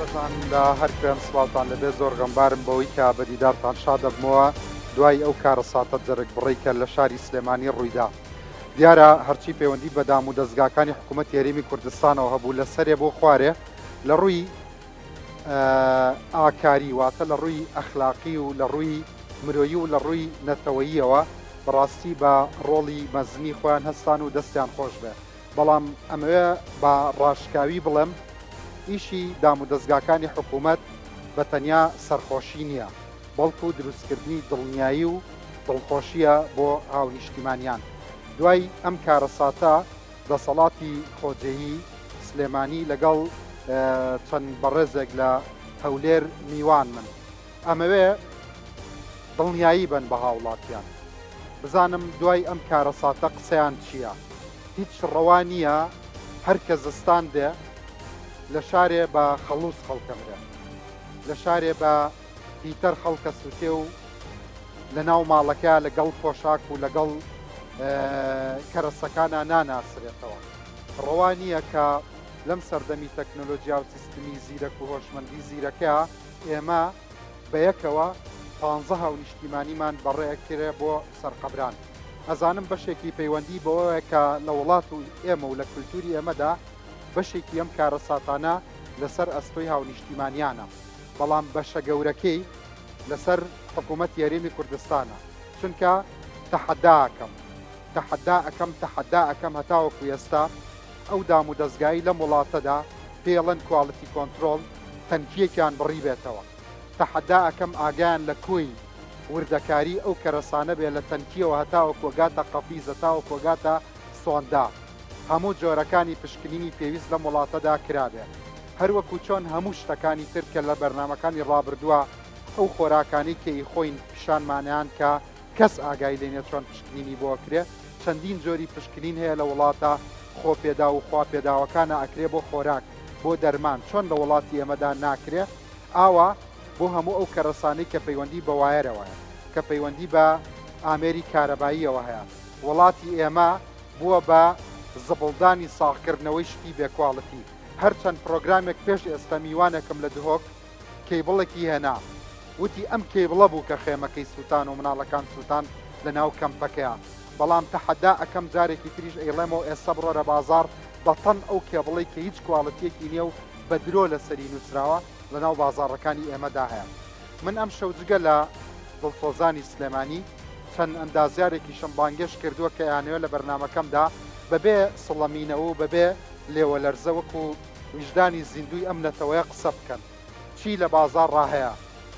بەڕێزان لە هەر کوێن سڵاوتان لەبێ زۆر غەمبارم بەوەی کە بە دیدارتان شادەبمەوە دوای ئەو کارەساتە جەرگ بڕەی کە لە شاری سلێمانی ڕوویدا. دیارە هەرچی پەیوەندی بە دام و دەزگاکانی حکوومەتی هەرێمی کوردستانەوە هەبوو لە سەرێ بۆ خوارێ لە ڕووی ئاکاری واتە لە ڕووی ئەخلاقی و لە ڕووی مرۆیی و لە ڕووی نەتەوەییەوە بەڕاستی بە ڕۆڵی مەزنی خۆیان هەستان و دەستیان خۆش بێ. بەڵام ئەمەوێ بە ڕاشکاوی بڵێم ئیشی دامودەزگاکانی حکوومەت بە تەنیا سەرخۆشی نییە، بەڵکو دروستکردنی دڵنیایی و دڵخۆشییە بۆ هاونیشتیمانیان. دوای ئەم کارەساتە دەسەڵاتی خۆجێیی سلێمانی لەگەڵ چەند بەڕێزێک لە هەولێر میوانمن. ئەمەوێ دڵنیایی بەن بە هاوڵاتیان بزانم دوای ئەم کارەساتە قسەیان چییە؟ هیچ ڕەوا نییە هەر کە زستان دێ لە شارێ بە خەڵوز خەڵکەمرێ لە شارێ بە هیتەر خەڵکە سوتێ و لە ناو ماڵەکە لەگەڵ پۆشاک و لەگەڵ کەرەسەکانە ناناسرێتەوە. ڕەوا نییە کە لەم سەردەمی تەکنۆلۆجیا و سیستمی زیرەک و هۆشمەندی زیرەکە ئێمە بەیەکەوە پانزە هاونیشتیمانیمان بەڕێکرێ بۆ سەرقەبران. ئەزانم بەشێکی پەیوەندی بەوەیە کە لە وڵات و ئێمە و لە کولتوری ئێمەدا بەشێکی ئەم کارەساتانە لەسەر ئەستۆی هاونیشتیمانیانە، بەڵام بەشە گەورەکەی لەسەر حکوومەتی هەرێمی کوردستانە، چونکە تەحەدا ئەکەم، تەحەدا ئەکەم، تەحەدا ئەکەم هەتاوەکو ئێستا ئەو دامودەزگایەی لەم وڵاتەدا پێی ئەڵێن quality control تەنکییەکیان بڕیبێتەوە. تەحەدا ئەکەم ئاگایان لە کۆی وردەکاری ئەو کەرەسانە بێ لە تەنکییەوە هەتاوەکو ئەگاتە قەفیز هەتاوەکو ئەگاتە سۆندا. هەموو جۆرەکانی پشکنینی پێویست لەم وڵاتەدا کرابێ. هەروەکو چۆن هەموو شتەکانی تر کە لە بەرنامەکانی ڕابردووە ئەو خۆراکانەی کە ئیخۆین پیشانمانیان کە کەس ئاگای لێ نیە چۆن پشکنینی بۆ ئەکرێ، چەندین جۆری پشکنین هەیە لە وڵاتە خۆپێداو و خواپێداوەکانا ئەکرێ بۆ خۆراک، بۆ دەرمان، چۆن لە وڵاتی ئێمەدا ناکرێ ئاوا بۆ هەموو ئەو کەرەسانەی کە پەیوەندی بە وایەرەوە هەیە، کە پەیوەندی بە ئامێری کارەباییەوە هەیە، وڵاتی ئێمە بووە بە زبڵدانی ساغکردنەوەی شتی بێ quality، هەرچەند پرۆگرامێک پێش ئێستا میوانێکم لە دهۆک cable ێکی هێنا وتی ئەم cable ە بوو کە خێمەکەی سوتان و مناڵەکان سوتان لە ناو کەمپەکەیا بەڵام تەحەدا ئەکەم جارێکی تریش ئەیڵێمەوە ئێستا بڕۆرە بازاڕ بە تەن ئەو cable ەی کە هیچ quality یەکی نیە و بە درۆ لەسەری نوسراوە لە ناو بازاڕەکانی ئێمەدا هەیە من ئەمشەو جگە لە دڵسۆزانی سلێمانی چەند ئەندازیارێکیشم بانگێشت کردووە کە ئەیانەوێت لە بەرنامەکەمدا بەبێ سڵەمینەوە و بەبێ لێوەلەرزە وەکو ویژدانی زیندووی ئەم نەتەوەیە قسە بکەن. چی لە بازاڕا هەیە،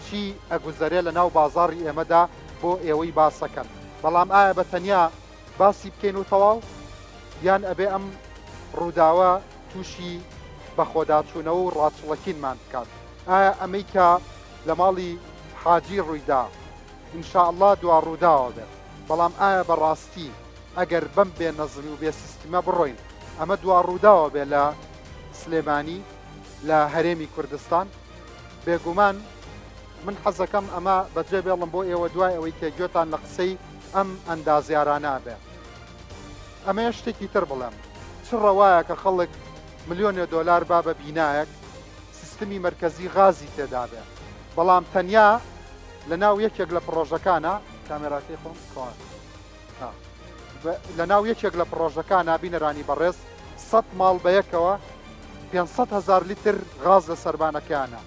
چی ئەگوزەرێ لە ناو بازاڕی ئێمەدا بۆ ئێوەی باسەکەن. بەڵام ئایا بە تەنیا باسی بکەین و تەواو؟ یان ئەبێ ئەم ڕووداوە تووشی بەخۆداچوونەوە و ڕاچڵەکینمان بکات؟ ئایا ئەمەی کە لە ماڵی حاجی ڕوویدا ان شاء اللە دوا ڕووداوە بێت، بەڵام ئایا بە ڕاستی ئەگەر بەم بێ نەزمی و بێ سیستمە بڕۆین ئەمە دوا ڕووداوە بێ لە سلێمانی لە هەرێمی کوردستان؟ بێگومان من حەزەکەم ئەمە بەجێ بێڵم بۆ ئێوە دوای ئەوەی کە گوێتان لە قسەی ئەم ئەندازیارانە بێ. ئەمەیە شتێکی تر بڵێم چ ڕەوایە کە خەڵک ملیۆنێ دۆلار با بە بینایەک سیستمی مەرکەزی غازی تێدابێ بەڵام تەنیا لە ناو یەکێک لە پڕۆژەکانە کامێراکەی خۆم کار لە ناو یەکێک لە پڕۆژەکانە بینەرانی بەڕێز 100 ماڵ بەیەکەوە 500 هزار لیتر غاز لە سەربانەکەیانە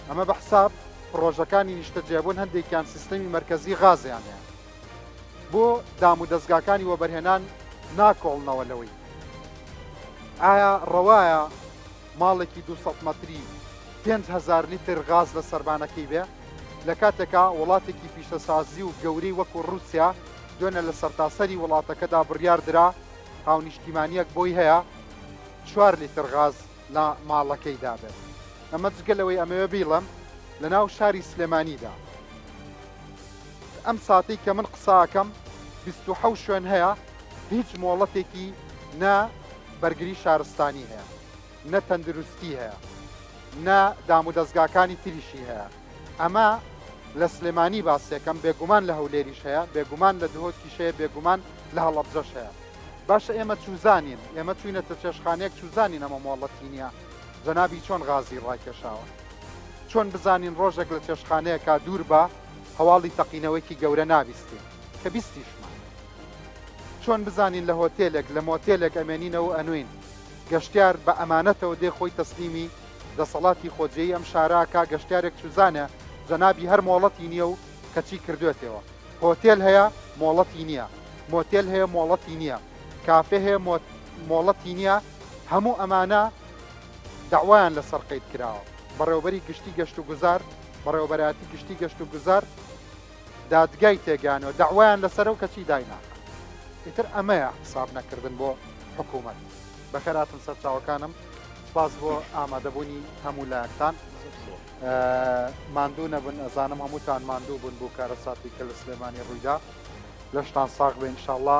ئەمە بە حساب پڕۆژەکانی نیشتەجێبوون هەندێکیان سیستەمی مەرکەزی غازیان هەیە بۆ دام و دەزگاکانی وەبەرهێنان ناکۆڵنەوە لەوەی ئایا ڕەوایە ماڵێکی 200 مەتری 5000 لیتر غاز لە سەربانەکەی بێ لە کاتێکا وڵاتێکی پیشەسازی و گەورەی وەکو ڕووسیا دوێنێ لە سەرتاسەری وڵاتەکەدا بڕیار درا هاونیشتیمانیەک بۆی هەیە چوار لیتر غاز لە ماڵەکەیدا بێت. ئەمە جگە لەوەی ئەمەوێ بیڵێم لە ناو شاری سلێمانیدا ئەم ساتەی کە من قسە ئەکەم 27 شوێن هەیە هیچ مۆڵەتێکی نە بەرگری شارستانی هەیە نە تەندروستی هەیە نە دامودەزگاکانی تریشی هەیە ئەمە لە سلێمانی باسێکەم بێگومان لە هەولێریش هەیە بێگومان لە دهۆکیش هەیە بێگومان لە هەڵەبجەش هەیە باشە ئێمە چوزانین ئێمە چوینەتە چێشخانەیەک چوزانین ئەمە مۆڵەتی نییە. جەنابی چۆن غازی ڕاکێشاوە؟ چۆن بزانین ڕۆژێک لە چێشتخانەیەکا دوور بە هەواڵی تەقینەوەیکی گەورە نابیستین کە بیستیشمان؟ چۆن بزانین لە هۆتێلێک، لە مۆتێلێک ئەمێنینەوە و ئەنووین؟ گەشتیار بە ئەمانەتەوە دێ خۆی تەسلیمی دەسەڵاتی خۆجێی ئەم شارە ئەکا، گەشتیارێک چوزانێ جەنابی هەر مۆڵەتی نییە و کەچی کردوێتێوە. هۆتێل هەیە مۆڵەتی نییە، مۆتێل هەیە مۆڵەتی نییە، کافێ هەیە مۆڵەتی نییە، هەموو ئەمانە دەعوایان لەسەر قەید کراوە. بەڕێوەبەری گشتی گەشتوگوزار، بەڕێوەبەرایەتی گشتی گەشتوگوزار دادگای تێگەیانەوە دەعوایان لەسەرە و کەچی دایناخەن. ئیتر ئەمەیە حساب نەکردن بۆ حکوومەت. بەخێرهاتن سەرچاوەکانم، سپاس بۆ ئامادەبوونی هەموو لایەکتان. ماندوو نەبن، ئەزانم هەمووتان ماندوو بوون بۆ کارەساتی کە لە سلێمانی ڕوویدا. لەشتان ساغ بێ ئینشاڵڵا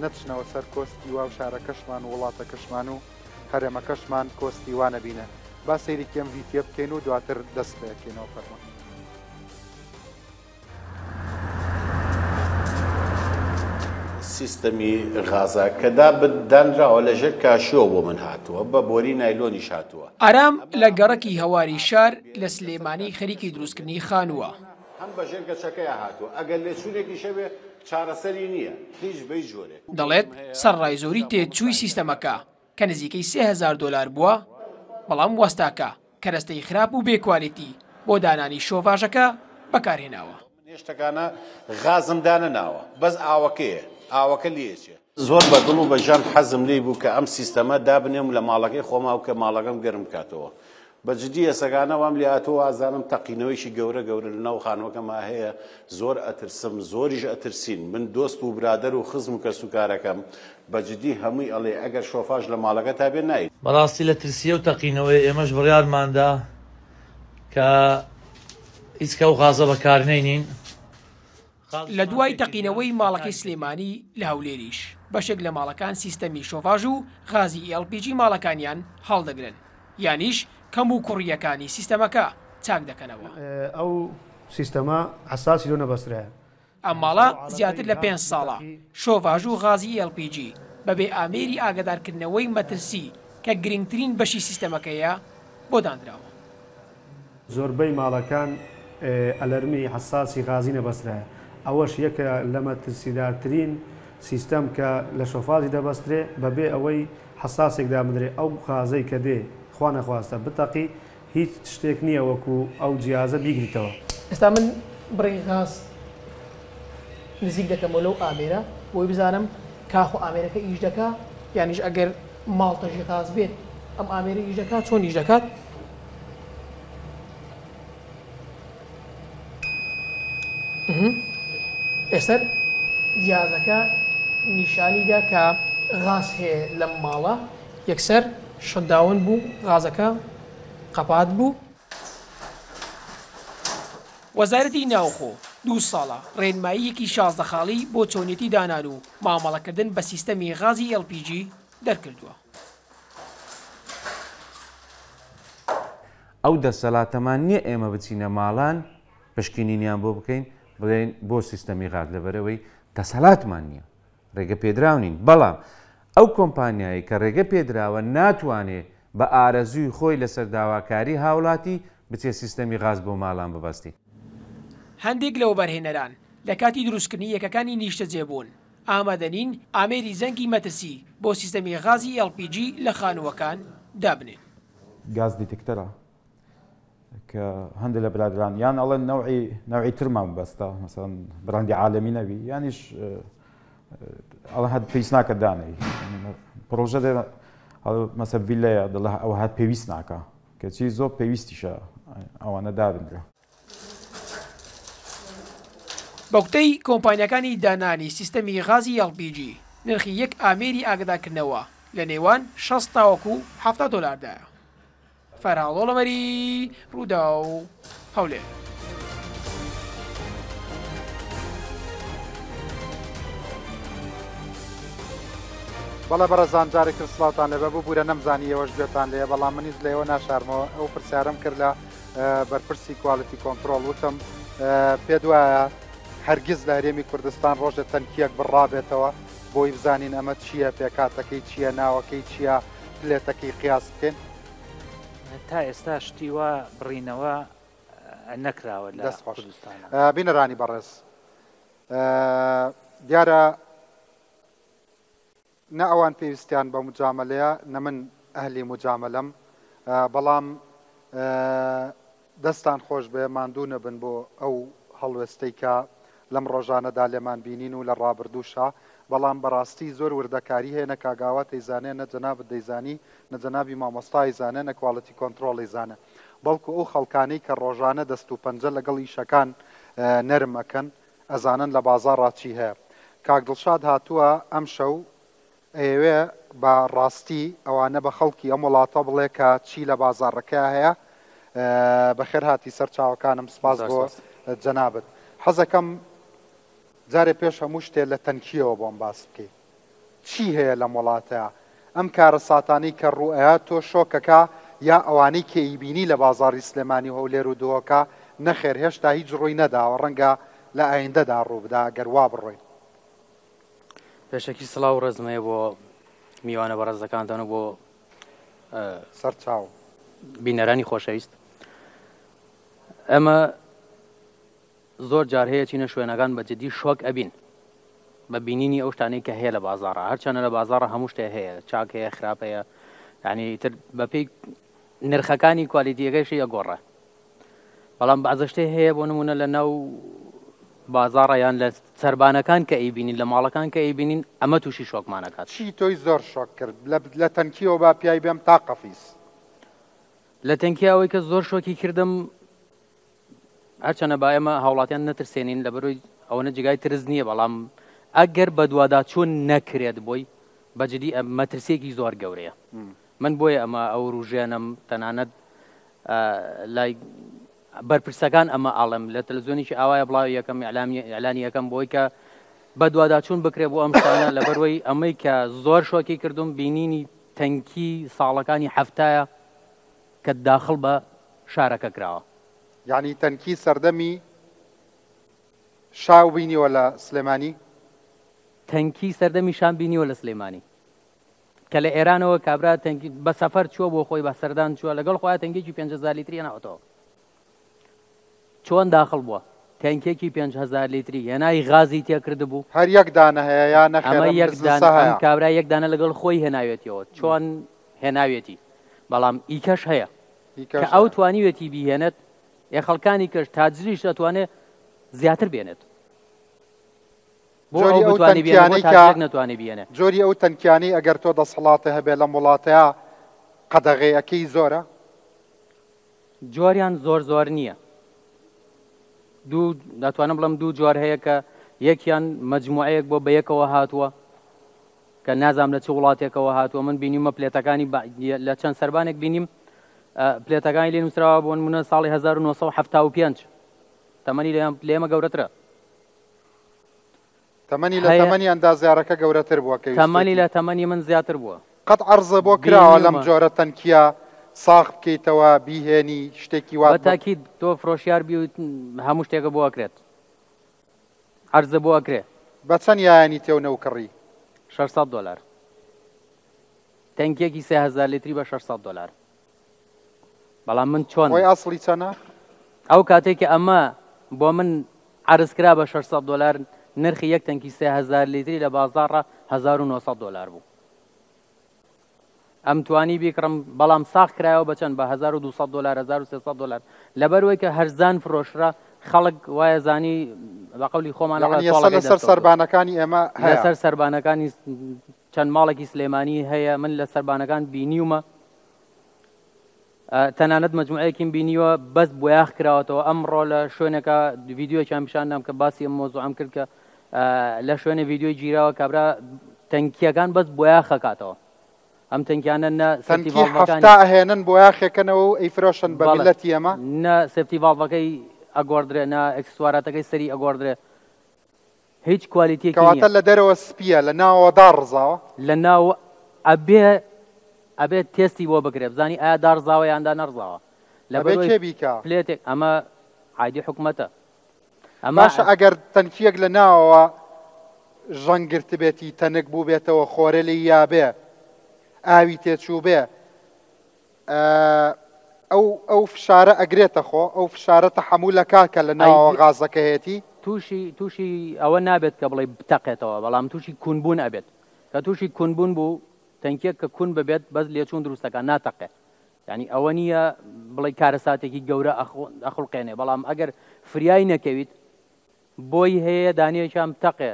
نەچنەوە سەر کۆستی وا و شارەکەشمان و وڵاتەکەشمان و هەرێمەکەشمان کۆستی وا نەبینێ. با سەیرێکی ئەم ڤیتیە بکەین و دواتر دەست پێکەینەوە فەرموون. سیستەمی غازە کە دانراوە لە ژێر کاشیەوە بۆ من هاتووە بە بۆری نایلۆنیش هاتووە. ئارام لە گەڕەکی هەواری شار لە سلێمانی خەریکی دروستکردنی خانووە. هەم بە ژێر گەچەکەیا هاتووە ئەگەر لێچوونێکیش هەبێ چارەسەری نییە هیچ بە هیچ جۆرێک. دەڵێت، سەرەڕای زۆری تێچووی سیستەمەکە کە نزیکەی 3000 دۆلار بووە، بەڵام وەستاکە کەرەستەی خراپ و بێ کوالێتی بۆ دانانی شۆڤاژەکە بەکارهێناوە. من هێشتەکانە غازم دانەناوە بەس ئاوەکەیە ئاوەکە لێچێ. زۆر بە دڵ و بە ژان حەزم لێی بوو کە ئەم سیستەمە دابنێم لە ماڵەکەی خۆما و کە ماڵەکەم گەرم بکاتەوە. بە جدی ئێسەکانە وام لێ هاتووە وازانم تەقینەوەیکی گەورە گەورە لە ناو خانوەکەما هەیە زۆر ئەترسم زۆریش ئەترسین من دۆست و برادەر و خزم و کەسوکارەکەم بە جدی هەمووی ئەڵێ ئەگەر شۆفاژ لە ماڵەکەتا بێ نای بەڕاستی لە ترسی ئەو تەقینەوەیە ئێمەش بڕیارماندا کە هیچ کە ئەو غازە بەکارنەینین. لە دوای تەقینەوەی ماڵەکەی سلێمانی لە هەولێریش بەشێک لە ماڵەکان سیستەمی شۆڤاژ و غازی LPG ماڵەکانیان هەڵدەگرن یانیش کەموکوڕییەکانی سیستەمەکە چاک دەکەنەوە. ئەو سیستەمە حەساسی لۆ نەبەسترایە. ئەم ماڵە زیاتر لە پێنج ساڵە شۆڤاژ و غازی LPG بەبێ ئامێری ئاگادارکردنەوەی مەترسی کە گرنگترین بەشی سیستەمەکەیە بۆ دانراوە. زۆربەی ماڵەکان ئەلەرمی حەساسی غازی نەبەسترایە، ئەوەش یەکە لە مەترسیدارترین سیستەم کە لە شۆفازی دەبەسترێ بەبێ ئەوەی حەساسێک دابنرێ ئەو غازەی کە دێ خوا نەخواستە بتەقی هیچ شتێک نییە وەکو ئەو جیازە بیگریتەوە. ئێستا من بڕی غاز نزیک دەکەمەوە لەو ئامێرە بۆی بزانم کاخۆ ئامێرەکە ئیش دەکا یانیش ئەگەر ماڵ تەژی غاز بێت ئەم ئامێرە ئیش دەکات چۆن ئیش دەکات. ئێستا جیازەکە نیشانیدا کە غاز هەیە لەم ماڵە یەکسەر شەداون بوو غازەکە قەپات بوو. وەزارەتی ناوخۆ دوو ساڵە ڕێنماییەکی 16 خاڵی بۆ چۆنیەتی دانان و مامەڵەکردن بە سیستەمی غازی LPG دەرکردووە. ئەو دەسەلاتەمان نیە ئێمە بچینە ماڵان پشکنینیان بۆ بکەین بڵێین بۆ سیستەمی غاز لەبەرئەوەی دەسەلاتمان نیە ڕێگە پێدراو نین بەڵام ئەو کۆمپانیایەی کە ڕێگە پێدراوە ناتوانێ بە ئارەزووی خۆی لەسەر داواکاری هاوڵاتی بچێ سیستەمی غاز بۆ ماڵان ببەستی. هەندێک لە وەبەرهێنەران لە کاتی دروستکردنی یەکەکانی نیشتەجێبوون ئامادەنین ئامێری زەنگی مەترسی بۆ سیستەمی غازی LPG لە خانووەکان دابنێن. گاز detector ە کە هەندێک لە برادران یان ئەڵێن نەوعی نەوعی ترمان بەستە مەسەن براندی عالەمی نەبی یانیش ئەڵە هەر پێویست ناکە دانەی پرۆژە دێ مەسە ڤیلەیە دەڵێ ئەوە هەر پێویست ناکە کەچی زۆر پێویستیشە ئەوانە دابنرێ. بەگوتەی کۆمپانیاکانی دانانی سیستەمی غازی LPG، نرخی یەک ئامێری ئاگادارکردنەوە لە نێوان 60 تاوەکو 70 دۆلاردایە. فەرهاد ئۆڵەمەری، رووداو، هەولێر. بەڵێ بەڕێزان جارێکتر سڵاوتان لێبێ ببورە نەمزانی ئێوەش گوێتان لێیە بەڵام منیش لە ئێوە ناشارمەوە ئەو پرسیارەم کرد لە بەرپرسی quality control وتم پێت وایە هەرگیز لە هەرێمی کوردستان ڕۆژێ تەنکیەک بڕابێتەوە بۆی بزانین ئەمە چییە پێکاتەکەی چییە ناوەکەی چییە plate ەکەی قیاس بکەین؟ تا ئێستا شتی وا بڕینەوە نەکراوە لە دەست خۆش کوردستانا. بینەرانی بەڕێز دیارە نە ئەوان پێویستیان بە مجامەلەیە نە من ئەهلی مجامەلەم بەڵام دەستان خۆش بێ ماندوو نەبن بۆ ئەو هەڵوێستەی کە لەم ڕۆژانەدا لێمان بینین و لە ڕابردووشا بەڵام بەڕاستی زۆر وردەکاری هەیە نە کاک ئاوات ئەیزانێ نە جەنابت دەیزانی نە جەنابی مامۆستا ئەیزانێ نە quality control ئەیزانێ بەڵکو ئەو خەڵکانەی کە ڕۆژانە دەست و پەنجە لەگەڵ ئیشەکان نەرم ئەکەن ئەزانن لە بازاڕا چی هەیە. کاک دڵشاد هاتووە ئەمشەو ئەیەوێ بە ڕاستی ئەوانە بە خەڵکی ئەم وڵاتە بڵێ کە چی لە بازاڕەکەیا هەیە. بەخێر هاتی سەر چاوەکانم سپاس بۆ جەنابت. حەزەکەم جارێ پێش هەموو شتێ لە تەنکیەوە بۆم باس بکەی. چی هەیە لەم وڵاتە؟ ئەم کارەساتانەی کە ڕووئەیا تۆ شۆکەکا یا ئەوانەی کە ئەیبینی لە بازاڕی سلێمانی و هەولێر و دهۆکا نەخێر هێشتا هیچ ڕووی نەداوە ڕەنگە لە ئایندەدا ڕووبدا گەر وا بڕۆین. پێشەکی سڵاو و ڕێزم هەیە بۆ میوانە بەڕێزەکانتان و بۆ سەرچاو. بینەرانی خۆشەویست. ئێمە زۆر جار هەیە چینە شوێنەکان بە جدی شۆک ئەبین بە بینینی ئەو شتانەی کە هەیە لە بازاڕا هەرچەنە لە بازاڕە هەموو شتێ هەیە چاک هەیە خراپ هەیە یعنی تر بەپێی نرخەکانی کوالیتیەکەشی ئەگۆڕە بەڵام بەعزە شتێ هەیە بۆ نمونە لە ناو بازاڕە یان لە سەربانەکان کە ئەیبینین لە ماڵەکان کە ئەیبینین ئەمە تووشی شۆکمانەکات چی تۆی زۆر شۆک کرد لە تەنکیەوە با پیای بێم تا قەفیس. لە تەنکی ئەوەی کە زۆر شۆکی کردم هەرچەنە با ئێمە هاوڵاتیان نەترسێنین لەبەرەوەی ئەوەنە جێگای ترس نییە بەڵام ئەگەر بەدواداچوون نەکرێت بۆی بەجدی مەترسیەکی زۆر گەورەیە من بۆیە ئەمە ئەوروژێنم تەنانەت لای بەرپرسەکان ئەمە ئاڵم لە تەلەزیۆنێکی ئاوایە بڵاوی یەکەم ئیعلامی یەکەم بۆی کە بەدواداچوون بکرێ بۆ ئەم شتانە لەبەروەی ئەمەی کە زۆر شۆکی کردوم بینینی تەنکی ساڵەکانی حەفتایە کە داخڵ بە شارەکە کراوە. یانی تەنکی سەردەمی شاو بینیوە لە سلێمانی؟ تەنکی سەردەمی شام بینیوە لە سلێمانی کە لە ئێرانەوە کابرا تەنکی بە سەفەر چووە بۆ خۆی بە سەردان چووە لەگەڵ خۆیان تەنکێکی 5هزار لیتری هێناوەتەوە چۆن داخڵ بووە تەنکێکی 5هزار لیتری هێنای غازی تێکردبوو هەر یەک دانە هەیە یا نەخێر ئەمە ئەم یەک بزنسە دانە ئەم هەیە؟ کابرا یەک دانە لەگەڵ خۆی هێناوێتیەوە چۆن هێناوێتی بەڵام ئیکەش هەیە کە ئەو توانیوێتی بیهێنێت ئێ خەڵکانی کەش تاجریش دەتوانێت زیاتر بێنێت بۆ جۆری ئەو ئەو بتوانێ بێنێ بۆ تەنکیانەی کە تاجرێک نەتوانێ بیێنێ جۆری ئەو تەنکیانەی ئەگەر تۆ دەسەڵاتە هەبێ لەم وڵاتەیا قەدەغەیەکەی زۆرە؟ جۆریان زۆر زۆر نییە دوو دەتوانم بڵێم دوو جۆر هەیە کە یەکیان مەجموعەیەک بۆ بەیەکەوە هاتووە کە نازانم لە چ وڵاتێکەوە هاتووە من بینیومە پلێتەکانی لە چەند سەربانێک بینیم پلێتەکانی لێ نووسراوە بۆ نمونە ساڵی 1975 تەمەنی لێمە گەورەترە تەمەنی لە تەمەنی ئەندازیارەکە گەورەتر بووە کە تەمەنی لە تەمەنی من زیاتر بووە. قەت عەرزە بۆ کراوە لەم جۆرە تەنکیە ساغ بکەیتەوە بیهێنی شتێکی وات بە تاکید تۆ فرۆشیار بی و هەموو شتێکە بۆ ئەکرێت عەرزە بۆ ئەکرێ. بە چەند یایانی تێو نەو کڕی؟ 600 دۆلار تەنکیەکی 3000 لیتری بە 600 دۆلار بەڵام من چۆن خۆی ئەسڵی چەنە؟ ئەو کاتێک کە ئەمە بۆ من عەرز کرا بە 600 دۆلار نرخی یەک تەنکی 3000 لیتری لە بازاڕە 1900 دۆلار بوو ئەم توانی بیکڕم بەڵام ساغ کرایەوە بە چەند بە 1200 دلار 1300 دلار لەبەرەوەی کە هەرزان فرۆشرا خەڵک وایە زانی بە قەولی خۆمان لەسەر سەربانەکانی ئێمە لەسەر سەربانەکانی چەند ماڵێکی سلێمانی هەیە من لە سەربانەکان بینیومە تەنانەت مەجموعەیەکیم بینیوە بەس بۆیاخ کراوەتەوە ئەمڕۆ لە شوێنێکە ڤیدیۆیەکیان پیشان دام کە باسی ئەم مۆزوعەم کرد کە لە شوێنێ ڤیدیۆی گیراوە کابرا تەنکیەکان بەس بۆیاخەکاتەوە ئەم تەنکیانە نە safety تەنکی 70 ئەهێنن بۆیاخێکەنەوە و ئەیفرۆشن بە میللەتی ئێمە نە safety valve ەکەی ئەگۆڕدرێ نە ئەکسسواراتەکەی سەری ئەگۆڕدرێ هیچ کوالیتیەکی کەواتە نیە. لە دەرەوە سپیە لە ناوەوە داڕزاوە؟ لە ناو ئەبێ ئەبێ تێستی بۆ بکرێ بزانی ئایا داڕزاوە یان دانەڕزاوە ئەبێ لەبەرئەوەی کێ بیکا؟ پلێتێک ئەمە عایدی حکومەتە ئەمە باشە ئەگەر تەنکیەک لە ناوەوە ژەنگ گرتبێتی تەنک بووبێتەوە خۆرە لێی یابێ ئاوی تێچووبێ ئە. ئەو ئەو فشارە ئەگرێتە خۆ؟ ئەو فشارە تەحەمول ئەکا کە لە ناوەوە غازەکەیەتی؟ تووشی تووشی ئەوە نابێت کە بڵێی بتەقێتەوە بەڵام تووشی کونبوون ئەبێت کە تووشی کونبوون بوو تەنکیەک کە کون ببێت بەس لێچوون دروست ئەکا ناتەقێ یانی ئەوە نییە بڵێی کارەساتێکی گەورە ئەخوڵقێنێ بەڵام ئەگەر فریای نەکەویت بۆی هەیە دانەیەکیان بتەقێ،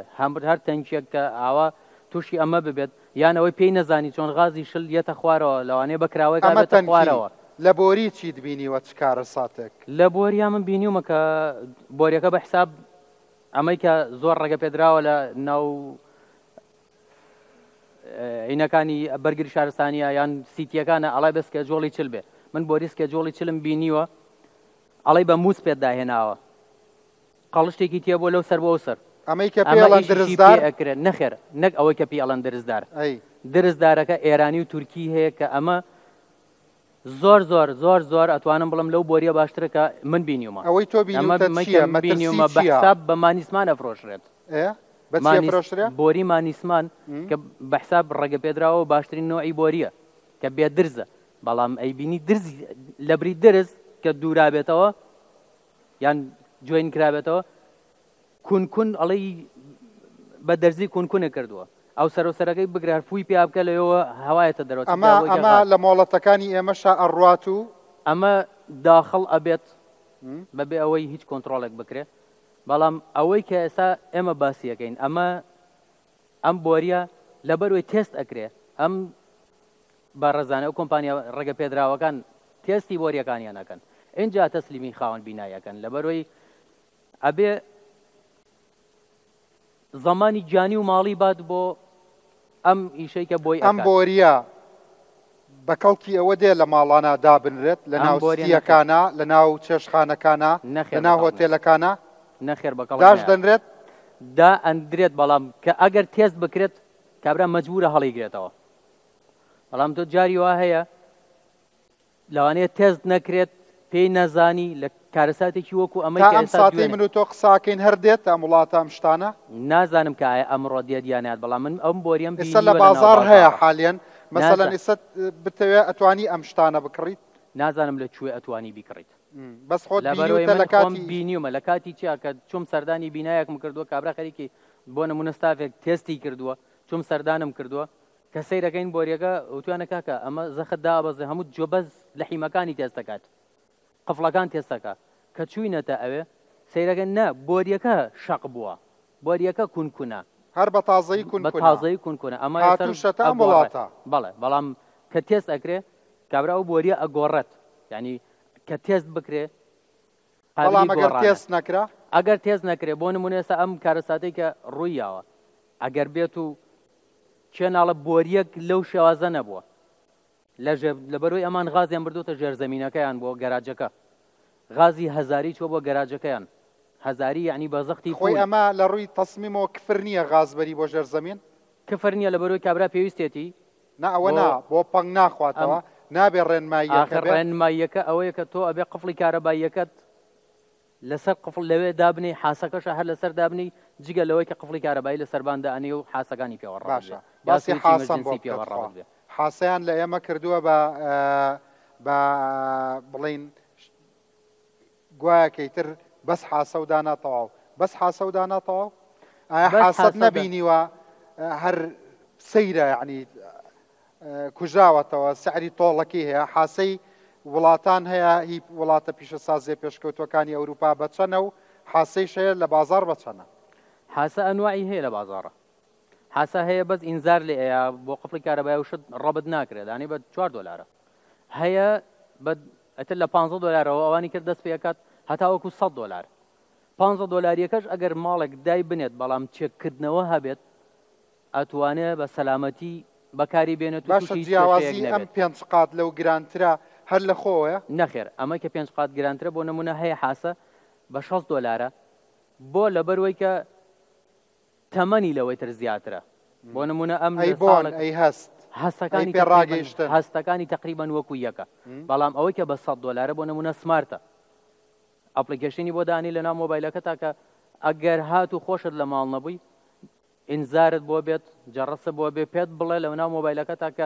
هەر تەنکیەک کە ئاوا توشی ئەمە ببێت، یان ئەوەی پێی نەزانی چۆن غازی شل یەتە خوارەوە، لەوانەیە بە کراوەیەکا ئەمە بێتە تەنکی خوارەوە. لە بۆری چیت بینیوە چ کارەساتێک؟ لە بۆریا من بینیومە کە بۆریەکە بە حساب ئەمەی کە زۆر ڕێگە پێدراوە لە ناو عینەکانی بەرگری شارستانیە یان سیتیەکانە ئەڵای بە سکێجۆڵی چل بێ، من بۆری سکێجۆڵی چلم بینیوە ئەڵێی بە موس پێت داهێناوە. قەڵشتێکی تێ بووە لەو سەر بۆ ئەو سەر. ئەمەی کە پێی ئەمە ئەڵێن ئیشیشی پێ درزدار؟ ئەکرێ. نەخێر نەک ئەوەی کە پێی ئەڵێن درزدار. ئەی. درزدارەکە ئێرانی و تورکی هەیە کە ئەمە زۆر زۆر زۆر زۆر ئەتوانم بڵێم لەو بۆریە باشترە کە من بینیومە. ئەوەی تۆ ئەمە بینیوتە ئەمەی کە چییە؟ من مەترسی بینیومە بە چییە؟ حساب بە مانیسمان ئەفرۆشرێت. ئێ؟ بە چی مانیس ئەفرۆشرێ؟ بۆری مانیسمان کە بە حساب ڕێگە پێدراوە و باشترین نەوعی بۆریە کە بێ درزە. بەڵام ئەیبینی درزی لەبری درز کە دوورابێتەوە یان جوین کرابێتەوە کون کون ئەڵێی بە دەرزی کون کونە کردووە ئەو سەر و سەرەکەی بگرە هەر فووی پیا بکە لەوێوە هەوایەتە دەرەوە ئەمە ئەمە لە مۆڵەتەکانی ئێمەشا ئەڕوات و ئەمە داخڵ ئەبێت بەبێ ئەوەی هیچ کۆنتڕۆڵێک بکرێ بەڵام ئەوەی کە ئێستا ئێمە باسی ئەکەین ئەمە ئەم بۆریە لەبەروەی تێست ئەکرێ ئەم بەڕێزانە ئەو کۆمپانیا ڕێگە پێدراوەکان تێستی بۆریەکانیان ئەکەن ئینجا تەسلیمی خاوەن بینای ئەکەن لەبەرەوەی ئەبێ زەمانی گیانی و ماڵی بات بۆ ئەم ئیشەی کە بۆی ئەم ئەکات. بۆریە بە کەڵکی ئەوە دێ لە ماڵانا دابنرێت لە ئەم ناو بۆریە نەخێر. ستیەکانا لە ناو چێشتخانەکانا نەخێر لە بە ناو کەڵک نایەت. هۆتێلەکانا نەخێر بە کەڵک داش نایەت. دەنرێت؟ دا ئەندرێت بەڵام کە ئەگەر تێست بکرێت کابرا مەجبورە هەڵیگرێتەوە. بەڵام تۆ جاری وا هەیە لەوانەیە تێست نەکرێت پێی نەزانی لە کارەساتێکی وەکو ئەمەی تا کە ئەم ئێستا ساتەی دوێنێ من و تۆ قساکەین هەر دێت ئەم وڵاتە ئەم شتانە؟ نازانم کە ئایا ئەمڕۆ دێت یان نایەت بەڵام من ئەم بۆریەم ئێستا لە بینیوە لە ناو بازاڕ هەیە بازاڕا حالیەن مەسەلەن نازا ئێستا بتەوێ ئەتوانی ئەم شتانە بکڕیت؟ نازانم لە کوێ ئەتوانی بیکڕیت بەس خۆت لەبەرئەوەی بینیوتە من لە خۆم کاتی بینیومە لە کاتی چیا کە چوم سەردانی بینایەکم کردووە کابرا خەریکی بۆ نمونە ستافێک تێستی کردووە چوم سەردانم کردووە کە سەیرەکەین بۆریەکە وتویانە کاکە ئەمە زەخت دابەزێ هەموو جۆ بەس لەحیمەکانی تێست دەکات قفڵەکان تێست دەکا کە چوینەتە ئەوێ سەیرەکەن نا بۆریەکە شەق بووە بۆریەکە کون کونە هەر بە تازەیی کون بە کونە تازەیی کون کونە ئەمە یەکسەر هاتووشەتە ئەم ئەگۆڕێ وڵاتە. بەڵێ بەڵام کە تێست ئەکرێ کابرا ئەو بۆریە ئەگۆڕێت یانی کە تێست بکرێ بەڵام قابلی ئەگەر گۆڕانە تێست نەکرا؟ ئەگەر تێست نەکرێ بۆ نمونە ئێستا ئەم کارەساتەی کە ڕووی یاوە ئەگەر بێت و کێ ناڵە بۆریەک لەو شێوازە نەبووە لە ژێر لەبەرەوەی ئەمان غازیان بردوتە ژێرزەمینەکەیان بۆ گەراجەکە غازی هەزاری چوە بۆ گەراجەکەیان هەزاری یعنی بە زەختی خۆی فول. ئەمە لە ڕووی تەسمیمەوە کفر نییە غاز بەری بۆ ژێر زەمین؟ کفر نییە لەبەرەوەی کابرا پێویستێتی نا ئەوە بۆ نا بۆ پەنگ ئەم ناخواتەوە نابێ ڕێنماییەکە ئاخر بێ؟ ڕێنماییەکە ئەوەیە کە تۆ ئەبێ قفڵی کارەباییەکەت لەسەر قفڵ لەوێ دابنێی حاسەکەشە هەر لەسەر دابنێی جگە لەوەی کە قفڵی کارەبایی لە سەربان دائەنێی و حاسەکانی پێوە ڕەبت باشە بێ یا باسی سویچی حاسەم بۆ ئیمرجنسی بکە پێوە تخوا ڕەبت بێ. حاسەیان لە ئێمە کردووە بە بە بڵێین گوایە کەیتر بەس حاسە و دانا تەواو بەس حاسە و دانا تەواو ئایا بەس حاسەت حاسە دا. نەبینیوە هەر سەیرە یعنی کوژراوەتەوە سعری تۆڵەکەی هەیە حاسەی وڵاتان هەیە هی وڵاتە پیشەسازیە پێشکەوتوەکانی ئەوروپا بە چەنە و حاسەیش هەیە لە بازاڕ بە چەنە؟ حاسە ئەنواعی هەیە لە بازاڕا حاسە هەیە بەس ئینزار لێ ئەیا بۆ قفڵی کارەبای و شت ڕەبت ناکرێت دانی بە چوار دۆلارە هەیە بە ئەتر لە 15 دۆلارەوە ئەوانی کرد دەست پێکات هەتاوەکو 100 دۆلار 15 دۆلاریەکەش ئەگەر ماڵێک دای بنێت بەڵام چێککردنەوە هەبێت ئەتوانێ بە سەلامەتی بەکاری بێنێت و باشە توشی هیچ کێشەیەک جیاوازی ئەم نەبێت. پێنچ قات لەو گرانترە هەر لە خۆوەیە؟ نەخێر ئەمە کە پێنج قات گرانترە بۆ نمونە هەیە حاسە بە 60 دۆلارە بۆ لەبەروەی کە تەمەنی لەوەی تر زیاترە بۆ نمونە ئەم ئەی لە بۆن ساڵێک ئەی هەست ئەی هەستەکانی پێ تەقریبەن ڕاگەیشتن؟ هەستەکانی تەقریبەن وەکو یەکە بەڵام ئەوەی کە بە 100 دۆلارە بۆ نمونە سمارتە ئەپڵیکەیشنی بۆ دانی لەناو مۆبایلەکەتا کە ئەگەر هاتوو خۆشت لە ماڵ نەبووی ئینزارت بۆ بێت جەڕەست بۆ بێ پێت بڵێ لە ناو مۆبایلەکەتا کە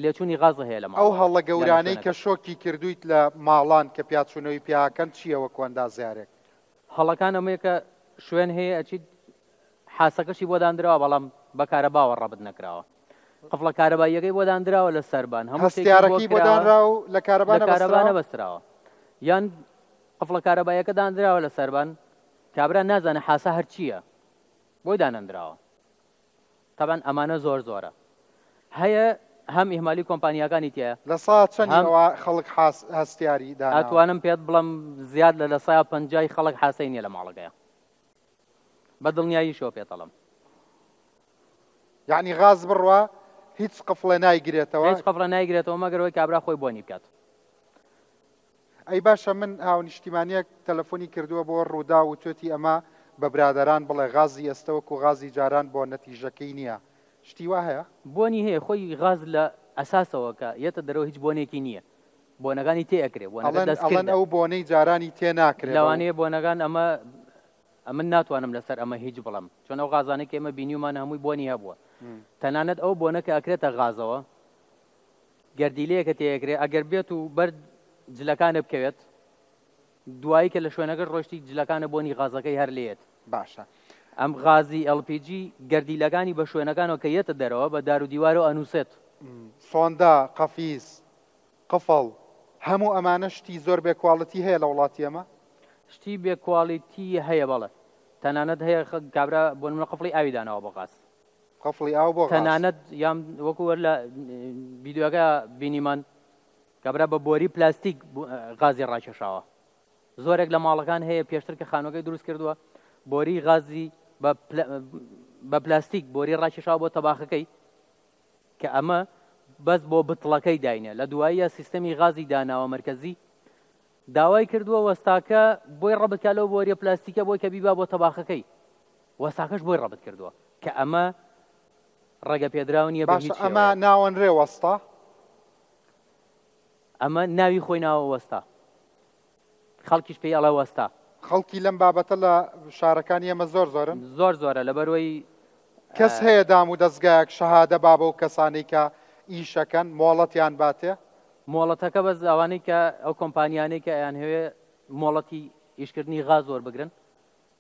لێچوونی غاز هەیە لە ئەو ماڵەوە هەڵە یان لە گەورانەی کە شوێنەکە. شۆکی کردوویت لە ماڵان کە پیاچوونەوەی پیاکەن چییە وەکو ئەندازیارێک؟ هەڵەکان ئەمەیە کە شوێن هەیە ئەچیت حاسەکەشی بۆ داندراوە بەڵام بە کارەباوە ڕەبت نەکراوە قفڵە کارەباییەکەی بۆ داندراوە لە سەربان هەموو شتێکی بۆ هەستیارەکەی بۆ کراوە دانرا و لە کارەبا لە کارەبا نەبەستراوە؟ نەبەستراوە یان قفڵە کارەباییەکە داندراوە لە سەربان کابرا نازانێ حاسە هەر چییە بۆی دانەندراوە تەبعەن ئەمانە زۆر زۆرە هەیە هەم ئیهمالی کۆمپانیاکانی تیایە لە سا چەنی هەم ئەوە خەڵک حاس هەستیاری داناوە؟ ئەتوانم پێت بڵێم زیاد لە لە سا پەنجای خەڵک حاسەی نییە لە ماڵەکەیا بە دڵنیاییشەوە پێت ئەڵێم. یەعنی غاز بڕوا هیچ قفڵێ نایگرێتەوە؟ هیچ قفڵێ نایگرێتەوە مەگەر ئەوەی کابرا خۆی بۆنی بکات. ئەی باشە من هاونیشتیمانیەک تەلەفۆنی کردووە بۆ ڕووداو وتوێتی ئەمە بە برادەران بڵێ غازی ئێستە وەکو غازی جاران بۆ نەتیژەکەی نیە شتی وا هەیە؟ بۆنی هەیە خۆی غاز لە ئەساسەوە کە یەتە دەرەوە هیچ بۆنێکی نیە بۆنەکانی تێ ئەکرێ بۆنەکە ئەڵێن ئەڵێن دەستکردە. ئەو بۆنەی جارانی تێ ناکرێ بەو. لەوانەیە بۆنەکان ئەمە ئەمن ناتوانم لەسەر ئەمە هیچ بڵێم چۆن ئەو غازانەی کە ئێمە بینیومانە هەمووی بۆنی هەبووە تەنانەت ئەو بۆنە کە ئەکرێتە غازەوە گەردیلەیەکە تێیەکرێ ئەگەر بێت و بەر جلەکانت بکەوێت دوایی کە لە شوێنەکەش ڕۆشتی جلەکانە بۆنی غازەکەی هەر لێیەت. باشە. ئەم غازی LPG گەردیلەکانی بە شوێنەکانەوە کە یەتە دەرەوە بە دار و دیوارەوە ئەنووسێت. سۆندە، قەفیس، قفڵ، هەموو ئەمانە شتی زۆر بێ کواڵیتی هەیە لە وڵاتی ئێمە؟ شتی بێ کواڵیتی هەیە بەڵێ. تەنانەت هەیە کابرا بۆ نمونە قفڵی ئاوی داناوە بۆ غاز. قفڵی ئاو بۆ غاز. تەنانەت یان وەکو وەر لە ڤیدیۆکە بینیمان کابرا بە بۆری پلاستیک غازی ڕاکێشاوە. زۆرێک لە ماڵەکان هەیە پێشتر کە خانوەکەی دروست کردووە بۆری غازی بە پلاستیک بۆری ڕاکێشاوە بۆ تەباخەکەی کە ئەمە بەس بۆ بتڵەکەی داینە لە دواییە سیستەمی غازی داناوە مەرکەزی داوای کردووە وەستاکە بۆی ڕەبت کا لەو بۆریە پلاستیکە بۆی کە بیبا بۆ تەباخەکەی وەستاکەش بۆی ڕەبت کردووە کە ئەمە ڕێگە پێدراو نییە بە باشە هیچ ئەمە شێوەیەک. ناوەنرێ وەستا؟ ئەمە ناوی خۆی ناوە وەستا خەڵکیش پێی ئەڵێ وەستا. خەڵکی لەم بابەتە لە شارەکانی ئێمە زۆر زۆرن؟ زۆر زۆرە لەبەروەی. کەس هەیە دام و دەزگایەک شەهادە با بەو کەسانەی کە ئیشەکەن مۆڵەتیان باتێ؟ مۆڵەتەکە بەس ئەوانەی کە ئەو کۆمپانیانەی کە ئەیانهەوێ مۆڵەتی ئیشکردنی غاز وەربگرن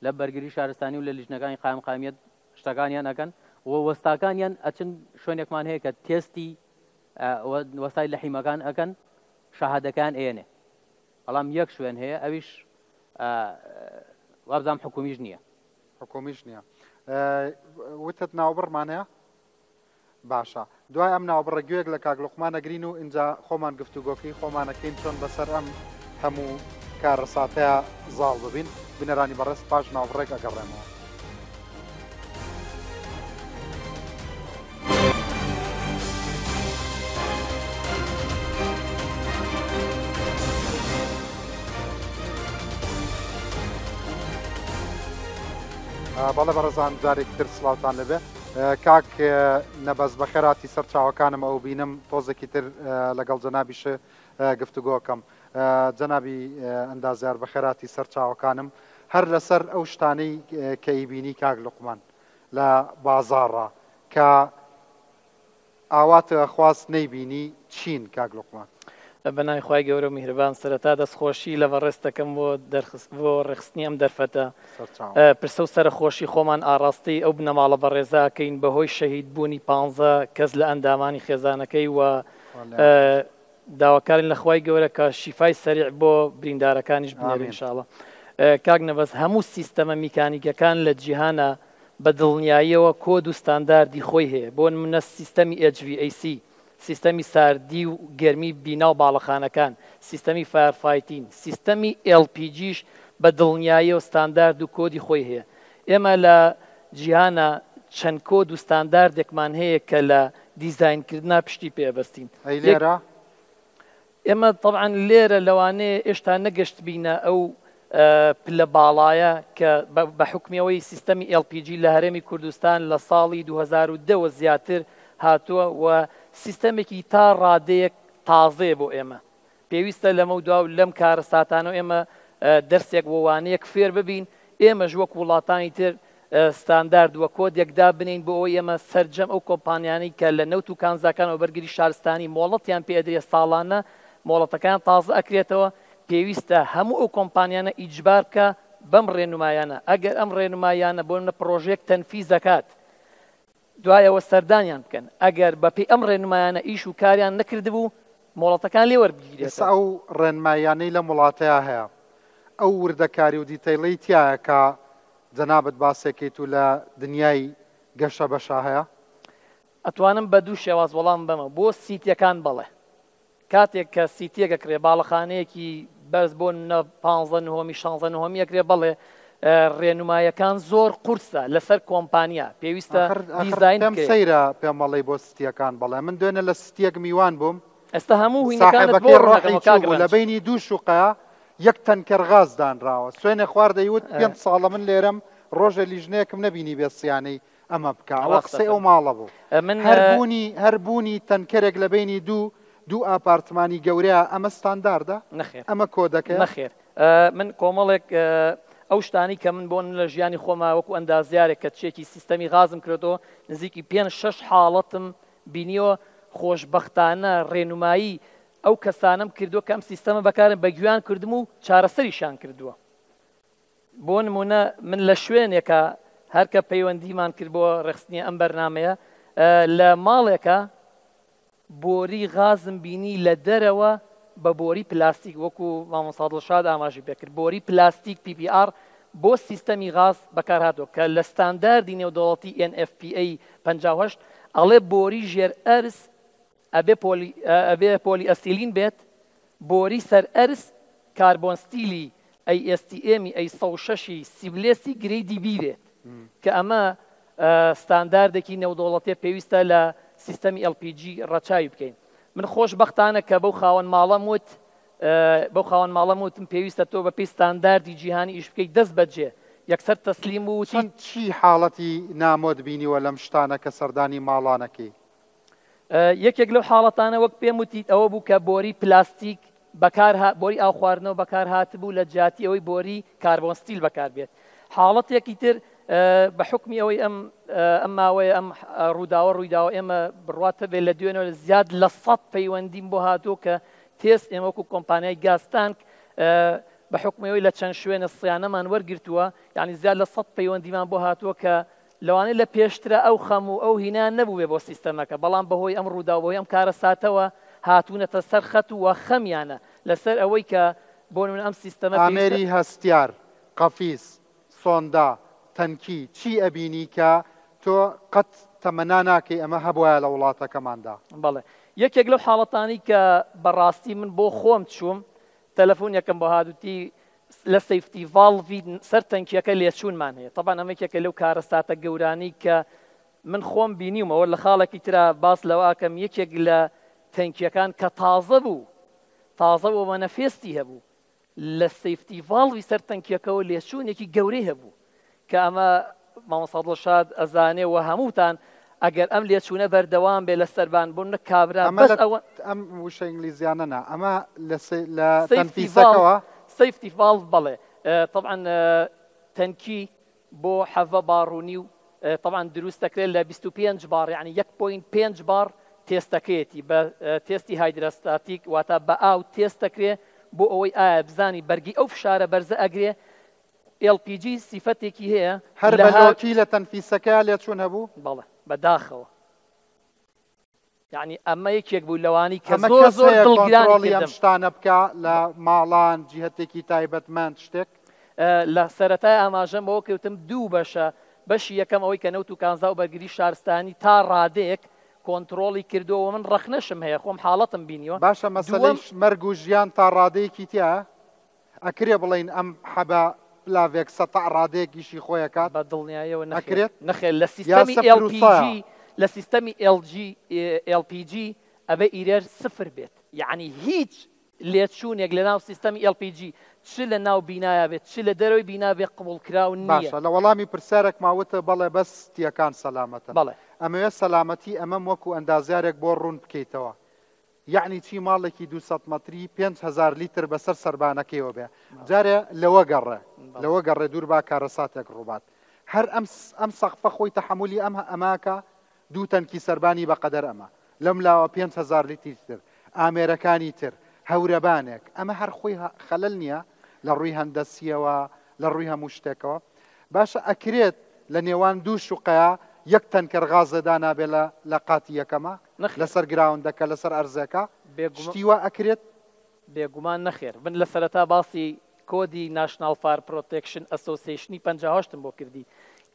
لە بەرگری شارستانی و لە لیژنەکانی قایمقامیەت شتەکانیان ئەکەن و وەستاکانیان ئەچن شوێنێکمان هەیە کە تێستی وەستای لەحیمەکان ئەکەن شەهادەکەیان ئەیەنێ بەڵام یەک شوێن هەیە ئەویش وابزانم حکومیش نییە. حکومیش نییە. وتت ناوبڕمان هەیە؟ باشە دوای ئەم ناوبڕە گوێک لە کاک لوقمان ئەگرین و ئینجا خۆمان گفتوگۆکەی خۆمانەکەین چۆن بەسەر ئەم هەموو کارەساتەیا زاڵ ببین بینەرانی بەڕێز پاش ناوبڕێک ئەگەڕێمەوە. بەڵێ بەڕێزان جارێکی تر سڵاوتان لەبێ کاک نەبەز بەخێرهاتی سەر چاوەکانم ئەو بینم تۆزێکی تر لەگەڵ جەنابیش گفتوگۆکەم جەنابی ئەندازیار بەخێرهاتی سەر چاوەکانم هەر لەسەر ئەو شتانەی کە ئیبینی کاک لوقمان لە بازاڕا کە ئاوات خواست نەیبینی چین کاک لوقمان؟ بەناوی خوای گەورە و میهرەبان سەرەتا دەستخۆشی لە بەڕێزت دەکەم بۆ بۆ ڕێکخستنی ئەم دەرفەتە. سەرچاوم. پرسە و سەرەخۆشی خۆمان ئاڕاستەی ئەو بنەماڵە بەڕێزە ئەکەین بەهۆی شەهید بوونی پانزە کەس لە ئەندامانی خێزانەکەی و خوا لێیان خۆش بێت. داواکارین لە خوای گەورە کە شیفای سەریع بۆ بریندارەکانیش بنێرێ ئامین. ان شاء اللە. کاک نەبەز هەموو سیستەمە میکانیکەکان لە جیهانا بە دڵنیاییەوە کۆد و ستانداردی خۆی هەیە، بۆ نمونە سیستەمی HVAC، سیستەمی ساردی و گەرمی بینا و باڵەخانەکان، سیستەمی firefighting، سیستەمی LPG یش بە دڵنیاییەوە ستاندارد و کۆدی خۆی هەیە. ئێمە لە جیهانا چەند کۆد و ستانداردێکمان هەیە کە لە دیزاینکردنا پشتی پێ ئەبەستین. ئەی یەک. لێرە؟ ئێمە تەبعەن لێرە لەوانەیە ئێشتا نەگەشتبینە ئەو پلە باڵایە کە بە حوکمی ئەوەی سیستەمی LPG لە هەرێمی کوردستان لە ساڵی 2010 وە زیاتر هاتووە و سیستەمێکی تا ڕادەیەک تازەیە بۆ ئێمە پێویستە لەمەودوا و لەم کارەساتانەوە ئێمە دەرسێک و وانەیەک فێر ببین ئێمەش وەک وڵاتانی تر ستاندارد و کۆدێک دابنێین بۆ ئەوەی ئێمە سەرجەم ئەو کۆمپانیانەی کە لە نەوت و کانزاکان و بەرگری شارستانی مۆڵەتیان پێ ئەدرێ ساڵانە مۆڵەتەکەیان تازە ئەکرێتەوە پێویستە هەموو ئەو کۆمپانیانە ئیجبار بکا بەم ڕێنمایانە ئەگەر ئەم ڕێنماییانە بۆ نمونە پڕۆژەیەک تەنفیز ئەکات دوایەوە سەردانیان بکەن ئەگەر بەپێی ئەم ڕێنمایانە ئیش و کاریان نەکردبوو مۆڵەتەکان لێ وەربگیرێتەوە. ئێستا ئەو ڕێنماییانەی لەم وڵاتەیا هەیە ئەو وردەکاری و detail ەی تیایە کە جەنابت باسێکەیت و لە دنیای گەشە بەشا هەیە؟ ئەتوانم بە دوو شێواز وەڵام بەمەوە، بۆ سیتیەکان بەڵێ. کاتێک کە سیتیەک ئەکرێ باڵەخانەیەکی بەرز بۆ نمونە پانزە نهۆمی شانزە نهۆمی ئەکرێ بەڵێ ڕێنمایەکان زۆر قورسە لەسەر کۆمپانیا پێویستە ئاخر ئاخر دیزاین پێم بکرێ. سەیرە پێم ئەڵێی بۆ سیتیەکان بەڵێ من دوێنێ لە سیتیەک میوان بووم ئێستا هەموو هینەکانت بۆ ساحێبەکەی ڕوون ڕۆحی ئەکەمەوە کاک چوو بوو لە ڕەنج. بەینی دوو شوقەیا یەک تەنکەر غاز دانراوە سوێنێ خوار دەیوت پێنج ساڵە من لێرەم ڕۆژێ لیژنەیەکم نەبینی بێ سیانەی ئەمە بکا ئەوە ڕاستە قسەی ئەو ماڵە بوو من هەر بوونی هەر بوونی تەنکەرێک لە بەینی دوو دوو ئاپارتمانی گەورەیە ئەمە ستانداردە؟ نەخێر ئەمە کۆدەکەیە؟ نەخێر من کۆمەڵێک ئەو شتانەی کە من بۆ لە ژیانی خۆما وەکو ئەندازیارێک کە چێکی سیستەمی غازم کرێتەوە نزیکی پێنج شەش حاڵەتم بینیەوە خۆشبەختانە ڕێنمایی ئەو کەسانەم کردووە کە ئەم سیستەمە بەکارن بە گوێیان کردم و چارەسەریشیان کردووە. بۆ نموونە من لە شوێنێکا هەر کە پەیوەندیمان کرد بۆ ڕێکخستنی ئەم بەرنامەیە لە ماڵێکا بۆری غازم بینی لە دەرەوە بە بۆری پلاستیک وەکو مامۆستا دڵشاد ئاماژی پێکرد بۆری پلاستیک PPR بۆ سیستەمی غاز بەکارهاتووە کە لە ستانداردی نێودەوڵەتی NFPA 58 ئەڵێ بۆری ژێر ئەرز ئەبێ پۆلی ئەبێ پۆلی ئەستیلین بێت، بۆری سەر ئەرز کاربۆن ستیلی ئەی ئێس تی ئێمی ئەی 106 ی سیبلێسی grade ی B بێت کە ئەمە ستانداردێکی نێودەوڵەتیە پێویستە لە سیستەمی LPG ڕەچاوی بکەین. من خۆشبەختانە کە بەو خاوەن ماڵەم وت بەو خاوەن ماڵەم وتم پێویستە تۆ بەپێی ستانداردی جیهانی ئیش بکەیت دەست بەجێ یەکسەر تەسلیم بوو وتی. چەند چی حاڵەتی نامۆت بینیوە لەم شتانە کە سەردانی ماڵانەکەی؟ یەکێک لەو حاڵەتانە وەک پێم وتیت ئەوە بوو کە بۆری پلاستیک بەکار بۆری ئاو خواردنەوە بەکار هاتبوو لە جیاتی ئەوەی بۆری carbon steel بەکار بێت. حاڵەتێکی تر بە حوکمی ئەوەی ئەم ئەم ماوەیە ئەم ڕووداوە ڕوویداوە ئێمە بڕوات هەبێت لە دوێنەوە زیاد لە سەد پەیوەندیم بۆ هاتووە کە تێست ئێمە وەکو کۆمپانیای گاز تانک بە حوکمی ئەوەی لە چەند شوێنە سیانەمان وەرگرتووە یعنی زیاد لە سەد پەیوەندیمان بۆ هاتووە کە لەوانەیە لە پێشترا ئەو خەم و ئەو هینە نەبووبێ بۆ سیستەمەکە، بەڵام بەهۆی ئەم ڕووداو بەهۆی ئەم کارەساتەوە هاتوونەتە سەر خەت و خەمیانە لەسەر ئەوەی کە بۆ نموونە ئەم سیستەمە پێویستە. ئامێری هەستیار، قەفیس، سۆندا، تەنکی، چی ئەبینی کە تۆ قەت تەمەنا ناکەی ئەمە هەبوایە لە وڵاتەکەماندا؟ بەڵێ. یەکێک لەو حاڵەتانەی کە بە ڕاستی من بۆ خۆم چووم، تەلەفونێکم بۆ هات وتی لە safety valve ی سەر تەنکیەکە لێچوونمان هەیە تەبعەن ئەمە یەکێکە لەو کارەساتە گەورانەی کە من خۆم بینیومەوە لە خاڵێکی ترا باس لەوە ئەکەم یەکێک لە تەنکیەکان کە تازە بوو تازە بۆ manifest ی هەبوو لە safety valve ی سەر تەنکیەکەوە لێچوونێکی گەورەی هەبوو کە ئەمە مامۆستا دڵشاد ئەزانێ و هەمووتان ئەگەر ئەم لێچوونە بەردەوام بێ لە سەربان بۆ نە کابرا ئەمە بەس لە ئەوە ئەم وشە ئینگلیزیانە نا ئەمە لە سێ لە safety valve تەنفیسەکەوە. safety valve بەڵێ تەبعەن تەنکی بۆ حەڤە باڕ و نیو تەبعەن دروست دەکرێت لە 25 بار یعنی یەک point پێنج بار تێستەکەیەتی بە تێستی hydrostatic واتە بە ئاو تێست دەکرێ بۆ ئەوەی ئایا بزانی بەرگی ئەو فشارە بەرزە ئەگرێ LPG سیفەتێکی هەیە هەر لە بە ها. لۆکی لە تەنفیسەکەیا لێچوون هەبوو؟ بەڵێ بە داخەوە یانی ئەمە یەکێک بوو لەوانی کە ئەمە زۆر کەس زۆر هەیە دڵگرانی کۆنترۆڵی ئەم کردم. شتانە بکا لە ماڵان جیهەتێکی تایبەتمەند شتێک؟ لە سەرەتای ئاماژەم بەوە کرد وتم دوو بەشە بەشی یەکەم ئەوەی کە نەوت و کانزا و بەرگری شارستانی تا ڕادەیەک کۆنترۆڵی کردووە و من ڕەخنەشم هەیە خۆم حاڵەتم بینیوە باشە دووەم. مەسەلەی مەرگ و ژیان تا ڕادەیەکی تیایە؟ ئەکرێ بڵێین ئەم حەبە پلاڤێکسە تا ڕادەیەک ئیشی خۆی ئەکات؟ بە دڵنیایەوە نەخێر ئەکرێت؟ نەخێر لە یا سیستەمی سفر ئێڵ و پی سەیە؟ جی لە سیستەمی ئێڵ جی ئێڵ پی جی ئەبێ error سفر بێت یەعنی هیچ لێچوونێک لە ناو سیستەمی ئێڵ پی جی چ لە ناو بینایا بێت چ لە دەرەوەی بینا بێ قبوڵکراو نییە. باشە لە وەڵامی پرسیارێکما وتت بەڵێ بەس ستیەکان سەلامەتن بەڵێ. ئەمەوێ سەلامەتی ئەمەم وەکو ئەندازیارێک بۆ ڕوون بکەیتەوە یەعنی چی ماڵێکی 200 مەتری 5000 لیتر بەسەر سەربانەکەیەوە بێ جارێ لەوە گەڕێ لەوە گەڕێ دوور با کارەساتێک ڕووبات. هەر ئەم ئەم سەقفە خۆی تەحەمولی ئەم ئەماکە دوو تەنکی سەربانی بەقەدەر ئەمە لەم لاوە 5000 لیتری تر ئامێرەکانی تر هەورەبانێک ئەمە هەر خۆی خەلەل نییە لە ڕووی هەندەسیەوە لە ڕووی هەموو شتێکەوە باشە ئەکرێت لە نێوان دوو شوقەیا یەک تەنکەر غازێ دانابێ لە لە قاتی یەکەما نەخێر. لەسەر گراوندەکە لەسەر ئەرزێکە بێگومان. شتی وا ئەکرێت؟ بێگومان نەخێر. من لە سەرەتا باسی کۆدی ناشناڵ فایر پرۆتێکشن ئەسۆسیەیشنی 58م بۆ کردی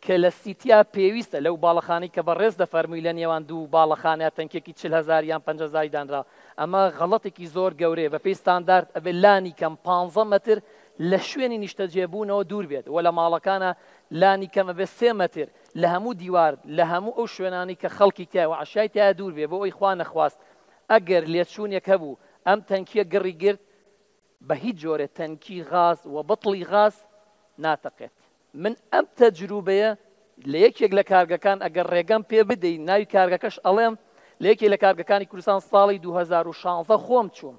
کە لە سیتیا پێویستە لەو باڵەخانەی کە بەڕێز دەفەرمووی لە نێوان دوو باڵەخانە تەنکێکی 40 هەزار یان 5 هەزاری دانرا ئەمە غەڵەتێکی زۆر گەورەیە بەپێی ستاندارد ئەبێ لانی کەم 15 مەتر لە شوێنی نیشتەجێبوونەوە دوور بێت و لە ماڵەکانا لانی کەم ئەبێ سێ مەتر لە هەموو دیوار لە هەموو ئەو شوێنانەی کە خەڵکی تیایە و عەشای تیایە دوور بێ بۆ ئەوەی خوا نەخواست ئەگەر لێچوونێک هەبوو ئەم تەنکیە گڕی گرت بە هیچ جۆرێ تەنکی غاز و بتڵی غاز ناتەقێت. من ئەم تەجروبەیە لە یەکێک لە کارگەکان ئەگەر ڕێگەم پێ بدەی ناوی کارگەکەش ئەڵێم لە یەکێک لە کارگەکانی کوردستان ساڵی 2016 خۆم چووم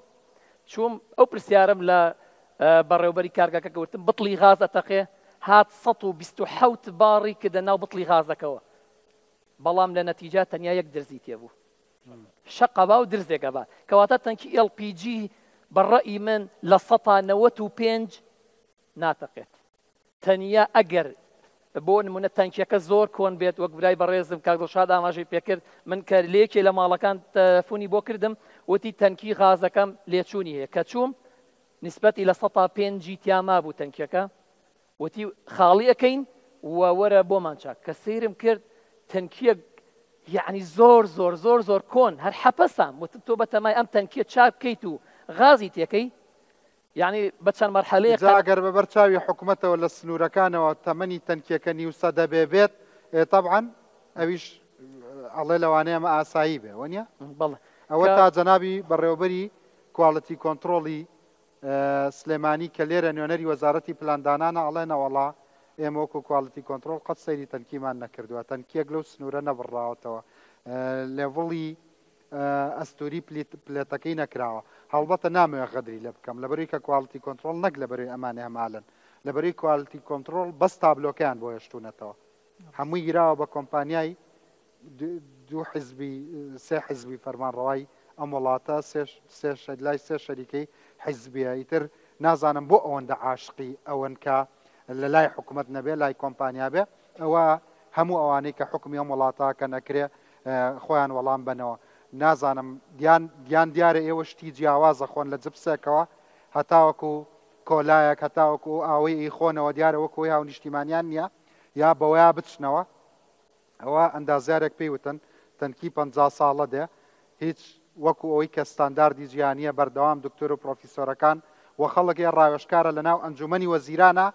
چووم ئەو پرسیارم لە بەڕێوبەری کارگەکە گوتم بتڵی غاز ئەتەقێ هات 127 باڕی کردە ناو بتڵی غازەکەوە بەڵام لە نەتیجا تەنیا یەک درزی تێبوو شەقەبا و درزێک ئەبات کەواتە تەنکی LPG بە ڕەئی من لە سەتا 95 ناتەقێت تەنیا ئەگەر بۆ نمونە تەنکیەکە زۆر کۆن بێت وەک برای بەڕێزم کاک دڵشاد ئاماژەی پێکرد من کە لەیەکێ لە ماڵەکان تەلەفۆنی بۆ کردم وتی تەنکی غازەکەم لێچوونی هەیە کە چووم نیسبەتی لە سەتا پێنجی تیا مابوو تەنکیەکە وتی خاڵی ئەکەین و وەرە بۆمان چاک کە سەیرم کرد تەنکیەک یعنی زۆر زۆر زۆر زۆر کۆن هەر حەپەسام وتم تۆ بەتەمای ئەم تەنکیە چاک بکەیت و غازی تێکەی یانی بە چەند مەرحەلەیەک جا قەرار. گەر بە بەر چاوی حکومەتەوە لە سنوورەکانەوە تەمەنی تەنکیەکە نیو سەدە بێ بێت، ئێ تەبعەن ئەویش ئەڵێ لەوانەیە ئەمە ئاسایی بێ، وەنیە؟ بەڵێ. ئەوە کە. تا جەنابی بەڕێوەبەری کواڵتی کۆنتڕۆڵی سلێمانی کە لێرە نوێنەری وەزارەتی پلاندانانە ئەڵێ نەوەڵا ئێمە وەکو کواڵتی کۆنتڕۆڵ قەت سەیری تەنکیمان نەکردووە، تەنکیەک لەو سنوورە نەبڕاوەتەوە لێڤڵی ئەستوری پلێتەکەی نەکراوە هەڵبەتە نامەوێ غەدری لێ بکەم لەبەروی کە کواڵتی کۆنترۆڵ نەک لەبەروی ئەمانە هەمالن لەبەروی کواڵتی کۆنترۆڵ بەس تابلۆکەیان بۆ هێشتونەتەوە هەمووی گیراوە بە کۆمپانیای دوو حزبی سێ حزبی فەرمانڕەوای ئەم وڵاتە سێ لای سێ شەریکەی حزبیە ئیتر نازانم بۆ ئەوەندە عاشقی ئەوەن کە لە لای حکومەت نەبێ لای کۆمپانیا بێ ئەوە هەموو ئەوانەی کە حوکمی ئەم وڵاتە کەن ئەکرێ خۆیان وەڵام بەنەوە. نازانم دیان دیان دیارە ئێوە شتی جیاواز ئەخۆن لە جپسێکەوە هەتاوەکو کۆلایەک هەتاوەکو ئەو ئاوەی ئەیخۆنەوە دیارە وەکو ئەوی هاونیشتیمانیان نییە یا بەوەیا بچنەوە ئەوە ئەندازیارێک پێی وتن تەنکی 50 ساڵە دێ هیچ وەکو ئەوەی کە ستانداردی جیهانیە بەردەوام دکتۆر و پرۆفیسۆرەکان و خەڵک ئێ ڕاوێژکارە لە ناو ئەنجومەنی وەزیرانە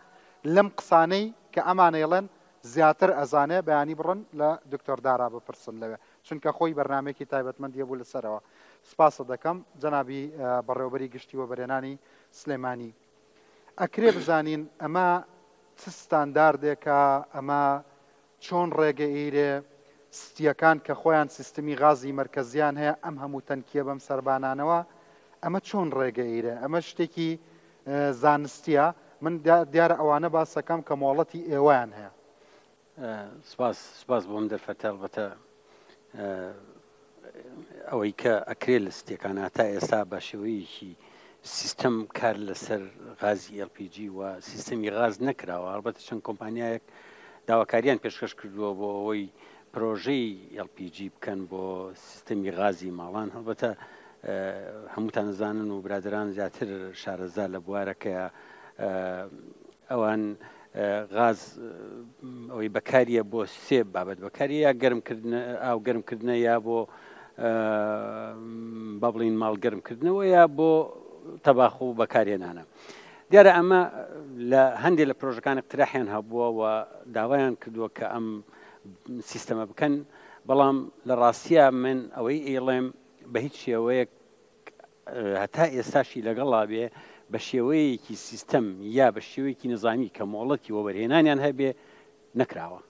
لەم قسانەی کە ئەمان ئەیڵێن زیاتر ئەزانێ بەیانی بڕۆن لە دکتۆر دارا بپرسن لەوێ چونکە خۆی بەرنامەیەکی تایبەتمەندی هەبوو لەسەرەوە سپاست دەکەم جەنابی بەڕێوەبەری گشتی وەبەرهێنانی سلێمانی ئەکرێ بزانین ئەمە چ ستانداردێکە ئەمە چۆن ڕێگە ئیرێ ستیەکان کە خۆیان سیستمی غازی مەرکەزیان هەیە ئەم هەموو تەنکیە بەم سەربانانەوە ئەمە چۆن ڕێگە ئیرێ ئەمە شتێکی زانستیە من دیارە ئەوانە باسەکەم کە مۆڵەتی ئێوەیان هەیە. سپاس سپاس بۆ ئەم دەرفەتە ئەڵبەتە ئەوەی کە ئەکرێت لە ستیەکانە تا ئێستا بە شێوەیەکی سیستەم کار لەسەر غازی LPG و سیستەمی غاز نەکراوە هەڵبەتە چەند کۆمپانیایەک داواکاریان پێشکەش کردووە بۆ ئەوەی پرۆژەی LPG بکەن بۆ سیستەمی غازی ماڵان هەڵبەتە هەمووتان زانن و برادران زیاتر شارەزا لە بوارەکەیە ئەوان غاز ئەوەی بەکاریە بۆ سێ بابەت بەکاریە یا گەرمکردن ئاو گەرمکردنە یا بۆ با بڵین ماڵ گەرمکردنەوە یا بۆ تەباخ و بەکارهێنانە دیارە ئەمە لە هەندێک لە پرۆژەکان اقتراحیان هەبووە و داوایان کردووە کە ئەم سیستەمە بکەن بەڵام لە ڕاستیە من ئەوەی ئەیڵێم بە هیچ شێوەیەک هەتا ئێستاشی لەگەڵا بێ بە شێوەیەکی سیستەم یا بە شێوەیەکی نیزامی کە مۆڵەتی وەبەرهێنانیان هەبێ نەکراوە.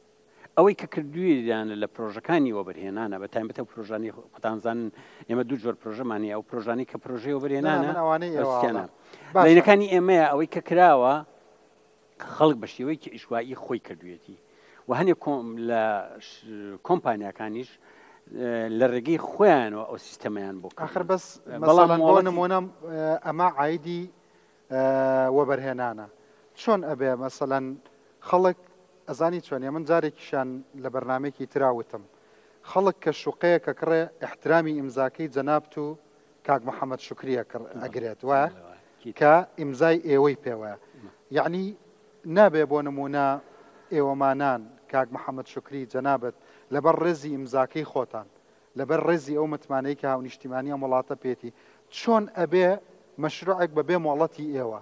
ئەوەی کە کردوویانە لە پرۆژەکانی وەبەرهێنانە بە تایبەت ئەو پرۆژانەی خۆتان زانن ئێمە دوو جۆر پرۆژەمان هەیە ئەو پرۆژانەی کە پرۆژەی نا نا وەبەرهێنانە من ئەوانەی ئێوە ئەوستیانە ئەڵێم باشە. لەینەکانی ئێمەیە ئەوەی کە کراوە خەڵک بە شێوەیەکی عیشوایی خۆی کردوویەتی. و هەنێک لە کۆمپانیاکانیش لە ڕێگەی خۆیانەوە ئەو سیستەمەیان بۆ ئاخر بەس بەڵام بۆ نمونە ئەمە عیدی وەبەرهێنانە چۆن ئەبێ مەسەلەن خەڵک ئەزانی چۆنیە من جارێکیشان لە بەرنامەیەکی ترا وتم خەڵک کە شوقەیەک ئەکڕێ ئیحترامی ئیمزاکەی جەنابت و کاک محەمەد شوکری ئەکڕ ئەگرێت وایە کە ئیمزای ئێوەی پێوەیە یەعنی نابێ بۆ نمونە ئێوەمانان کاک محەمەد شوکری جەنابت لەبەر ڕێزی ئیمزاکەی خۆتان لەبەر ڕێزی ئەو متمانەی کە هاونیشتیمانی ئەم وڵاتە پێیەتی، چۆن ئەبێ مەشروعێک بە بێ مۆڵەتی ئێوە،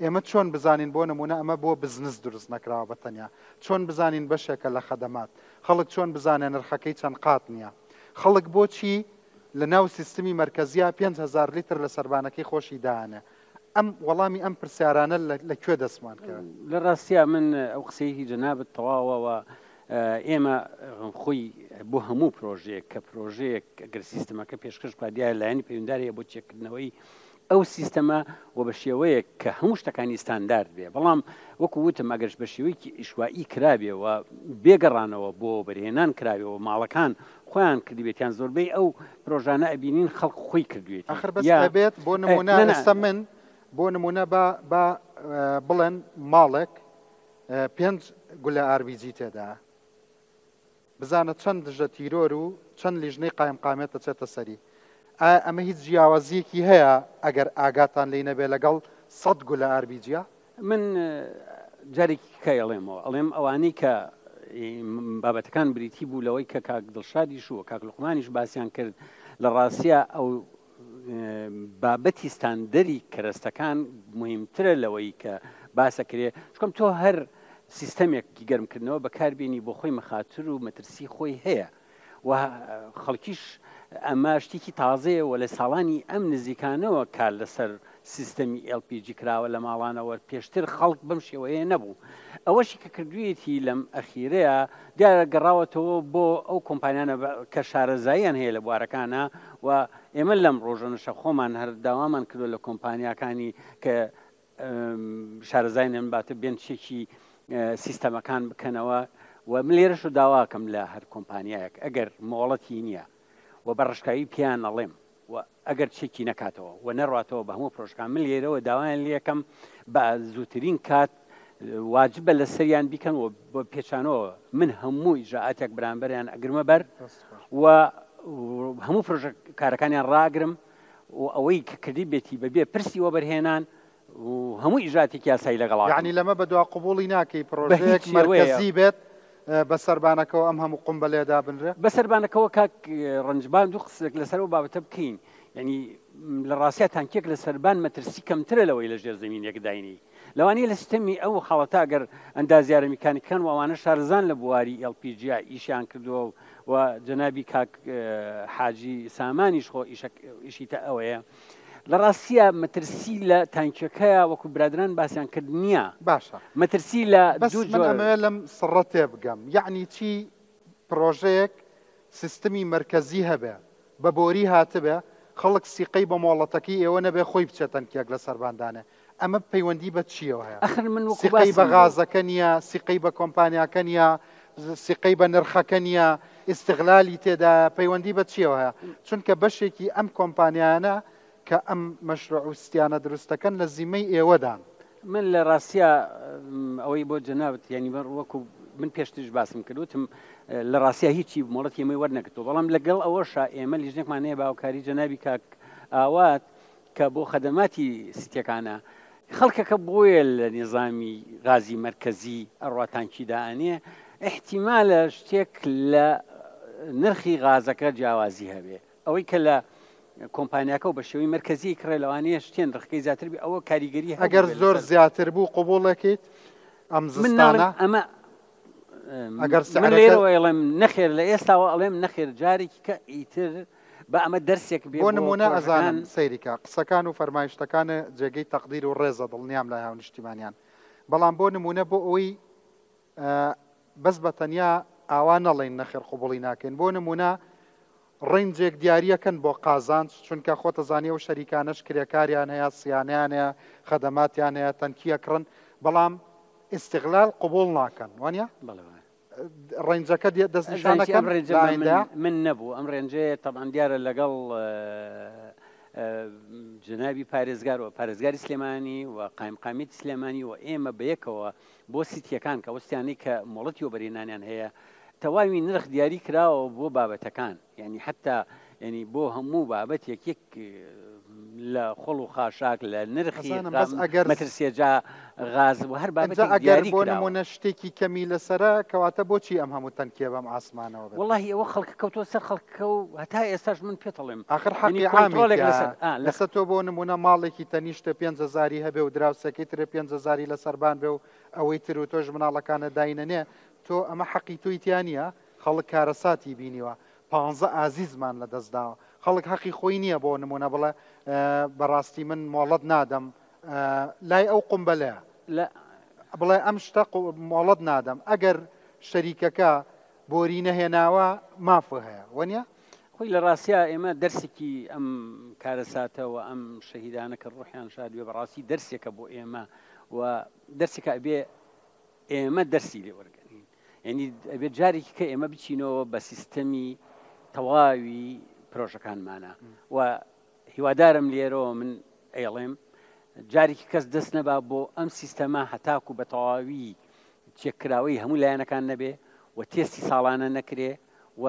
ئێمە چۆن بزانین بۆ نموونە ئەمە بۆ بزنس دروست نەکراوە بە تەنیا، چۆن بزانین بەشێکە لە خەدەمات، خەڵک چۆن بزانێ نرخەکەی چەند قات نییە، خەڵک بۆچی لە ناو سیستمی مەرکەزیا 5000 لیتر لە سەربانەکەی خۆشی دائەنێ؟ ئەم وەڵامی ئەم پرسیارانە لە کوێ دەستمان کەوێت؟ لە ڕاستیا من ئەو قسەیەکی جەنابت تەواوە و ئێمە خۆی بۆ هەموو پرۆژەیەک کە پرۆژەیەک گەر سیستمەکە پێشکەش بکات دیارە لایەنی پەیوەندار هەیە بۆ چێکردنەوەی ئەو سیستەمە و بە شێوەیەک کە هەموو شتەکانی ستاندارد بێ بەڵام وەکو وتم ئەگەرش بە شێوەیەکی ئیشوایی کرابێ و بێگەڕانەوە بۆ بەرهێنان کراوێ و ماڵەکان خۆیان کردبێتیان زۆربەی ئەو پرۆژانە ئەبینین خەڵک خۆی کردوێتی ئەخر بەس ئەبێت بۆ نمونە ئێستا من بۆ نمونە با با بڵێن ماڵێک پێنج گولە ئاربیجی تێدایە. بزانە چەند دژە تیرۆر و چەند لیژنەی قایمقامیەت ئەچێتە سەری. ئایا ئەمە هیچ جیاوازیەکی هەیە ئەگەر ئاگاتان لێی نەبێ لەگەڵ سەت گولە ئاربیجیا؟ من جارێکی کە ئەڵێمەوە ئەڵێم ئەوانەی کە بابەتەکان بریتی بوو لەوەی کە کاک دڵشادیش و کاک لوقمانیش باسیان کرد لە ڕاستیا ئەو بابەتی ستاندەری کەرەستەکان موهیمترە لەوەی کە باسەکرێ چکم تۆ هەر سیستەمێکی گەرمکردنەوە بەکاربیێنی بۆ خۆی مەخاتر و مەترسی خۆی هەیە و خەڵکیش ئەمە شتێکی تازەیە و لە ساڵانی ئەم نزیکانەوە کار لەسەر سیستەمی LPG کراوە لە ماڵانەوە پێشتر خەڵک بەم شێوەیە نەبوو ئەوەشی کە کردوویەتی لەم ئەخیرەیە دیارە گەڕاوەتەوە بۆ ئەو کۆمپانیانە کە شارەزاییان هەیە لە بوارەکانە و ئێمە لەم ڕۆژەنەشە خۆمان هەر داوامان کردووە لە کۆمپانیاکانی کە شارەزای نەن باتە بێن چێکی سیستەمەکان بکەنەوە و من لێرەش و داواکەم لە هەر کۆمپانیایەک ئەگەر مۆڵەتی نییە و بە ڕشکاوی پێیان ئەڵێم و ئەگەر چێکی نەکاتەوە و نەڕاتەوە بە هەموو پرۆژەکان من لێرەوە داوایان لەکەم بە زووترین کات واجبە لەسەریان بیکەن و بە پێچانەوە من هەموو ئیجرائاتێک بەرامبەریان ئەگرمە بەر و هەموو پرۆژە کارەکانیان ڕاگرم و ئەوەی کە کردی بێتی بەبێ پرسی وەبەرهێنان و هەموو ئیجراتێکی یاسایی لەگەڵا یعنی لەمە بەدوا قبوڵی ناکەی پرۆژەیەک مەرکەزی بێت بە سەربانەکەوە ئەم هەموو قومبەلەیە دابنرێ؟ بە سەربانەکەوە کاک ڕەنجبان دوو قسێک لەسەر ئەو بابەتە بکەین یعنی لە ڕاستیا تانکیەک لە سەربان مەترسی کەمترە لەوەی لە ژێر زەمینێک داینی لەوانەیە لە سیستەمی ئەو حاڵەتە ئەگەر ئەندازیارە میکانیکەکان و ئەوانە شارەزان لە بواری LPG ئیشیان کردووە و جەنابی کاک حاجی سامانیش خۆ ئیشی تە ئەوەیە لە ڕاستیە مەترسی لە تانکیەکەیە وەکو برادران باسیان کرد نییە باشە مەترسی لە بەس من ئەمەوێ لەم سڕە تێبگەم یەعنی چی پڕۆژەیەک سیستمی مەرکەزی هەبێ بە بۆری هاتبێ خەڵک سیقەی بە مۆڵەتەکەی ئێوە نەبێ خۆی بچێ تەنکیەک لە سەربان دانێ ئەمە پەیوەندی بە چیەوە هەیە ئەخر من وەکو سیقەی بە باسم بۆ غازەکە نییە سیقەی بە کۆمپانیاکە نییە سیقەی بە نرخەکە نییە ئیستغلالی تێدایە پەیوەندی بە چیەوە هەیە چونکە بەشێکی ئەم کۆمپانیانە کە ئەم مەشروع و ستیانە دروست دەکەن لە زیمەی ئێوەدان. من لە ڕاستیا ئەوەی بۆ جەنابت یانی بە وەکو من پێشتریش باسم کرد وتم لە ڕاستیا هیچی مۆڵەتی ئێمەی وەرنەگرتووە بەڵام لەگەڵ ئەوەشا ئێمە لیژنێکمان هەیە بە هاوکاری جەنابی کاک ئاوات کە بۆ خەدەماتی سیتیەکانە خەڵکەکە بۆیە لە نیزامی غازی مەرکەزی ئەڕوا تانکی دائەنێ ئیحتیمالە شتێک لە نرخی غازەکە جیاوازی هەبێ ئەوەی کە لە کۆمپانیاکە و بە شێوەی مەرکەزی کڕێ لەوانەیە شتێن نرخەکەی زیاتر بێ ئەوە کاریگەری ئەگەر زۆر زیاتر بوو قبوڵەکەیت ئەم من ناڵێم زستانە ئەمە ئەگەر من سعرەکە لێرەوە ئەڵێم نەخێر لە ئێستاوە ئەڵێم نەخێر جارێکی کە ئیتر با ئەمە دەرسێک بێ بۆ بۆ نمونە پرۆژەکان ئەزانم سەیریکە قسەکان و فەرمایشتەکانێ جێگەی تەقدیر و ڕێزە دڵنیام لای هاونیشتیمانیان بەڵام بۆ نمونە بۆ ئەوەی بەس بە تەنیا ئاوا نەڵێین نەخێر قبوڵی ناکەین بۆ نمونە ڕەینجێک دیاریەکەن بۆ قازانج چونکە خۆتەزانی ئەو شەریکانەش کرێکاریان هەیە سیانەیان هەیە خەدەماتیان هەیە تەنکی ئەکڕن بەڵام ئیستغلال قبوڵ ناکەن وانە بەڵێ وایە. ڕەنجەکە دەستنیشانەکەم من نەبوو ئەم ڕێنجەیە تەبعەن دیارە لەگەڵ جەنابی پارێزگار و پارێزگاری سلێمانی و قایمقامیەتی سلێمانی و ئێمە بەیەکەوە بۆ سیتیەکان کە وەستیانەی کە مۆڵەتی وەبەرهێنانیان هەیە تەواوی نرخ دیاری کراوە بۆ بابەتەکان یعنی حتا یعنی بۆ هەموو بابەتێک یەک لە خۆڵ و خاشاک لە نرخی ئەزانم بەس ئەگەر مەترسیە جا غاز و هەر ئینجا بابەتێک ئەگەر دیاری بۆ کراوە. نموونە شتێکی کەمی لەسەرە کەواتە بۆچی ئەم هەموو تەنکیە بەم ئاسمانەوە بێت؟ وەڵاهی ئەوە خەڵکە کەوتووە سەر خەڵکەکە و هەتا ئێستاش من پێت ئەڵێم ئاخر یعنی حەقی عامی کۆنترۆلێک تیایە لەسەر ئا لە ئێستا تۆ بۆ نموونە ماڵێکی تەنیشتە پێنج هەزاری هەبێ و دراوسێکەی ترێ 5000ی لەسەر بان بێ و ئەوەی تر و تۆش مناڵەکانت داینەنێ تۆ ئەمە حەقی تۆی تیا نییە؟ خەڵک کارەساتی بینیوە پانزە ئازیزمان لە دەست داوە خەڵک هەقی خۆی نییە بۆ نمونە بڵێ بەڕاستی من مۆڵەت نادەم لای ئەو قومبەلەیە بڵێ ئەم شتە مۆڵەت نادەم ئەگەر شەریکەکە بۆری نەهێناوە مافە هەیە وەنیە؟ خۆی لە ڕاستیا ئێمە دەرسێکی ئەم کارەساتە و ئەم شەهیدانە کە ڕۆحیان شاد بێ بەڕاستی دەرسێکە بۆ ئێمە و دەرسێکە ئەبێ ئێمە دەرسی لێ وەرگرین یعنی ئەبێت جارێکی کە ئێمە بچینەوە بە سیستەمی تەواوی پرۆژەکانمانە و هیوادارم لێرەوە من ئەیڵێم جارێکی کەس دەست نەبا بۆ ئەم سیستەمە هەتاکو بە تەواوی چێککراوەی هەموو لایەنەکان نەبێ و تێستی ساڵانە نەکرێ و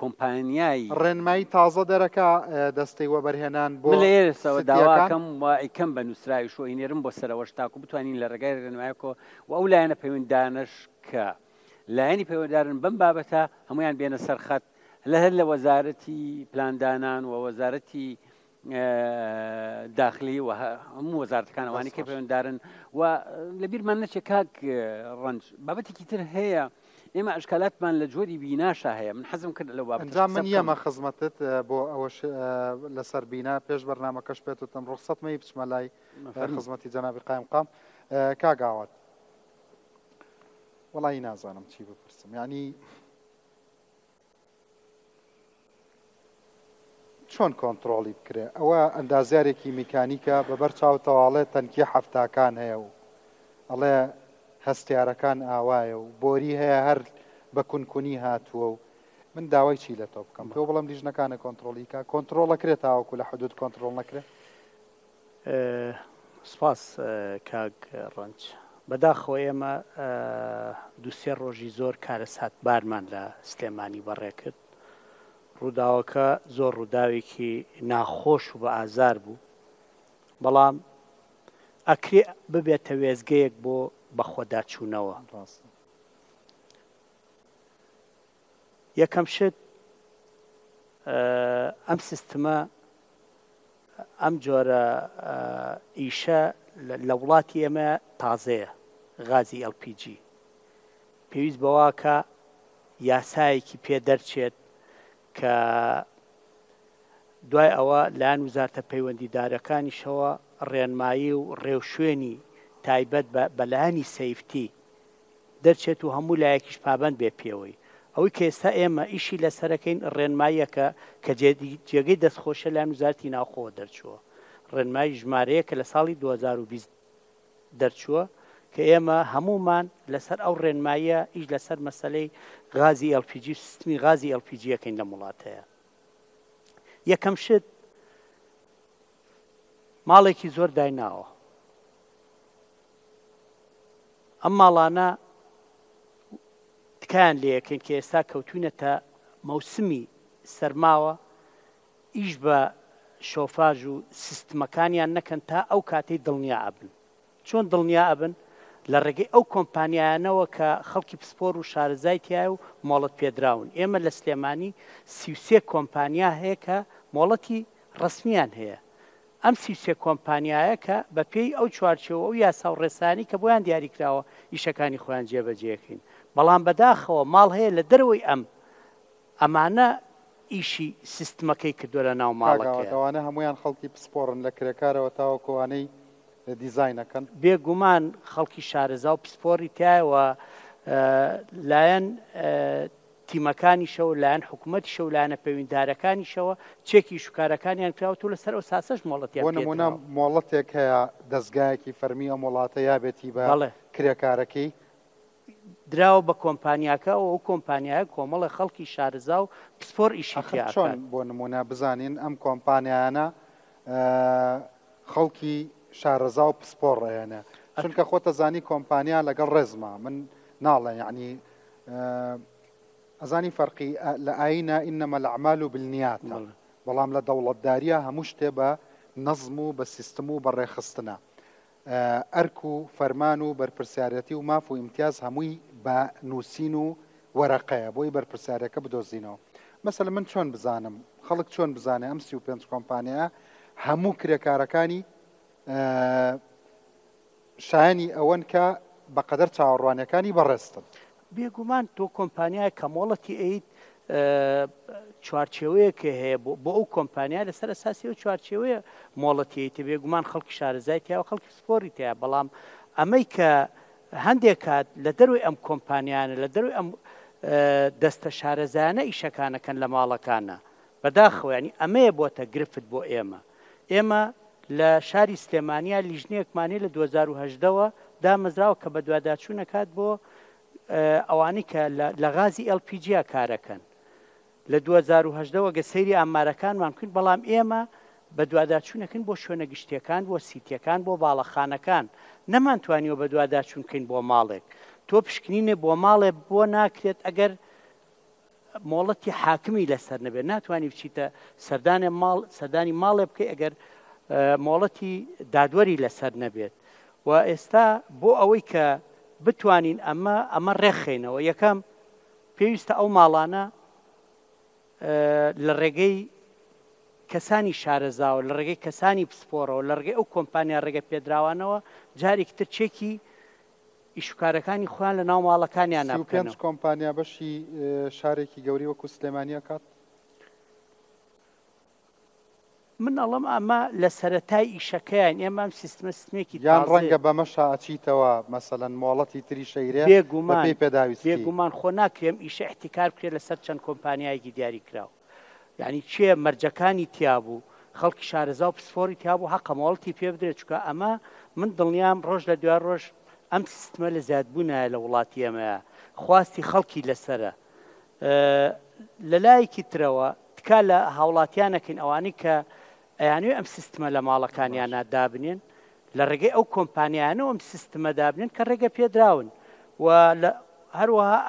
کۆمپانیای. ڕێنمایی تازە دەرەکا دەستەی وەبەرهێنان بۆ من لە ئێرەسەوە ستیەکان. داواکەم و ئەیکەم بە نووسراویش و ئەینێرم بۆ سەرەوەش تاکو بتوانین لە ڕێگای ڕێنمایەکەوە و ئەو لایەنە پەیوەنددانەش کە لایەنی پەیوەندارن بەم بابەتە هەموویان بێنە سەر خەت لە هەر لە وەزارەتی پلاندانان و وەزارەتی داخلی و هەموو وەزارەتەکان ئەوانەی کە پەیوەنددارن و لەبیرمان نەچێت کاک ڕەنج بابەتێکی تر هەیە ئێمە ئەشکالاتمان لە جۆری بیناشا هەیە من حەزم کرد لەو بابەتەش ئەنجا قسە من بکەم. یەمە خزمەتت بۆ ئەوەش لەسەر بینا پێش بەرنامەکەش پێت وتم ڕوخسەت مەی بچمە لای فەرموو. خزمەتی جەنابی قایمقام کاک ئاوات وەڵایی نازانم چی بپرسم یعنی چۆن کۆنتڕۆڵی بکرێ؟ ئەوە ئەندازیارێکی میکانیکە بە بەر چاوتەوە ئەڵێ تەنکی حەفتاکان هەیە و ئەڵێ هەستیارەکان ئاوایە و بۆری هەیە هەر بە کونکونی هاتووە و من داوای چی لە تۆ بکەم؟ تۆ بڵێم لیژنەکانە کۆنتڕۆڵی کا کۆنتڕۆڵ ئەکرێ تاوەکو لە حدود کۆنتڕۆڵ نەکرێ؟ سپاس کاک ڕەنج. بەداخەوە ئێمە دوو سێ ڕۆژی زۆر کارەساتبارمان لە سلێمانی بەڕێ کرد. ڕووداوەکە زۆر ڕووداوێکی ناخۆش و بە ئازار بوو، بەڵام ئەکرێ ببێتە وێستگەیەک بۆ بەخۆداچوونەوە. یەکەم شت ئەم سیستمە ئەم جۆرە ئیشە لە وڵاتی ئێمە تازەیە، غازی LPG. پێویست بەوەکا یاسایەکی پێ دەرچێت کە دوای ئەوە لایەن وزارتە پەیوەندیدارەکانیشەوە ڕێنمایی و ڕێوشوێنی تایبەت بە لایەنی سەیفتی دەرچێت و هەموو لایەکیش پابەند بێت پێوەی. ئەوەی کە ئێستا ئێمە ئیشی لەسەرەکەین ڕێنماییەکە کە جێگەی دەستخۆشیە لایەن وزارەتی ناوخۆوە دەرچووە. ڕێنمایی ژمارەیەک کە لە ساڵی 2020 دەرچووە کە ئێمە هەموومان لەسەر ئەو ڕێنماییە ئیش لەسەر مەسەلەی غازی LPG و سیستمی غازی LPG ئەکەین لەم وڵاتەیە. یەکەم شت ماڵێکی زۆر دایناوە. ئەم ماڵانە تکایان لێیەکەین کە ئێستا کەوتوینەتە مەوسمی سەرماوە ئیش بە شۆفاژ و سیستمەکانیان نەکەن تا ئەو کاتەی دڵنیا ئەبن. چۆن دڵنیا ئەبن؟ لە ڕێگەی ئەو کۆمپانیایانەوە کە خەڵکی پسپۆر و شارەزای تیایە و مۆڵەت پێدراون. ئێمە لە سلێمانی 33 کۆمپانیا هەیە کە مۆڵەتی ڕەسمیان هەیە. ئەم 33 کۆمپانیایە کە بە پێی ئەو چوارچێوە و یاسا و ڕێسایانەی کە بۆیان دیاریکراوە ئیشەکانی خۆیان جێبەجێکەین. بەڵام بەداخەوە ماڵ هەیە لە دەرەوەی ئەم ئەمانە ئیشی سیستمەکەی کردوە لە ناو کاک ئاوات ماڵەکەیا. ئەوانە هەموویان خەڵکی پسپۆڕن لە کرێکارەوە تاوەکو ئەوانەی دیزاین ئەکەن. بێ گومان خەڵکی شارەزا و پسپۆڕی تیایە و لایەن تیمەکانیشەوە لایەن حکومەتیشەوە و لایەنە پەیوەندیدارەکانیشەوە چێکی ئیش و کارەکانیان کراوەتەوە و لەسەر ئەو ساسەش مۆڵەتیان بۆ نموونە پێدراوە. مۆڵەتێک هەیە دەزگایەکی فەرمی ئەم وڵاتە یابێتی بە بەڵێ. کرێکارەکەی. دراوە بە کۆمپانیاکە و ئەو کۆمپانیایە کۆمەڵێ خەڵکی شارەزا و پسپۆر ئیشی ئەخر تیا چۆن ئەکات. بۆ نموونە بزانین ئەم کۆمپانیایانە خەڵکی شارەزا و پسپۆڕ ئەیەنێ چونکە خۆتەزانی کۆمپانیا لەگەڵ ڕێزما من ناڵێ یعنی ئەزانی فەرقی لە ئاینە انما الاعمال بالنیاتە بەڵام لە دەوڵەتداریە هەموو شتێ بە نەزم و بە سیستم و بە ڕێکخستنە ئەرک و فەرمان و بەرپرسیارەتی و ماف و ئیمتیاز هەمووی بە نووسین و وەرەقەیە بۆی بەرپرسیارەکە بدۆزینەوە مەسەلەن من چۆن بزانم خەڵک چۆن بزانێ ئەم 35 کۆمپانیایە هەموو کرێکارەکانی شایانی ئەوەن کە بەقەدەر چاوەڕوانیەکانی بەڕێزتن. بێگومان تۆ کۆمپانیایەک کە مۆڵەتی ئەیت چوارچێوەیەکە هەیە بۆ ئەو کۆمپانیا لەسەر ئەساسی ئەو چوارچێوەیە مۆڵەتی ئەیتە بێگومان خەڵکی شارەزای تیا و خەڵکی پسپۆری تیا بەڵام ئەمەی کە هەندێک کات لە دەروی ئەم کۆمپانیانە لە دەروی ئەم دەستە شارەزایانە ئیشەکانەکەن لە ماڵەکانە بەداخەوە یانی ئەمەیە بۆتە گرفت بۆ ئێمە. ئێمە لە شاری سلێمانیا لیژنەیەکمان هەیە لە 2018 وە دامەزراوە کە بەدواداچوون ئەکات بۆ ئەوانەی کە لە غازی LPG کارەکەن. لە 2018 وە گە سەیری ئامارەکانمان بکەین بەڵام ئێمە بەدواداچوونەکەین بۆ شوێنە گشتیەکان بۆ سیتیەکان بۆ باڵەخانەکان نەمانتوانیوە بەدواداچوون بکەین بۆ ماڵێک تۆ پشکنینێ بۆ ماڵێ بۆ ناکرێت ئەگەر مۆڵەتی حاکمی لەسەر نەبێت ناتوانانی بچیتە سەردانێ ماڵ سەردانی ماڵێ بکەی ئەگەر مۆڵەتی دادوەری لەسەر نەبێت و ئێستا بۆ ئەوەی کە بتوانین ئەمە ئەمە ڕێکخەینەوە یەکەم پێویستە ئەو ماڵانە لە ڕێگەی کەسانی شارەزاوە لە ڕێگەی کەسانی پسپۆڕەوە لە ڕێگەی ئەو کۆمپانیا ڕێگە پێدراوانەوە جارێکی تر چێکی ئیشوکارەکانی خۆیان لە ناو ماڵەکانیانا 35 بکەنەوە. کۆمپانیا بەشی شارێکی گەورەی وەکو سلێمانی ئەکات؟ من ئەڵێم ئەمە لە سەرەتای ئیشەکەیان، ئێمە ئەم سیستمە سیستمێکی یان تازەیە. ڕەنگە بەمەشا ئەچیتەوە مەسەلەن مۆڵەتی تریش ئەیرێ بێگومان، بەپێی پێداویستی. بێگومان خۆ ناکرێ ئەم ئیشە ئیحتیکار بکرێت لەسەر چەند کۆمپانیایەکی دیاریکراو. یانی کێ مەرجەکانی تیابوو، خەڵکی شارەزا و پسپۆری تیابوو حەقە مۆڵەتی پێ بدرێت، چونکە ئەمە من دڵنیام ڕۆژ لە دوای ڕۆژ ئەم سیستمە لە زیادبوونایە لە وڵاتی ئێمەیا، خواستی خەڵکی لەسەرە. لە لایەکی ترەوە تکا لە هاوڵاتیان ئەکەین ئەوانەی کە ئەیانەوێت ئەم سیستمە لە ماڵەکانیانا دابنێن لە ڕێگەی ئەو کۆمپانیایانەوە ئەم سیستمە دابنێن کە ڕێگە پێدراون و هەروەها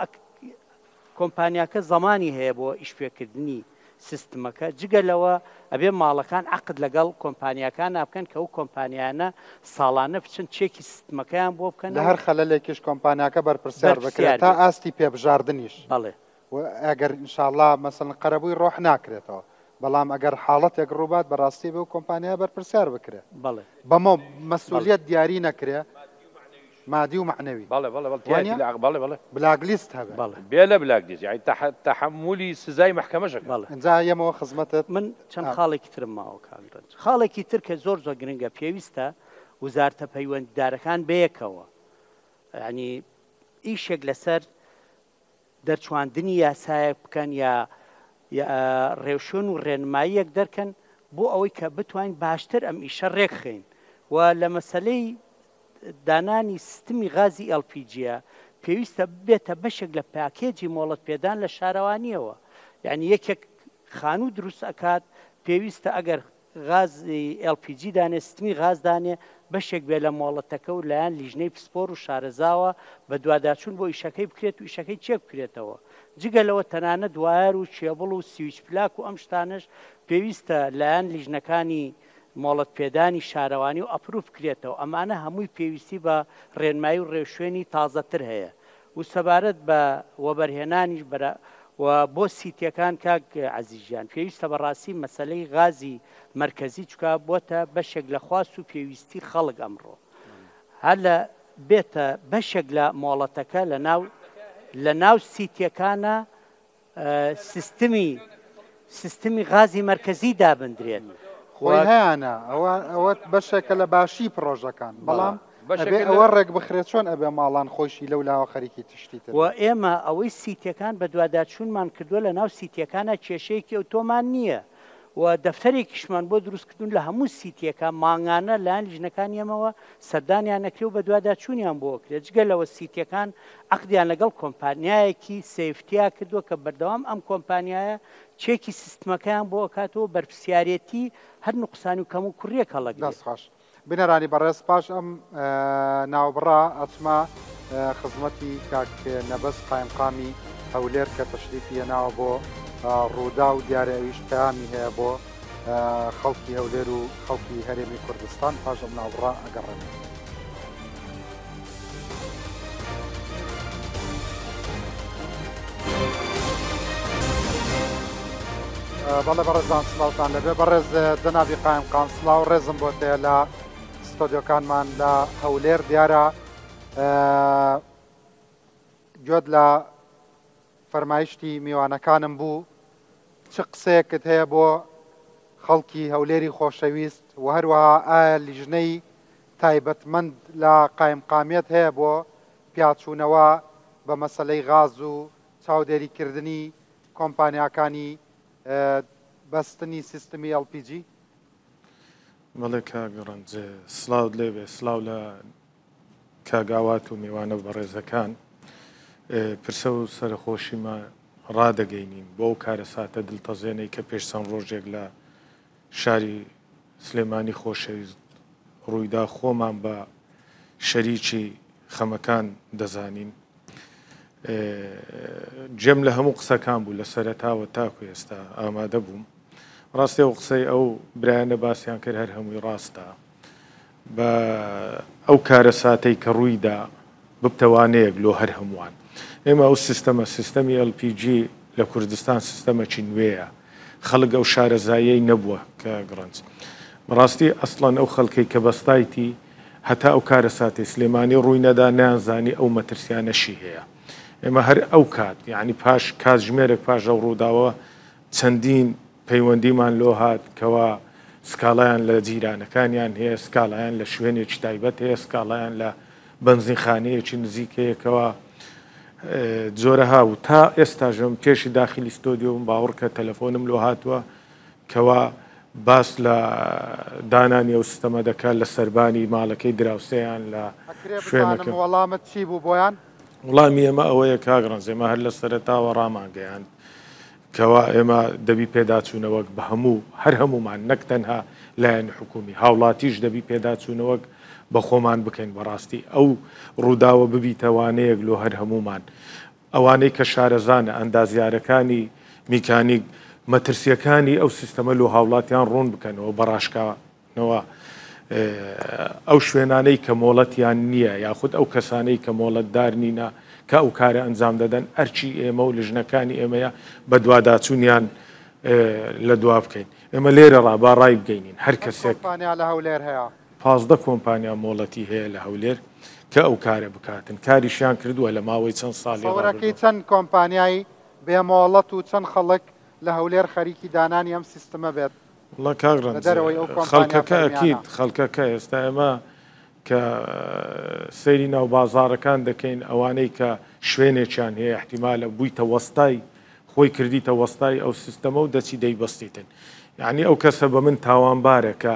کۆمپانیاکە زەمانی هەیە بۆ ئیشپێکردنی سیستمەکە، جگە لەوە ئەبێ ماڵەکان عەقد لەگەڵ کۆمپانیاکانا بکەن کە ئەو کۆمپانیایانە ساڵانە بچن چێکی سیستمەکەیان بۆ بکەن لە و هەر خەلەلێکیش کۆمپانیاکە بەرپرسیار بکرێت بەرپرسیار تا بێت. ئاستی پێبژاردنیش. بەڵێ. و ئەگەر ان شاء اللە مەسەلەن قەرەبووی ڕۆح ناکرێتەوە بەڵام ئەگەر حاڵەتێک ڕووبات بەڕاستی ئەبێ ئەو کۆمپانیایە بەرپرسیار بکرێ. بەڵێ. بەمە بەڵێ. مەسئولیەت دیاری نەکرێ مادی و مەعنەوی. بەڵێ بەڵێ بەڵێ تیایەتی وانیە؟ لە عەق بەڵێ بەڵێ. بلاک لیست هەبێ. بەڵێ. بێ لە بلاک لیست یەعنی تەح تەحەمولی سزای مەحکەمەش ئەکات. بەڵێ. ئینجا یەمەوە خزمەتت. من چەند ئا. خاڵێکی ترم ماوە کاک ڕەنج. خاڵێکی تر کە زۆر زۆر گرنگە پێویستە وزارتە پەیوەندیدارەکان بەیەکەوە یانی ئیشێک لەسەر دەرچواندنی یاسایەک بکەن یا ڕێوشوێن و ڕێنماییەک دەرکەن بۆ ئەوەی کە بتوانین باشتر ئەم ئیشە ڕێکخەین و لە مەسەلەی دانانی سیستمی غازی LPG پێویستە ببێتە بەشێک لە پاکێجی مۆڵەت پێدان لە شارەوانیەوە یعنی یەکێک خانوو دروست ئەکات پێویستە ئەگەر غازی LPG دانێ، ستمی غاز دانێ، بەشێک بێ لە مۆڵەتەکە و لایەن لیژنەی پسپۆر و شارەزاوە بەدواداچوون بۆ ئیشەکەی بکرێت و ئیشەکەی چێک بکرێتەوە. جگە لەوە تەنانەت وایەر و کێبڵ و سویچ پلاک و ئەم شتانەش پێویستە لایەن لیژنەکانی مۆڵەت پێدانی شارەوانی و approve بکرێتەوە. ئەمانە هەمووی پێویستی بە ڕێنمایی و ڕێوشوێنی تازەتر هەیە. و سەبارەت بە وەبەرهێنانیش بەرا و بۆ سیتیەکان کاک عەزیز گیان پێویستە بەڕاستی مەسەلەی غازی مەرکەزی چونکە بۆتە بەشێک لە خواست و پێویستی خەڵک ئەمڕۆ هەر لە بێتە بەشێک لە مۆڵەتەکە لە ناو لە ناو سیتیەکانە سیستمی سیستمی غازی مەرکەزی دابندرێت. خۆی هەیانە ئەوە ئەوە بەشێکە لە باشی پڕۆژەکان بەڵام ئەبێ ئەوە ڕێک بخرێت چۆن ئەبێ ماڵان خۆیشی لەو لاوە خەریکی تشتی تر و ئێمە ئەوەی سیتیەکان بەدواداچوونمان کردووە لە ناو سیتیەکانا کێشەیەکی ئەوتۆمان نییە. و دەفتەرێکیشمان بۆ دروست کردوون لە هەموو سیتیەکە مانگانە لایەن لیژنەکانی ئێمەوە سەردانیان ئەکرێ و بەدواداچوونیان بۆ ئەکرێ جگە لەوە سیتیەکان عەقدیان لەگەڵ کۆمپانیایەکی سەیفتیا کردووە کە بەردەوام ئەم کۆمپانیایە چێکی سیستمەکەیان بۆ ئەکاتەوە و بەرپرسیارێتی هەر نوقسانی و کەموکوڕیەک هەڵەگرێت. دەست خۆش. بینەرانی بەڕێز پاش ئەم ناوبڕە ئەچمە خزمەتی کاک نەبەز قایمقامی هەولێر کە تەشریفی هێناوە بۆ ڕووداو دیارە ئەویش پەیامی هەیە بۆ خەڵکی هەولێر و خەڵکی هەرێمی کوردستان پاش ئەم ناوبڕە ئەگەڕێنەوە. بەڵێ بەڕێزان سڵاوتان لەبێ بەڕێز جەنابی قایم قام سڵاو ڕێزم بۆ تێ لە ستۆدیۆکانمان لە هەولێر دیارە گوێت لە فەرمایشتی میوانەکانم بوو چ قسەیەکت هەیە بۆ خەڵکی هەولێری خۆشەویست و هەروەها ئایا لیژنەی تایبەتمەند لە قایمقامیەت هەیە بۆ پیاچوونەوە بە مەسەلەی غاز و چاودێریکردنی کۆمپانیاکانی بەستنی سیستمی LPG؟ بەڵێ کاک ڕەنج سڵاوت لێبێ سڵاو لە کاک ئاوات و میوانە بەڕێزەکان پرسە و سەرەخۆشیمە ڕادەگەینین بۆ ئەو کارەساتە دڵتەزێنەی کە پێش چەند ڕۆژێک لە شاری سلێمانی خۆشەویست ڕوویدا خۆمان بە شەریکی خەمەکان دەزانین. گوێم لە هەموو قسەکان بوو لە سەرەتاوە تاکو ئێستا ئامادە بووم. ڕاستی ئەو قسەی ئەو برایانە باسیان کرد هەر هەمووی ڕاستە. بە ئەو کارەساتەی کە ڕوویدا ببتە وانەیەک لۆ هەر هەمووان. ئێمە ئەو سیستەمە، سیستەمی LPG لە کوردستان سیستەمەکی نوێیە. خەڵک ئەو شارەزاییەی نەبووە کاک ڕەنج. بەڕاستی ئەسڵەن ئەو خەڵکەی کە بەستایتی هەتا ئەو کارەساتەی سلێمانی ڕووی نەدا نەیانزانی ئەو مەترسیانەشی هەیە. ئێمە هەر ئەو کات یانی پاش کاتژمێرێک پاش ئەو ڕووداوە چەندین پەیوەندیمان لۆ هات کەوا سکاڵایان لە جیرانەکانیان هەیە، سکاڵایان لە شوێنێکی تایبەت هەیە، سکاڵایان لە بەنزینخانەیەکی نزیک هەیە کەوا جۆرەها و تا ئێستاژم پێشی داخلی ستۆدیۆم باوەڕکە تەلەفۆنم لۆ هاتووە کەوا باس لە دانانی ئەو ستەمە دەکات لە سەربانی ماڵەکەی دراوسێیان لە ئەکرێ شوێنەکە. بزانم وەڵامت چی بوو بۆیان؟ وڵامی ئێمە ئەوەیە کاک ڕەنج ئێمە هەر لە سەرەتاوە ڕامانگەیاند کەوا ئێمە دەبی پێداچوونەوەک بە هەموو هەر هەموومان نەک تەنها لایەنی حکوومی هاوڵاتیش دەبی پێداچوونەوەک بە خۆمان بکەین بەڕاستی ئەو ڕووداوە ببیتە وانەیەک لۆ هەر هەموومان ئەوانەی کە شارەزانە ئەندازیارەکانی میکانیک مەترسیەکانی ئەو سیستەمە لۆ هاوڵاتیان ڕوون بکەنەوە بە ڕاشکاوە ئەو شوێنانەی کە مۆڵەتیان نییە یاخود ئەو کەسانەی کە مۆڵەتدار نینە کە ئەو کارە ئەنجام دەدەن ئەرکی ئێمە و لژنەکانی ئێمەیە بەدواداچوونیان لە دوا بکەین ئێمە لێرە ڕا با ڕای بگەینین هەر کەسێک کۆمپانیا لە هەولێر هەیە؟ 15 کۆمپانیا مۆڵەتی هەیە لە هەولێر کە ئەو کارە بکاتن کاریشیان کردووە لە ماوەی چەند ساڵی ڕابردوو. چەند کۆمپانیای بێ مۆڵەت و چەند خەڵک لە هەولێر خەریکی دانانی ئەم سیستمە بێت؟ وەڵا کاک لە ڕەنج دەرەوەی ئەو کۆمپانیا خەڵکەکە فەرمیانە. ئەکید خەڵکەکە ئێستا ئێمە کە سەیری ناو بازاڕەکان دەکەین ئەوانەی کە شوێنێکیان هەیە ئیحتیمالە بوویتە وەستای خۆی کردیتە وەستای ئەو سیستەمە و دەچی دەیبەستیتن یعنی ئەو کەسە بە من تاوانبارە کە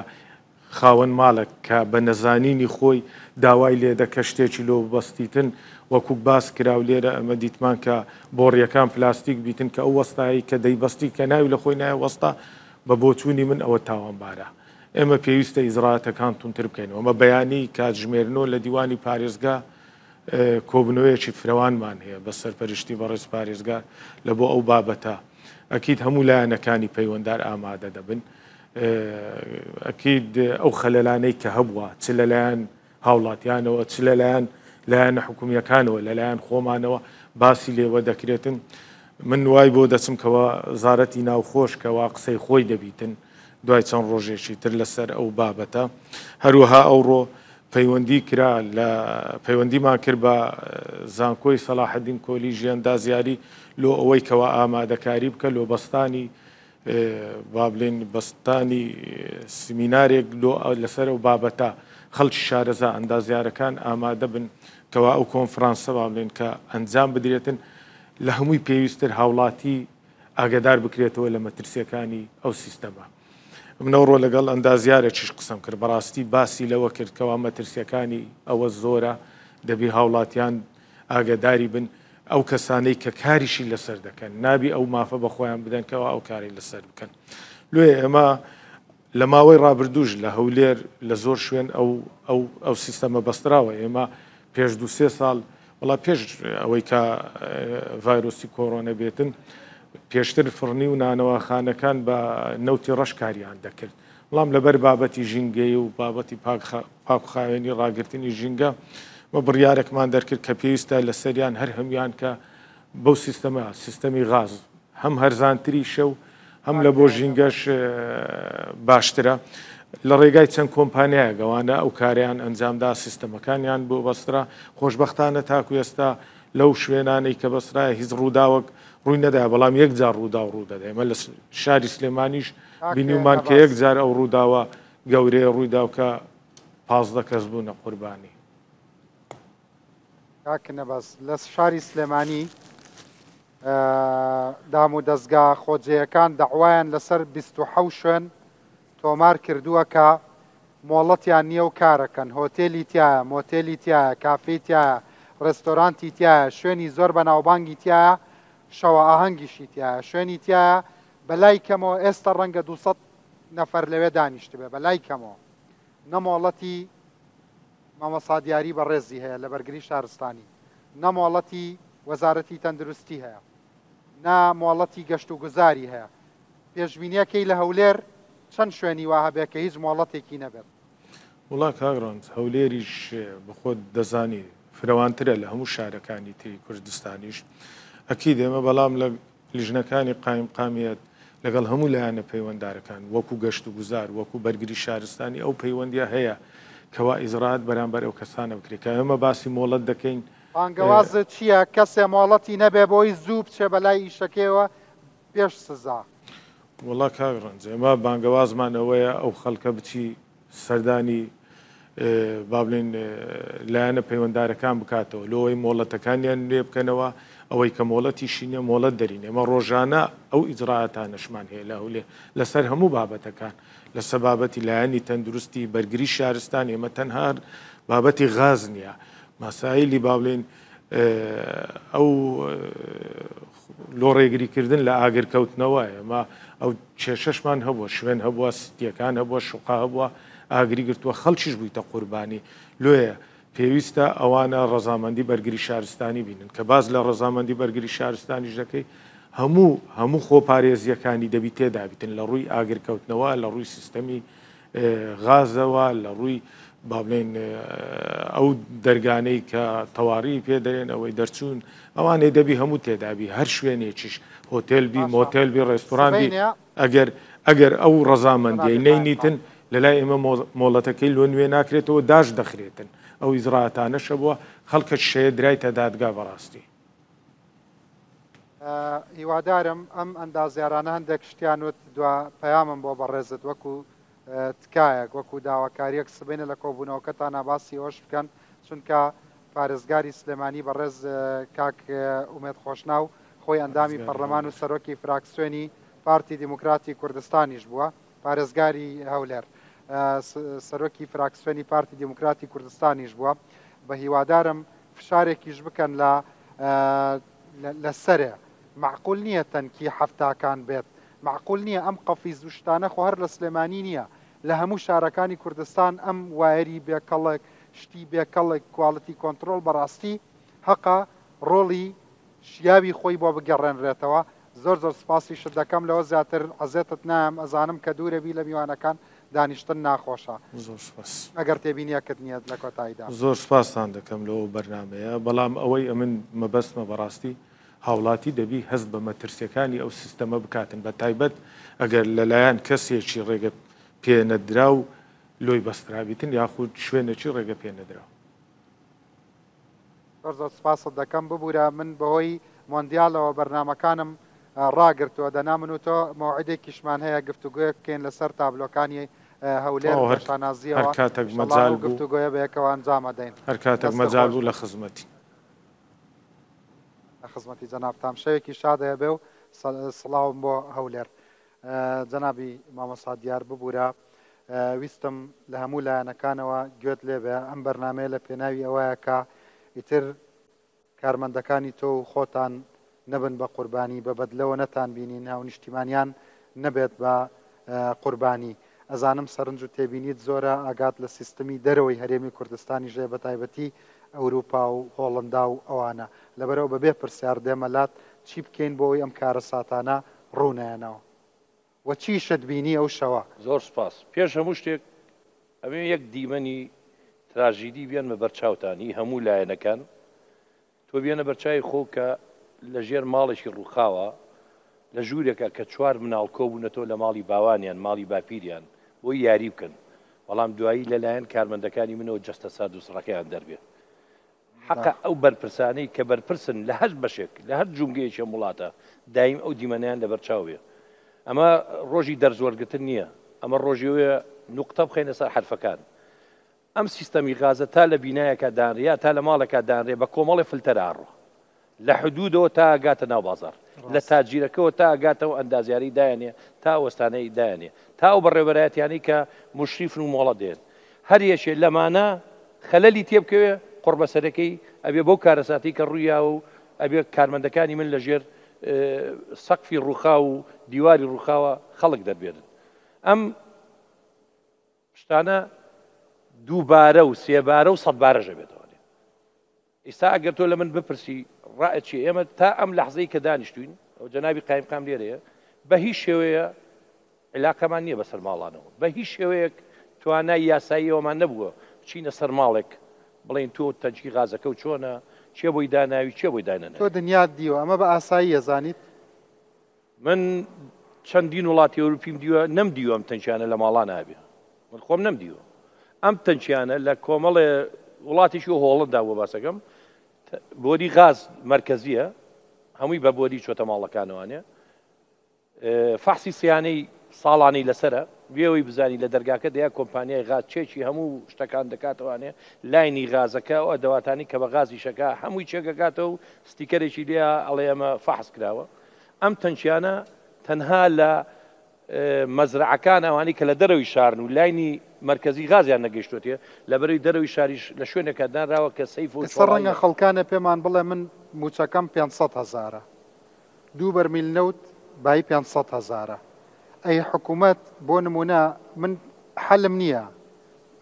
خاوەن ماڵەک کە بە نەزانینی خۆی داوای لێ دەکە شتێکی لۆ ببەستیتن وەکو باس کرا و لێرە ئەمە دیتمان کە بۆڕیەکان پلاستیک بیتن کە ئەو وەستایەی کە دەیبەستی کە ناوی لە خۆی نایە وەستا بە بۆچوونی من ئەوە تاوانبارە ئێمە پێویستە ئیجرائاتەکان توندتر بکەینەوە ئەمە بەیانی کاتژمێر نۆ لە دیوانی پارێزگا کۆبنەوەیەکی فرەوانمان هەیە بە سەرپەرشتی بەڕێز پارێزگار لە بۆ ئەو بابەتە ئەکید هەموو لایەنەکانی پەیوەندار ئامادە دەبن ئەکید ئەو خەلەلانەی کە هەبووە چ لەلایەن هاوڵاتیانەوە چ لەلایەن لایەنە حکومییەکانەوە لەلایەن خۆمانەوە باسی لێوە دەکرێتن من وای بۆ دەچم کەوا زارەتی ناوخۆش کەوا قسەی خۆی دەبیتن دوای چەند ڕۆژێکی تر لەسەر ئەو بابەتە هەروەها ئەوڕۆ پەیوەندی کرا لە پەیوەندیمان کرد بە زانکۆی سەلاحەدین کۆلیژی ئەندازیاری لۆ ئەوەی کەوا ئامادەکاری بکە لۆ بەستانی با بلێن بەستانی سمینارێک لۆ لەسەر ئەو بابەتە خەڵکی شارەزا ئەندازیارەکان ئامادە بن کەوا ئەو کۆنفرانسە با بلێن کە ئەنجام بدرێتن لە هەمووی پێویستتر هاوڵاتی. ئاگادار بکرێتەوە لە مەترسیەکانی ئەو سیستەمە. من ئەوڕۆ لەگەڵ ئەندازیارێکیش قسەم کرد بەڕاستی باسی لەوە کرد کەوا مەترسیەکانی ئەوە زۆرە دەبی هاوڵاتیان ئاگاداری بن ئەو کەسانەی کە کاریشی لەسەر دەکەن نابی ئەو مافە بە خۆیان بدەن کەوا ئەو کاری لەسەر بکەن لۆیە ئێمە لە ماوەی ڕابردووش لە هەولێر لە زۆر شوێن ئەو ئەو ئەو سیستەمە بەستراوە ئێمە پێش دو سێ ساڵ وڵا پێش ئەوەی کە ڤایرۆسی کۆرۆنە بێتن پێشتر فڕنی و نانەواخانەکان بە نەوتی ڕەش کاریان دەکرد بەڵام لەبەر بابەتی ژینگەی و بابەتی پاک و خاوێنی ڕاگرتنی ژینگە و بڕیارێکمان دەرکرد کە پێویستە لەسەریان هەر هەموان کە بەو سیستەمە سیستەمی غاز هەم هەرزانتریشە و هەم لە بۆ ژینگەش باشترە. لە ڕێگای چەند کۆمپانیایەک ئەوانە ئەو کارەیان ئەنجامدا سیستەمەکانیان بۆ بەسترا خۆشبەختانە تاکو ئێستا لەو شوێنانەی کە بەسترایە هیچ ڕووداوەک ڕووی نەدا بەڵام یەک جار ڕووداو ڕوو دەدا ئێمە لە شاری سلێمانیش بینیومان کە یەک جار ئەو ڕووداوە گەورەیە ڕوویدا و کە 15 کەس بوونە قوربانی. کاک نەبەز لە شاری سلێمانی دامودەزگا خۆجێیەکان دەعوایان لەسەر 27 شوێن تۆمار کردووە کە مۆڵەتیان نییە و کارەکەن، هۆتێلی تیایە، مۆتێلی تیایە، کافێی تیایە، ڕێستۆرانتی تیایە، شوێنی زۆر بەناوبانگی تیایە، شەوە ئاهەنگیشی تیایە، شوێنی تیایە بەلای کەمەوە ئێستە ڕەنگە 200 نەفەر لەوێ دانیشتبێ بەلای کەمەوە نە مۆڵەتی مامۆستا دیاری بەڕێزی هەیە لە بەرگری شارستانی، نە مۆڵەتی وەزارەتی تەندروستی هەیە، نە مۆڵەتی گەشتوگوزاری هەیە، پێشبینیەکەی لە هەولێر چەند شوێنی وا هەبێ کە هیچ مۆڵەتێکی نەبێت؟ وەڵا کاک ڕەنج هەولێریش بەخۆت دەزانی فرەوانترە لە هەموو شارەکانی تری کوردستانیش ئەکید ئێمە بەڵام لە لیژنەکانی قایمقامیەت لەگەڵ هەموو لایەنە پەیوەندارەکان وەکو گەشت و گوزار وەکو بەرگری شارستانی ئەو پەیوەندیە هەیە کەوا ئیجرائات بەرامبەر ئەو کەسانە بکرێت کە ئێمە باسی مۆڵەت دەکەین. بانگەوازت چیە کەسێ مۆڵەتی نەبێ بۆی زوو بچێ بەلای ئیشەکەیەوە پێش سزا. وەڵا کاک ڕەنج ئێمە بانگەوازمان ئەوەیە ئەو خەڵکە بچی سەردانی با بڵێین لایەنە پەیوەندارەکان بکاتەوە لۆ ئەوەی مۆڵەتەکانیان نوێ بکەنەوە ئەوەی کە مۆڵەتیشی نیە مۆڵەت دەرین ئێمە ڕۆژانە ئەو ئیجرائاتانەشمان هەیە لە هەولێر لەسەر هەموو بابەتەکان لەسەر بابەتی لایەنی تەندروستی بەرگری شارستان ئێمە تەنها بابەتی غاز نییە مەسایلی با بڵێین ئەو لۆ ڕێگریکردن لە ئاگرکەوتنەوە ئێمە ئەو کێشەشمان هەبووە، شوێن هەبووە، ستیەکان هەبووە، شوقە هەبووە، ئاگری گرتووە، خەڵکیش بوویتە قوربانی. لۆیە پێویستە ئەوانە ڕەزامەندی بەرگری شارستانی بینن. کە باس لە ڕەزامەندی بەرگری شارستانیش دەکەی، هەموو هەموو خۆپارێزییەکانی دەبی تێدابیتن لە ڕووی ئاگرکەوتنەوە، لە ڕووی سیستەمی غازەوە، لە ڕووی با بڵێین ئەو دەرگانەی کە تەواڕی پێ دەرێن ئەوەی دەرچوون ئەوانەی دەبی هەموو تێدابی هەر شوێنێکیش هۆتێل بی مۆتێل بی ڕێستوران بی ئەگەر ئەگەر ئەو ڕەزامەندیەی نەینیتن لەلای ئێمە مۆڵەتەکەی لۆ نوێ ناکرێتەوە داش دەخرێتن ئەو ئیجرائاتانەشە بووە خەڵکە شەیە درایتە دادگا بەڕاستی. هیوادارم ئەم ئەندازیارانە هەندێک شتیان وت دوا پەیامم بۆ بەڕێزت وەکو تکایەک وەکو داواکاریەک سبەینە لە کۆبوونەوەکەتانا باسی ئەوەش بکەن چونکە پارێزگاری سلێمانی بەڕێز کاک ئومێد خۆشناو خۆی ئەندامی پەرلەمان و سەرۆکی فراکسیۆنی پارتی دیموکراتی کوردستانیش بووە پارێزگاری هەولێر سەرۆکی فراکسیۆنی پارتی دیموکراتی کوردستانیش بووە بە هیوادارم فشارێکیش بکەن لە لەسەرێ مەعقول نییە تەنکی حەفتاکان بێت مەعقول نییە ئەم قەفیز و شتانە خۆ هەر لە سلێمانی نییە لە هەموو شارەکانی کوردستان ئەم وایەری بێکەڵک شتی بێکەڵک quality control بەڕاستی هەقە ڕۆڵی شیاوی خۆی بۆ بگەڕێنرێتەوە زۆر زۆر سپاسیشت دەکەم لەوە زیاتر عەزێتت نایەم ئەزانم کە دوورەبی لە میوانەکان دانیشتن ناخۆشە زۆر سپاس. ئەگەر تێبینیەکت نیە لە کۆتاییدا. زۆر سپاستان دەکەم لۆ ئەو بەرنامەیە بەڵام ئەوەی ئەمن مەبەستمە بەڕاستی هاوڵاتی دەبی هەست بە مەترسیەکانی ئەو سیستەمە بکاتن بە تایبەت ئەگەر لەلایەن کەسێکی ڕێگە پێ نەدراو لۆی بەسترابیتن یاخود شوێنێکی ڕێگە پێ نەدراو. زۆر زۆر سپاست دەکەم ببورە من بەهۆی مۆندیالەوە بەرنامەکانم ڕاگرتووە دەنا من و تۆ مەوعیدێکیشمان هەیە گفتوگۆیەک بکەین لەسەر تابلۆکانی هەولێر تەواو بە هەر هەر شانازیەوە کاتەک ئیشەڵا مەجال ئەو بوو گفتوگۆیە بەیەکەوە ئەنجام ئەدەین هەر کاتەک دەستت مەجال خۆش بوو بێ. لە خزمەتی. لە خزمەتی جەنابتام شەوێکی شاد هەبێ و. سڵاوم بۆ هەولێر. جەنابی مامۆستا دیار ببورە ویستم لە هەموو لایەنەکانەوە گوێت لێبێ ئەم بەرنمەیە لە پێناوی ئەوەیە کە ئیتر کارمەندەکانی تۆ و خۆتان نەبن بە قوربانی، بە بەدلەوە نەتان بینین، هاونیشتیمانیان نەبێت بە قوربانی. ئەزانم سەرنج و تێبینیت زۆرە، ئاگات لە سیستمی دەرەوەی هەرێمی کوردستانیش هەیە بەتایبەتی ئەوروپا و هۆڵندا و ئەوانە. لەبەرئەوە بەبێ پرسیار دێمە لات، چی بکەین بۆ ئەوەی ئەم کارەساتانە ڕوونەیەنەوە؟ وە چیشت بینی ئەو شەوە؟ زۆر سوپاس. پێش هەموو شتێک ئەمەوێ یەک دیمەنی تراژیدی بێنمە بەر چاوتان هی هەموو لایەنەکان. تۆ بێنە بەرچاوی خۆو کە لە ژێر ماڵێکی ڕووخاوە لە ژوورێکا کە چوار مناڵ کۆبوونەتەوە لە ماڵی باوانیان، ماڵی باپیریان بۆی یاری بکەن، بەڵام دوایی لە لایەن کارمەندەکانی منەوە جەستە سارد و سڕەکەیان دەربێ. حەقە ئەو بەرپرسانەی کە بەرپرسن لە هەر بەشێک، لە هەر جومگەیەکی ئەم وڵاتە دایم ئەو دیمەنەیان لەبەر چاو بێ. ئەمە ڕۆژی دەرس وەرگرتن نییە، ئەمە ڕۆژی ئەوەیە نوقتە بخەینە سەر حەرفەکان. ئەم سیستەمی غازە تا لە بینایەکا دانرێ یا تا لە ماڵێکا دانرێ بە کۆمەڵێ فلتەرا ئەڕوا لە حدودەوە تا ئەگاتە ناو بازاڕ لە تاجیرەکەوە تا ئەگاتە ئەو ئەندازیارەی دایەنێ تا ئەو وەستانەی دایەنێ تا ئەو بەڕێوەبەرایەتیانەی کە موشریفن و مۆڵەت دێن هەر یەکێ لەمانە خەلەلی تێبکەوێ قوڕبەسەرەکەی ئەبێ بەو کارەساتەی کە ڕوویاوە و ئەبێ کارمەندەکانی من لەژێر سەقفی ڕووخاو و دیواری ڕووخاوە خەڵک دەربێنن ئەم شتانە دووبارە و سێبارە و سەدبارەش ئەبێتەوە لێ. ئیستا ئەگەر تۆ لە من بپرسی ڕائت چیە ئێمە تا ئەم لەحزەی کە دانیشتوین ئەو جەنابی قایمقام لێرەیە بە هیچ شێوەیە علاقەمان نییە بەسەر ماڵانەوە بە هیچ شێوەیەک توانای یاساییەوەمان نەبووە بچینە سەر ماڵێک بڵێین تۆ تەنکی غازەکە و چۆنە کێ بۆی داناوی کێ بۆی دانەناوی. تۆ دنیات دیوە ئەمە بە ئاسایی ئەزانیت؟ من چەندین وڵاتی ئەوروپیم دیوە نەم دیوە ئەم تەنکیانە لە ماڵان هەبێ من خۆم نەم دیوە ئەم تەنکیانە لە کۆمەڵێ وڵاتێکی هۆڵندا بۆ باسەکەم بۆری غاز مرکزیە هەمووی بە بۆری چۆتە ماڵەکانوانێ فەحسی سیانەی ساڵانەی لەسرە بێەوەی بزانی لە دەرگاکە دەیا کۆمپانیای غاز چێکی هەموو شتەکان دەکاتەوانێ لاینی غازەکە ئەو ئەدەواتانی کە بە غازیشەکە هەمووی چێکەکاتەوە و ستیکەرێکی لێ ئەڵێ ئەمە فەحس کراوە ئەم تەنکیانە تەنها لە مەزرەعەکان ئەوانەی کە لە دەرەوەی شارن و لاینی مەرکەزی غازیان نەگەیشتۆتێ لەبەرەی دەرەوەی شاریش لە شوێنێکا دانراوە کە سەیف و ئێستا ڕەنگە چۆڵاییە. خەڵکانێ پێمان بڵێ من مووچەکەم 500 هەزارە دوو بەرمیل نەوت بایی 500 هەزارە ئەی حکوومەت بۆ نموونە من حەلم نییە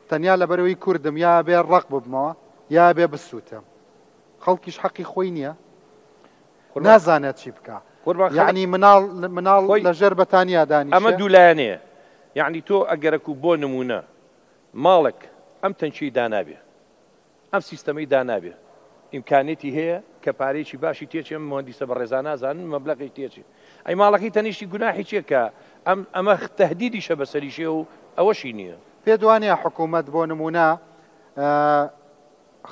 تەنیا لەبەرئەوەی کوردم یا ئەبێ ڕەق ببمەوە یا ئەبێ بسووتێم خەڵکیش حەقی خۆی نییە؟ نازانێت چی بکا یەعنی مناڵ مناڵ لە ژێر بەتانیا دانیشێ. ئەمە دوولایەنەیە یەعنی تۆ ئەگەرەکو بۆ نموونە ماڵێک ئەم تەنکیەی دانابێ ئەم سیستەمەی دانابێ ئیمکانیەتی هەیە کە پارەیەکی باشی تێچێ ئەم موهەندیسە بەڕێزانە ئەزانن مەبلەغێک تێچێ ئەی ماڵەکەی تەنیشتی گوناحی چیە کە ئەم ئەمە تەهدیدیشە بەسەریشێ و ئەوەشی نییە. پێت وانیە حکومەت بۆ نموونە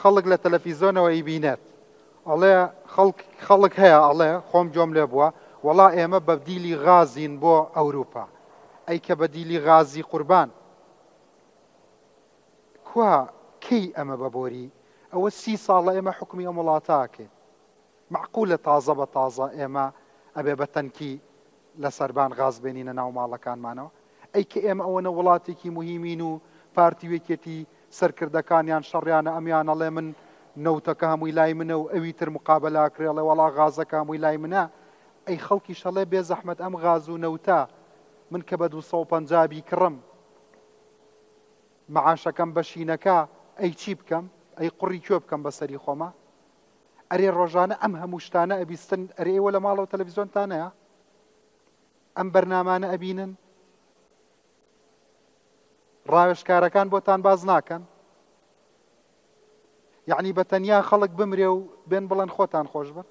خەڵک لە تەلەفیزۆنەوە ئیبینێت ئەڵێ خەڵک خەڵک هەیە ئەڵێ خۆم گوێم لێ بووە وەڵا ئێمە بەدیلی غازین بۆ ئەوروپا ئەی کە بەدیلی غازی قوربان کوا کەی ئەمە بە بۆری ئەوە سی ساڵە ئێمە حکومی ئەم وڵاتە ئەکەین مەعقولە تازە بە تازە ئێمە ئەبێ بە تەنکی لە سەربان غاز بێنینە ناو ماڵەکانمانەوە؟ ئەی کە ئێمە ئەوەنە وڵاتێکی موهیمین و پارتی و یەکێتی سەرکردەکانیان شەڕیانە ئەمیان ئەڵێ من نەوتەکە هەمووی لای منە و ئەوی تر مقابەلە ئەکرێ ئەڵێ وەڵا غازەکە هەمووی لای منە ئەی خەڵکیش ئەڵێ بێ زەحمەت ئەم غاز و نەوتە من کە بە 250 بیکڕم معاشەکەم بەشی نەکا ئەی چی بکەم ئەی قوڕی کوێ بکەم بەسەری خۆما؟ ئەرێ ڕۆژانە ئەم هەموو شتانە ئەبیستن ئەرێ ئێوە لە ماڵەوە تەلەفیزۆنتان هەیە ئەم بەرنامانە ئەبینن ڕاوێژکارەکان بۆتان باز ناکەن یعنی بە تەنیا خەڵک بمرێ و بێن بڵێن خۆتان خۆش بن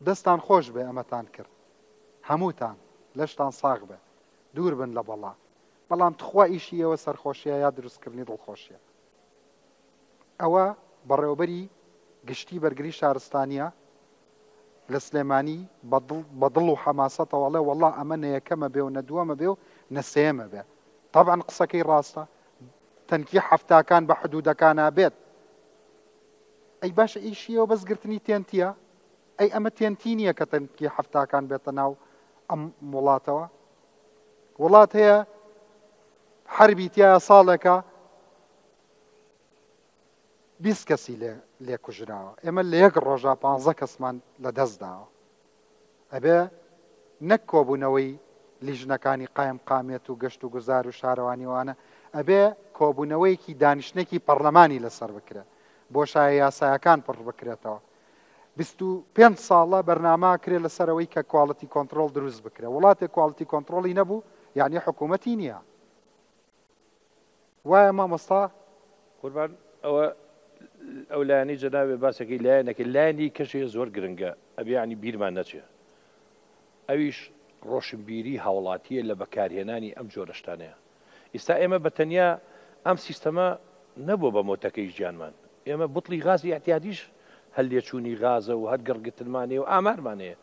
دەستان خۆش بێ ئەمەتان کرد هەمووتان لەشتان ساغ بێ دوور بن لە بەڵا بەڵام تخوا ئیشی ئێوە سەرخۆشیە یا دروستکردنی دڵخۆشیە ئەوە بەڕێوەبەری گشتی بەرگری شارستانیە لە سلێمانی بە دڵ و حەماسەتەوە ئەڵێ وەڵا ئەمە نە یەکەمە بێ و نە دووەمە بێ و نە سێیەمە بێ تەبعەن قسەکەی ڕاستە تەنکی حەفتاکان بە حدودەکانا بێت ئەی باشە ئیشی ئێوە بەس گرتنی تێنتیە؟ ئەی ئەمە تێنتی نییە کە تەنکی حەفتاکان بێتە ناو ئەم وڵاتەوە؟ وڵات هەیە حەربی تیایە ساڵێکە 20 کەسی لێ لێ کوژراوە ئێمە لە یەک ڕۆژا 15 کەسمان لە دەست داوە ئەبێ نەک کۆبوونەوەی لیژنەکانی قایمقامیەت و گەشت و گوزار و شارەوانی وانە ئەبێ کۆبوونەوەیەکی دانیشتنێکی پەڕلەمانی لەسەر بکرێ بۆشایە یاسایەکان پڕ بکرێتەوە 25 ساڵە بەرنامە کرێ لەسەر ئەوەی کە quality control دروست بکرێ وڵاتێک quality control ی نەبوو یعنی حکوومەتی نییە وایە مامۆستا؟ قوربان ئەوە ئەو لایەنەی جەنابێ باسەکەی لایەنەکە لایەنی کەشێ زۆر گرنگە ئەبێ یانی بیرمان نەچێ ئەویش ڕۆشنبیری هاوڵاتیە لە بەکارهێنانی ئەم جۆرە شتانەیە ئیستا ئێمە بە تەنیا ئەم سیستەمە نەبووە بە مۆتەکەی ژیانمان ئێمە بوتڵی غازی ئیعتیادیش هەر لێچوونی غازە و هەر گڕگرتنمان هەیە و ئامارمان هەیە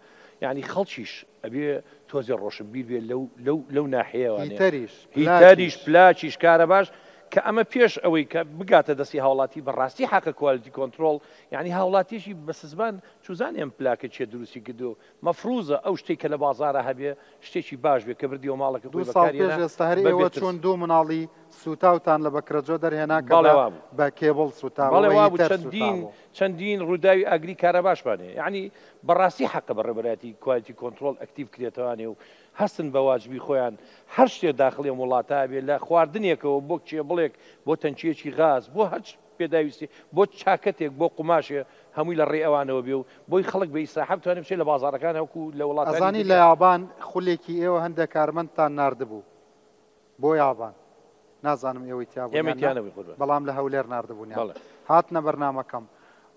یانی خەڵکیش ئەبێ تۆزێ ڕۆشنبیر بێ لەو لەو لەو ناحیەوانێ هیتەریش هیتەریش پلاکیش کارەباش کە ئەمە پێش ئەوەی کە بگاتە دەستی هاوڵاتی بە ڕاستی حەقە quality control یانی هاوڵاتیەکی بەسزمان چوزانێ ئەم پلاکە کێ دروستی کردووە مەفروزە ئەو شتەی کە لە بازارا هەبێ شتێکی باش بێ کە بردیەوە ماڵەکە دوو خۆی ساڵ بەکاری پێش هێنا ئێستا هەر بە ئێوە بێ ترس. چوون دوو مناڵی سووتاوتان لە بەکرەجۆ دەرهێنا کە بەڵێ بە وابوو. بە کێبڵ سووتابوو بەڵێ و وابوو هیتەر چەندین سووتابوو. چەندین ڕووداوی ئاگری کارەباشمان هەیە یەعنی بەڕاستی حەقە بەڕێوەبەرایەتی quality control ئەکتیڤ کرێتەوانێ و هەستن بە واجبی خۆیان هەر شتێ داخڵی ئەم وڵاتە بێ لە خواردنێکەوە بۆ کێبڵێک بۆ تەنکیەکی غاز بۆ هەرچ پێداویستی بۆ چاکەتێک بۆ قوماشێ هەمووی لە ڕێی ئەوانەوە بێ و بۆی خەڵک بە ئیسراحە بتوانێ بچێ لە بازاڕەکان وەکو لە وڵاتانی ئەزانی لە دنیا. یابان خولێکی ئێوە هەندێک کارمەندتان ناردبوو بۆ یابان نازانم ئێوەی تیا بوون ئێمەی یان تیا نا نەبووین قوربان. بەڵام لە هەولێر ناردبوونیان بەڵێ. هاتنە بەرنامەکەم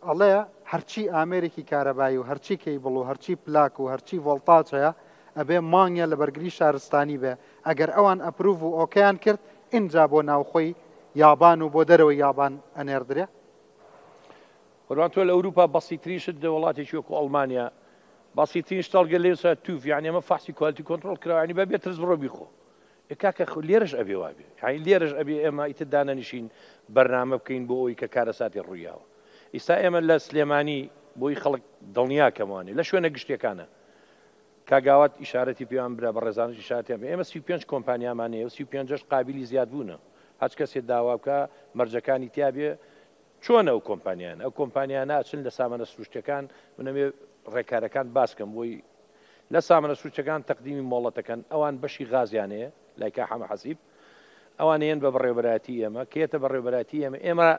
ئەڵێ هەرچی ئامێرێکی کارەبایی و هەرچی کەیبڵ و هەرچی پلاک و هەرچی ڤۆڵتاج هەیە ئەبێ مانگێ لە بەرگری شارستانی بێ ئەگەر ئەوان approve و okay یان کرد ئینجا بۆ ناوخۆی یابان و بۆ دەرەوەی یابان ئەنێردرێ. قوربان تۆ لە ئەوروپا بەسیترین شت لە وڵاتێکی وەکو ئەڵمانیا بەسیترین شت هەڵگە لێ سا توف یعنی ئەمە فەحسی quality control کراوە یعنی بە بێ ترس بڕۆ بیخۆ ئێ کاکە خۆ لێرەش ئەبێ وابێ یعنی لێرەش ئەبێ ئێمە ئیتر دانەنیشین بەرنامە بکەین بۆ ئەوەی کە کارەساتی ڕوویاوە ئیستا ئێمە لە سلێمانی بۆی خەڵک دڵنیا کەموانێ لە شوێنە گشتیەکانە کاک ئاوات ئیشارەتی پێوان برا بەڕێزانش ئیشارەتیان پێ ئێمە 35 کۆمپانیامان هەیە و 35 قابلی زیادبوونە هەچ کەسێ داوا بکا مەرجەکانی تیابێ چۆنە ئەو کۆمپانیانە؟ ئەو کۆمپانیانە ئەچن لە سامانە سروشتیەکان، من ئەمەوێ ڕێکارەکان باس کەم بۆی، لە سامانە سروشتیەکان تەقدیمی مۆڵەت ئەکەن، ئەوان بەشی غازیان هەیە لای کا حەمە حەسیب، ئەوان ئەیەن بە بەڕێوەبەرایەتی ئێمە، کە یەتە بەڕێوەبەرایەتی ئێمە، ئێمە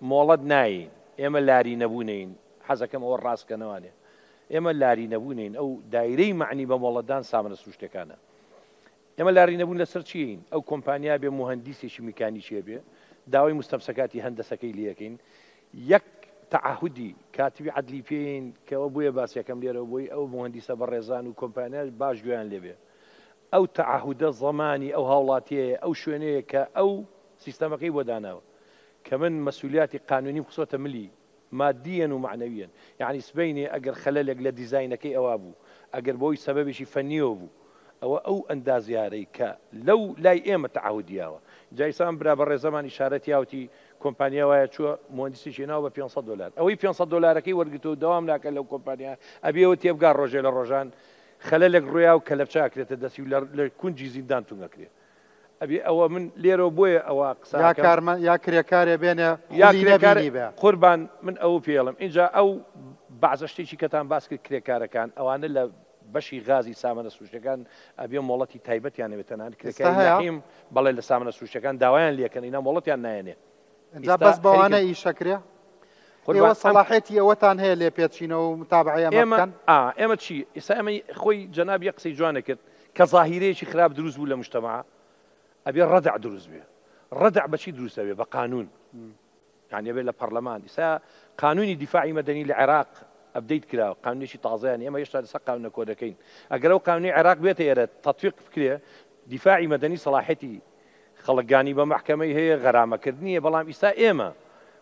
مۆڵەت نایەین، ئێمە لاری نەبوونەین، حەزەکەم ئەوە ڕاست کەنەوانێ، ئێمە لاری نەبوونەین، ئەو دایرەی مەعنی بە مۆڵەتدان سامانە سروشتیەکانە. ئێمە لاری نەبوون لەسەر چیین؟ ئەو کۆمپانیا بێ موهەندیسێکی میکانیکیە بێ داوای موستەمسەکاتی هەندەسەکەی لێکەین یەک تەعەهودی کاتبی عەدلی پێین کە ئەوە بۆیە باسیەکەم لێرەوە بۆی ئەو موهەندیسە بەڕێزان و کۆمپانیاش باش گوێیان لێبێ ئەو تەعەهودە زەمانی ئەو هاوڵاتیەیە ئەو شوێنەیە کە ئەو سیستەمەکەی بۆ داناوە کە من مەسولیاتی قانونیم خستۆتە ملی مادیەن و مەعنەویەن یەعنی سبەینێ ئەگەر خەلەلێک لە دیزاینەکەی ئەوا بوو ئەگەر بەهۆی سەبەبێکی فەنیەوە بوو ئەوە ئەو ئەندازیارەی کە لەو لای ئێمە تەعەهودی یاوە جا ئیستا ئەم برا بەڕێزەمان ئیشارەت یاوتی کۆمپانیا وایە چووە موهەندیسێکی هێناوە بە 500 دۆلار ئەوەی 500 دۆلارەکەی وەرگرتووە و دەوام ناکات لەو کۆمپانیا ئەبێ ئەوە تێبگا ڕۆژێ لە ڕۆژان خەلەلێک ڕوویا و کەلەپچە ئەکرێتە دەستی و لە کونجی زیندان تونگ ئەکرێ ئەبێ ئەوە من لێرەوە بۆیە ئەوە قسە یا ئەکەم. کارمە یا کرێکارێ بێنێ یا خولی کرێکار نەبینیبێ. قوربان من ئەوە پێڵم ئینجا ئەو بەعزە شتێکی کەتان باس کرد کرێکارەکان ئەوانە لە بەشی غازی سامانە سروشتەکان ئەبێ مۆڵەتی تایبەتیان هەبێ تەنانەت ئێستا کرێکاری هەیە؟ لەحیم بەڵێ لە سامانە سروشتەکان داوایان لێکەن ئینا مۆڵەتیان نایەنێ ئینجا ئیستا بەس بەوانە خەریکن ئیش ئەکرێ؟ قوربان ئێوە ئەم سەڵاحێتی ئەوەتان هەیە لێپێچینەوە و متابعەی ئەمە ئێمە بکەن؟ ئا ئێمە چی ئیستا ئێمە خۆی جەناب یەک قسەی جوانە کرد کە زاهیرەیەکی خراپ دروست بوو لە مجتەماع ئەبێ ڕەدع دروست بێ ڕەدع بەچی دروست ئەبێ بە قانون یعنی ئەبێ لە پەرلەمان ئیستا قانونی دیفاعی مەدەنی لە عێراق update کرا قانونێکی تازەیان ئێمە هێشتا لەسەر قانونە کۆنەکەین ئەگەر ئەو قانونی عێراق بێتە ئێرە تەتبیق بکرێ دیفاعی مەدەنی سەڵاحەتی خەڵک گانی بە مەحکەمەی هەیە غەرامەکردنیە بەڵام ئیستا ئێمە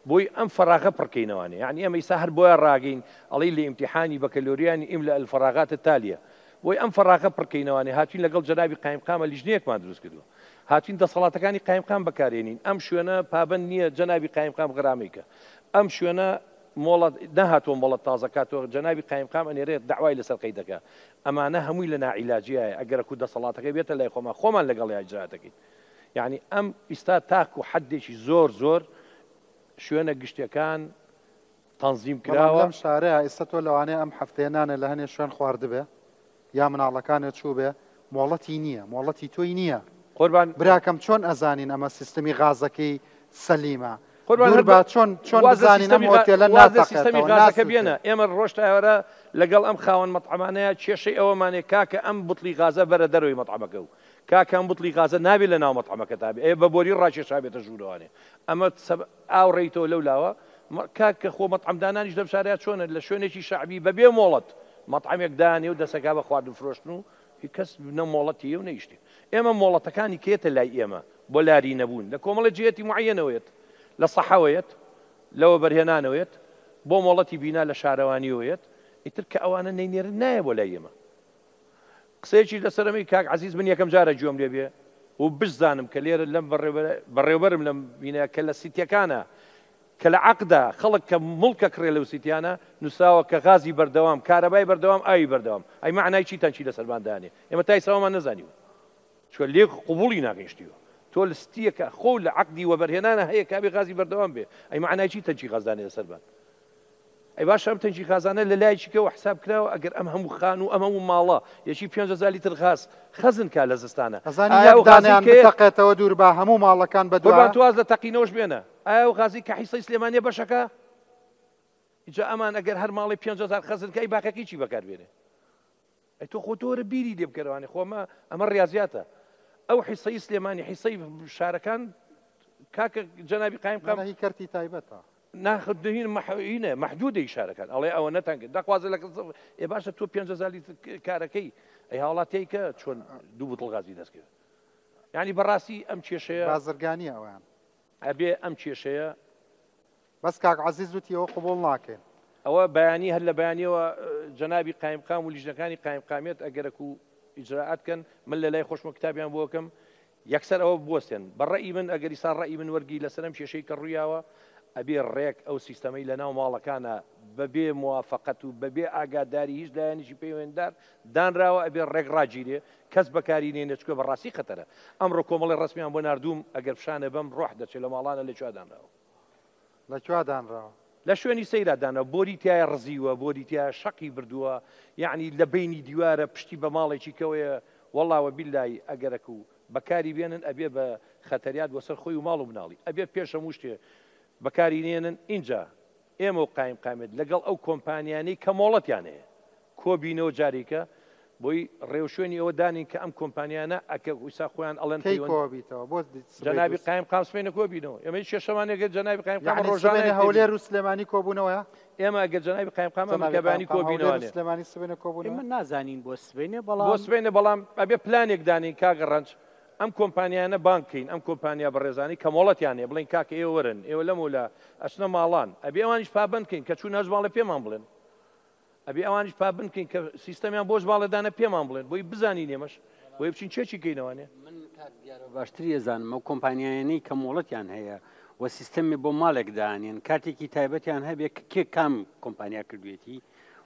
بۆی ئەم فەراغە پڕکەینەوانێ یعنی ئێمە ئیستا هەر بۆیە ڕاگەین ئەڵێی لە ئیمتیحانی بەکەلۆریانی املأ الفراغات التالیە بۆی ئەم فەراغە پڕکەینەوانێ هاتوین لەگەڵ جەنابی قایمقامە لیژنەیەکمان دروست کردوە هاتوین دەسەڵاتەکانی قایمقام بەکارێنین ئەم شوێنە پابەند نییە جەنابی قایمقام غەرامەی کە ئەم شوێنە. مۆڵەت نەهاتووە مۆڵەت تازە کاتەوە جەنابی قایمقام ئەنێرێت دەعوای لەسەر قەید دەکا ئەمانە هەمووی لە ناعیلاجیایە ئەگەرەکو دەسەڵاتەکەی بێتە لای خۆمان خۆمان لەگەڵیا ئیجرائات دەکەین یانی ئەم ئیستا تاکو حەدێکی زۆر زۆر شوێنە گشتیەکان تەنزیم بەڵام کراوە. لەم شارەیا ئیستا تۆ لەوانەیە ئەم هەفتەیە نانێ لە هەنێ شوێن خواردبێ یا مناڵەکانێ چووبێ مۆڵەتی نییە مۆڵەتی تۆی نییە قوربان براکەم چۆن ئەزانین ئەمە سیستمی غازەکەی سەلیمە قوربان دوور هەر با چۆن چۆن واز لە بزانین ئەم سیستەمی غا هۆتێلە واز لە سیستەمی ناتەقێتەوە غازەکە ناسووتێ. بێنە ئێمە ڕۆژ تا ئێوارە لەگەڵ ئەم خاوەن مەتعەمانەیە کێشەی ئەوەمانێ کاکە ئەم بوتڵی غازە بەرە دەرەوەی مەتعەمەکە و کاکە ئەم بوتڵی غازە نابێ لە ناو مەتعەمەکەتا بێ ئەیە بە بۆری ڕاکێشابێتە ژوورەوانێ ئەمە سەب ئاو ڕێیتەوە لەو لاوە کاکە خۆ مەتعەم دانانیش لەم شارەیا چۆنە لە شوێنێکی شەعبی بەبێ مۆڵەت مەتعەمێک دانێ و دەسەکا بە خواردن فرۆشتن و کەس نە مۆڵەتی هەیە و نە هیچ شتێک. ئێمە مۆڵەتەکانی کە یەتە لای ئێمە بۆ لاری نەبوون لە کۆمەڵێ جیهەتی موعەیەنەوە یەت، لە سەحەوە یەت، لە وەبەرهێنانەوە یەت، بۆ مۆڵەتی بینا لە شارەوانییەوە یەت، ئیتر کە ئەوانە نەینێرن نایە بۆ لای ئێمە. قسەیەکیش لەسەر ئەمەی کاک عەزیز من یەکەم جارە گوێم لێ بێ و بشزانم کە لێرە لەم بەڕێوەبەرم لەم بینایە کە لە سیتیەکانە کە لە عەقدا خەڵک کە موڵک ئەکڕێ لەو سیتیانە نوسراوە کە غازی بەردەوام کارەبای بەردەوام ئاوی بەردەوام ئەی مەعنای چی تەنکی لەسەرمان دانێ ئێمە تا ئیستا ئەوەمان نەزانیوە چونکە لێ قبوڵی ناکەین شتی وا تۆ لە ستیەکە خۆ لە عەقدی وەبەرهێنانە هەیە کە ئەبێ غازی بەردەوام بێ ئەی مەعنای چی تەنکی غاز دانێ لەسەرمان ئەی باشە ئەم تەنکی غازانە لە لایەکی کەوە حساب کراوە ئەگەر ئەم هەموو خانوو ئەم هەموو ماڵە یەکی 5000 لیتر غاز خەزن کا لە زستانە ئەزانی ئایا یەک ئەو غازەی دانەیان کە یەت بتەقێتەوە دوور با هەموو ماڵەکان بە قوربان دوا. تۆ واز لە تەقینەوەش بێنە ئایا ئەو غازەی کە حیسەی سلێمانیە بەشەکە ئینجا ئەمان ئەگەر هەر ماڵێ 5000 خەزن کە ئەی باقیەکەی چی بەکار بێنێ ئەی تۆ خۆ تۆ وەرە بیری لێ بکەرەوانێ خۆ ئەمە ئەمە ڕیازیاتە ئەو حیسەی سلێمانی حیسەی شارەکان کاکە جەنابی قایمقام نە هی کەرتی تایبەتە. ناخ دهین مەحینە مەحدودەی شارەکان ئەڵێ ئەوە نەتان کرد دەخوازێ لە ئێ باشە تۆ 5000 لیتر کارەکەی ئەی هاوڵاتیای کە چۆن دوو بوتڵ غازی دەستکەوێت یعنی بەڕاستی ئەم کێشەیە بازرگانیە ئەویان. ئەبێ ئەم کێشەیە. بەس کاک عەزیز وتی ئەوە قبوڵ ناکەین. ئەوە بەیانی هەر لە بەیانیەوە جەنابی قایمقام و لیژنەکانی قایمقامیەت ئەگەرەکو ئیجرائات کەن من لە لای خۆشمەوە کتابیان بۆ ئەکەم یەکسەر ئەوە بوەستێن بە ڕەئی من ئەگەر ئیستا ڕەئی من وەرگری لەسەر ئەم کێشەی کە ڕوویاوە ئەبێ ڕێک ئەو سیستەمەی لەناو ماڵەکانا بەبێ موافەقەت و بەبێ ئاگاداری هیچ لایەنێکی پەیوەنددار دانراوە ئەبێ ڕێک ڕاگیرێ کەس بەکاری نێنێ چونکە بەڕاستی خەتەرە ئەمڕۆ کۆمەڵی ڕەسمیان بۆ ناردووم ئەگەر فشانە بەم ڕۆح دەچێ لە ماڵانە لە کوێ دانراوە. لە کوێ دانراوە؟ لە شوێنی سەیرا دانراوە بۆری تیایە ڕزیوە بۆری تیایە شەقی بردووە یەعنی لە بەینی دیوارە پشتی بە ماڵێکی کەوەیە وەڵا وەبیلای ئەگەرەکو بەکاری بێنن ئەبێ بە خەتەریات بۆ سەر خۆی و ماڵ و مناڵی ئەبێ پێش هەموو شتێ بەکاری نێنن ئینجا ئێمە و قایمقامیەت لەگەڵ ئەو کۆمپانیانەی کە مۆڵەتیان هەیە کۆبینەوە جارێکە بۆی ڕێوشوێنی ئەوە دانین کە ئەم کۆمپانیانە ئەکە ئیسا خۆیان ئەڵێن کەی پەیوەند کۆبیتەوە بۆ سبەی جەنابی دووس قایمقام سبەینە کۆبینەوە ئێمە هیچ کێشەمان نیە گەر جەنابی قایمقام یەعنی ڕۆژانە سبەینێ یەک هەولێر دەبین و سلێمانی کۆبوونەوەیە؟ ئێمە ئەگەر جەنابی قایمقام ئەمر جەنابی کە بەیانی قایمقام هەولێر و کۆبینەوانێ سلێمانی سبەینێ کۆبوونەوە؟ ئێمە نازانین بۆ سبەینێ بۆ بەڵام سبەینێ بەڵام ئەبێ پلانێک دانێین کاک ڕەنج ئەم کۆمپانیایانە بانگ کەین ئەم کۆمپانیا بەڕێزانەی کە مۆڵەتیان هەیە بڵێین کاکە ئێوە وەرن ئێوە لەمەولا ئەچنە ماڵان ئەبێ ئەوانیش پابەند کەین کە چوونە هەر ماڵێ پێمان بڵێن ئەبێ ئەوانیش پابەند کەین کە سیستەمیان بۆش ماڵێ دانە پێمان بڵێن بۆی بزانین ئێمەش بۆی بچین چێکی کەینەوانێ. من کاک دیارە باشتری ئەزانم ئەو کۆمپانیایانەی کە مۆڵەتیان هەیە و سیستەمی بۆ ماڵێک دانێن کارتێکی تایبەتیان هەبێ کە کێ کام کۆمپانیا کردوێتی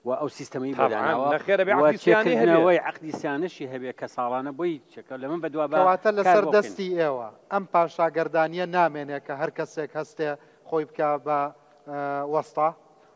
و ئەو سیستەمەی بۆ تەبعەن داناوە نەخێر ئەبێ و عەقدی سیانەی هەبێ. چێکردنەوەی عەقدی سیانەشی هەبێ کە ساڵانە بۆی چێکە لەمە بەدوا با کەواتە کار لەسەر بۆ بکەین. دەستی ئێوە ئەم پاشاگەردانییە نامێنێ کە هەر کەسێک هەستێ خۆی بکا بە وەستا؟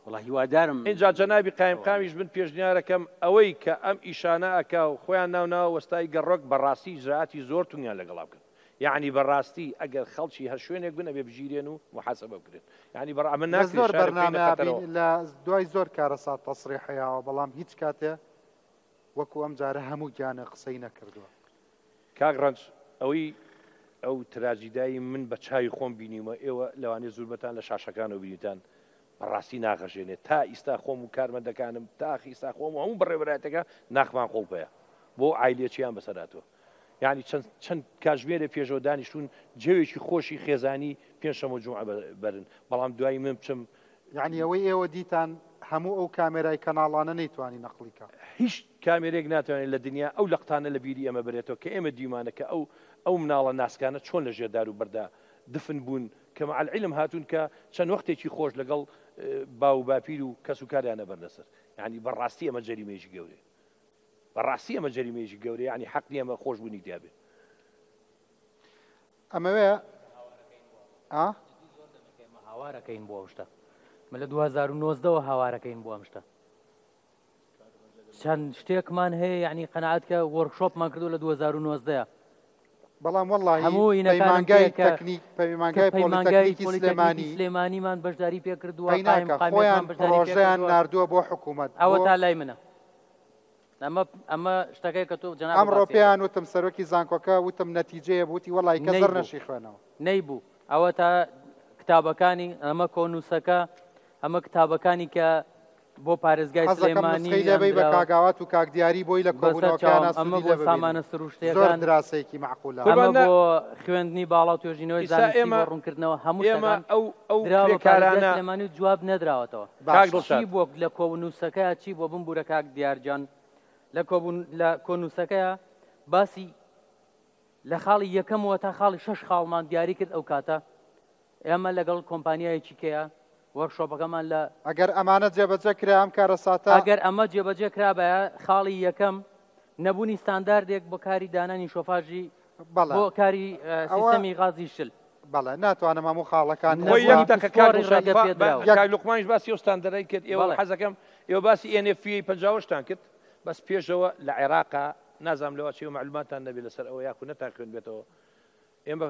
وەڵا هیوادارم ئینجا جەنابی ئەوە بێ. قایمقامیش من پێشنیارەکەم ئەوەی کە ئەم ئیشانە ئەکا و خۆیان ناو ناوە وەستای گەڕۆک بەڕاستی ئیجرائاتی زۆر توندیان لەگەڵا بکەن یەعنی بەڕاستی ئەگەر خەڵکی هەر شوێنێک بن ئەبێ بگیرێن و موحاسەبە بکرێن یەعنی بەڕ ئەمە لە ناکرێ زۆر شارێک بخەینە بەرنامەیا خەتەرەوە. بین لە دوای زۆر کارەسات تەسریح هەیاوە بەڵام هیچ کاتێ وەکو ئەم جارە هەموو گیانێ قسەی نەکردوە. کاک ڕەنج ئەوەی ئەو تراجیدای من بە چاوی خۆم بینیومە ئێوە لەوانەیە زوربەتان لە شاشەکانەوە بینیتان بەڕاستی ناغەژێنێ تا ئیستا خۆم و کارمەندەکانم تاخ ئیستا خۆم و هەموو بەڕێوەبەرایەتەکە ناخمان قوڵپەیە بۆ عایلە چیان بەسەر هاتووە یانی چەند چەند کاژمێرێ پێشەوە دانیشتوون جەوێکی خۆشی خێزانی پێنجشەممە و جومعە بەرن بەڵام دوایی من بچم یانی ئەوەی ئێوە دیتان هەموو ئەو کامێرای کەناڵانە نەیتوانی نەقڵی کا. هیچ کامێرەیەک ناتوانێت لە دنیا ئەو لەقتانە لە بیری ئێمە بەرێتەوە کە ئێمە دیومانە کە ئەو ئەو مناڵە ناسکانە چۆن لە ژێر دار و بەردا دفن بوون کە مع العلم هاتوون کە چەند وەختێکی خۆش لەگەڵ باو و باپیر و کەس و کاریان ئەبەرنە سەر. یانی بە ڕاستی ئەمە جەریمەیەکی گەورەیە. بە ڕاستی ئەمە جەریمەیەکی گەورەیە یانی حەق نییە ئەمە خۆشبوونی تیا بێ. ئەمەوێ ئا؟ هاوارەکەین بۆ ئەو شتە. من لە 2019 وە هاوارەکەین بۆ ئەم شتە. چەند شتێکمان هەیە یعنی قەناعەت کە وۆرکشۆپمان کردو لە 2019 بەڵام وەڵڵاهی هەموو ئینەکانم پەیمانگای پێ کە تەکنیک پەیمانگای کە پەیمانگای پۆلیتەکنیکی پۆلیتەکنیکی سلێمانی سلێمانیمان بەشداری پێ کردووە قەیناکە قایم خۆیان قامیەتمان بەشداری پێ پڕۆژەیان کردووە ناردووە بۆ حکوومەت ئەوە بۆ تا لای منە ئەمە ئەمە شتەکەی کە تۆ جەنابت ئەمڕۆ باسی ئەکەی پێیان وتم سەرۆکی زانکۆکە وتم نەتیجەیە بوو وتی وەڵڵاهی کەس نەیبوو دەرنەشی خوێنەوە. نەیبوو ئەوە تا کتابەکانی ئەمە کۆنووسەکە ئەمە کتابەکانی کە بۆ پارێزگای حەزەکەم سلێمانی نوسخەی لێ بەی بە ئەندراوە. کاک ئاوات و کاک دیاری بۆی لە بەسەر کۆبوونەوەکەیانا چاوم ئەمە سوودی بۆ لێ ببینن سامانە زۆر سروشتیەکان دراسەیەکی مەعقولە. ئەمە قوربان نا بۆ خوێندنی باڵا و توێژینەوەی ئیستا زانستی ئێمە بۆ ڕوونکردنەوە هەموو ئێمە شتەکان ئەو ئەو دراوە بە پارێزگای کرێکارانە سلێمانی و جواب نەدراوەتەوە. کاک باشە. چی دڵشاد. بووە لە کۆنووسەکەیا چی بووە بمبوورە کاک دیار گیان لە کۆبوون لە کۆنووسەکەیا باسی لە خاڵی یەکەمەوە تا خاڵی شەش خاڵمان دیاری کرد ئەو کاتە ئێمە لەگەڵ کۆمپانیایەکی کەیە وۆرکشۆپەکەمان لە. ئەگەر ئەمانە جێبەجێ کرا ئەم کارەساتە. ئەگەر ئەمە جێبەجێ کرابایە خاڵی یەکەم نەبوونی ستانداردێک بۆ کاری دانانی شۆفاژی بەڵێ بۆ کاری ئەوە سیستەمی غازی شل. بەڵێ ناتوانم هەموو خاڵەکان خۆی ئێستا. یەک دەقە کاک پسپۆڕی دڵشاد ڕێگە با پێدراو. یەک. کاک لوقمانیش باسی ئەو ستاندەرەی کرد ئێوە بەڵێ. حەزەکەم ئێوە باسی NFPA 58 تان کرد بەس پێشەوە لە عێراقا نازانم لەوە چێ مەعلوماتان نەبێ لەسەر ئەوە یاخود نەتان خوێندبێتەوە ئێمە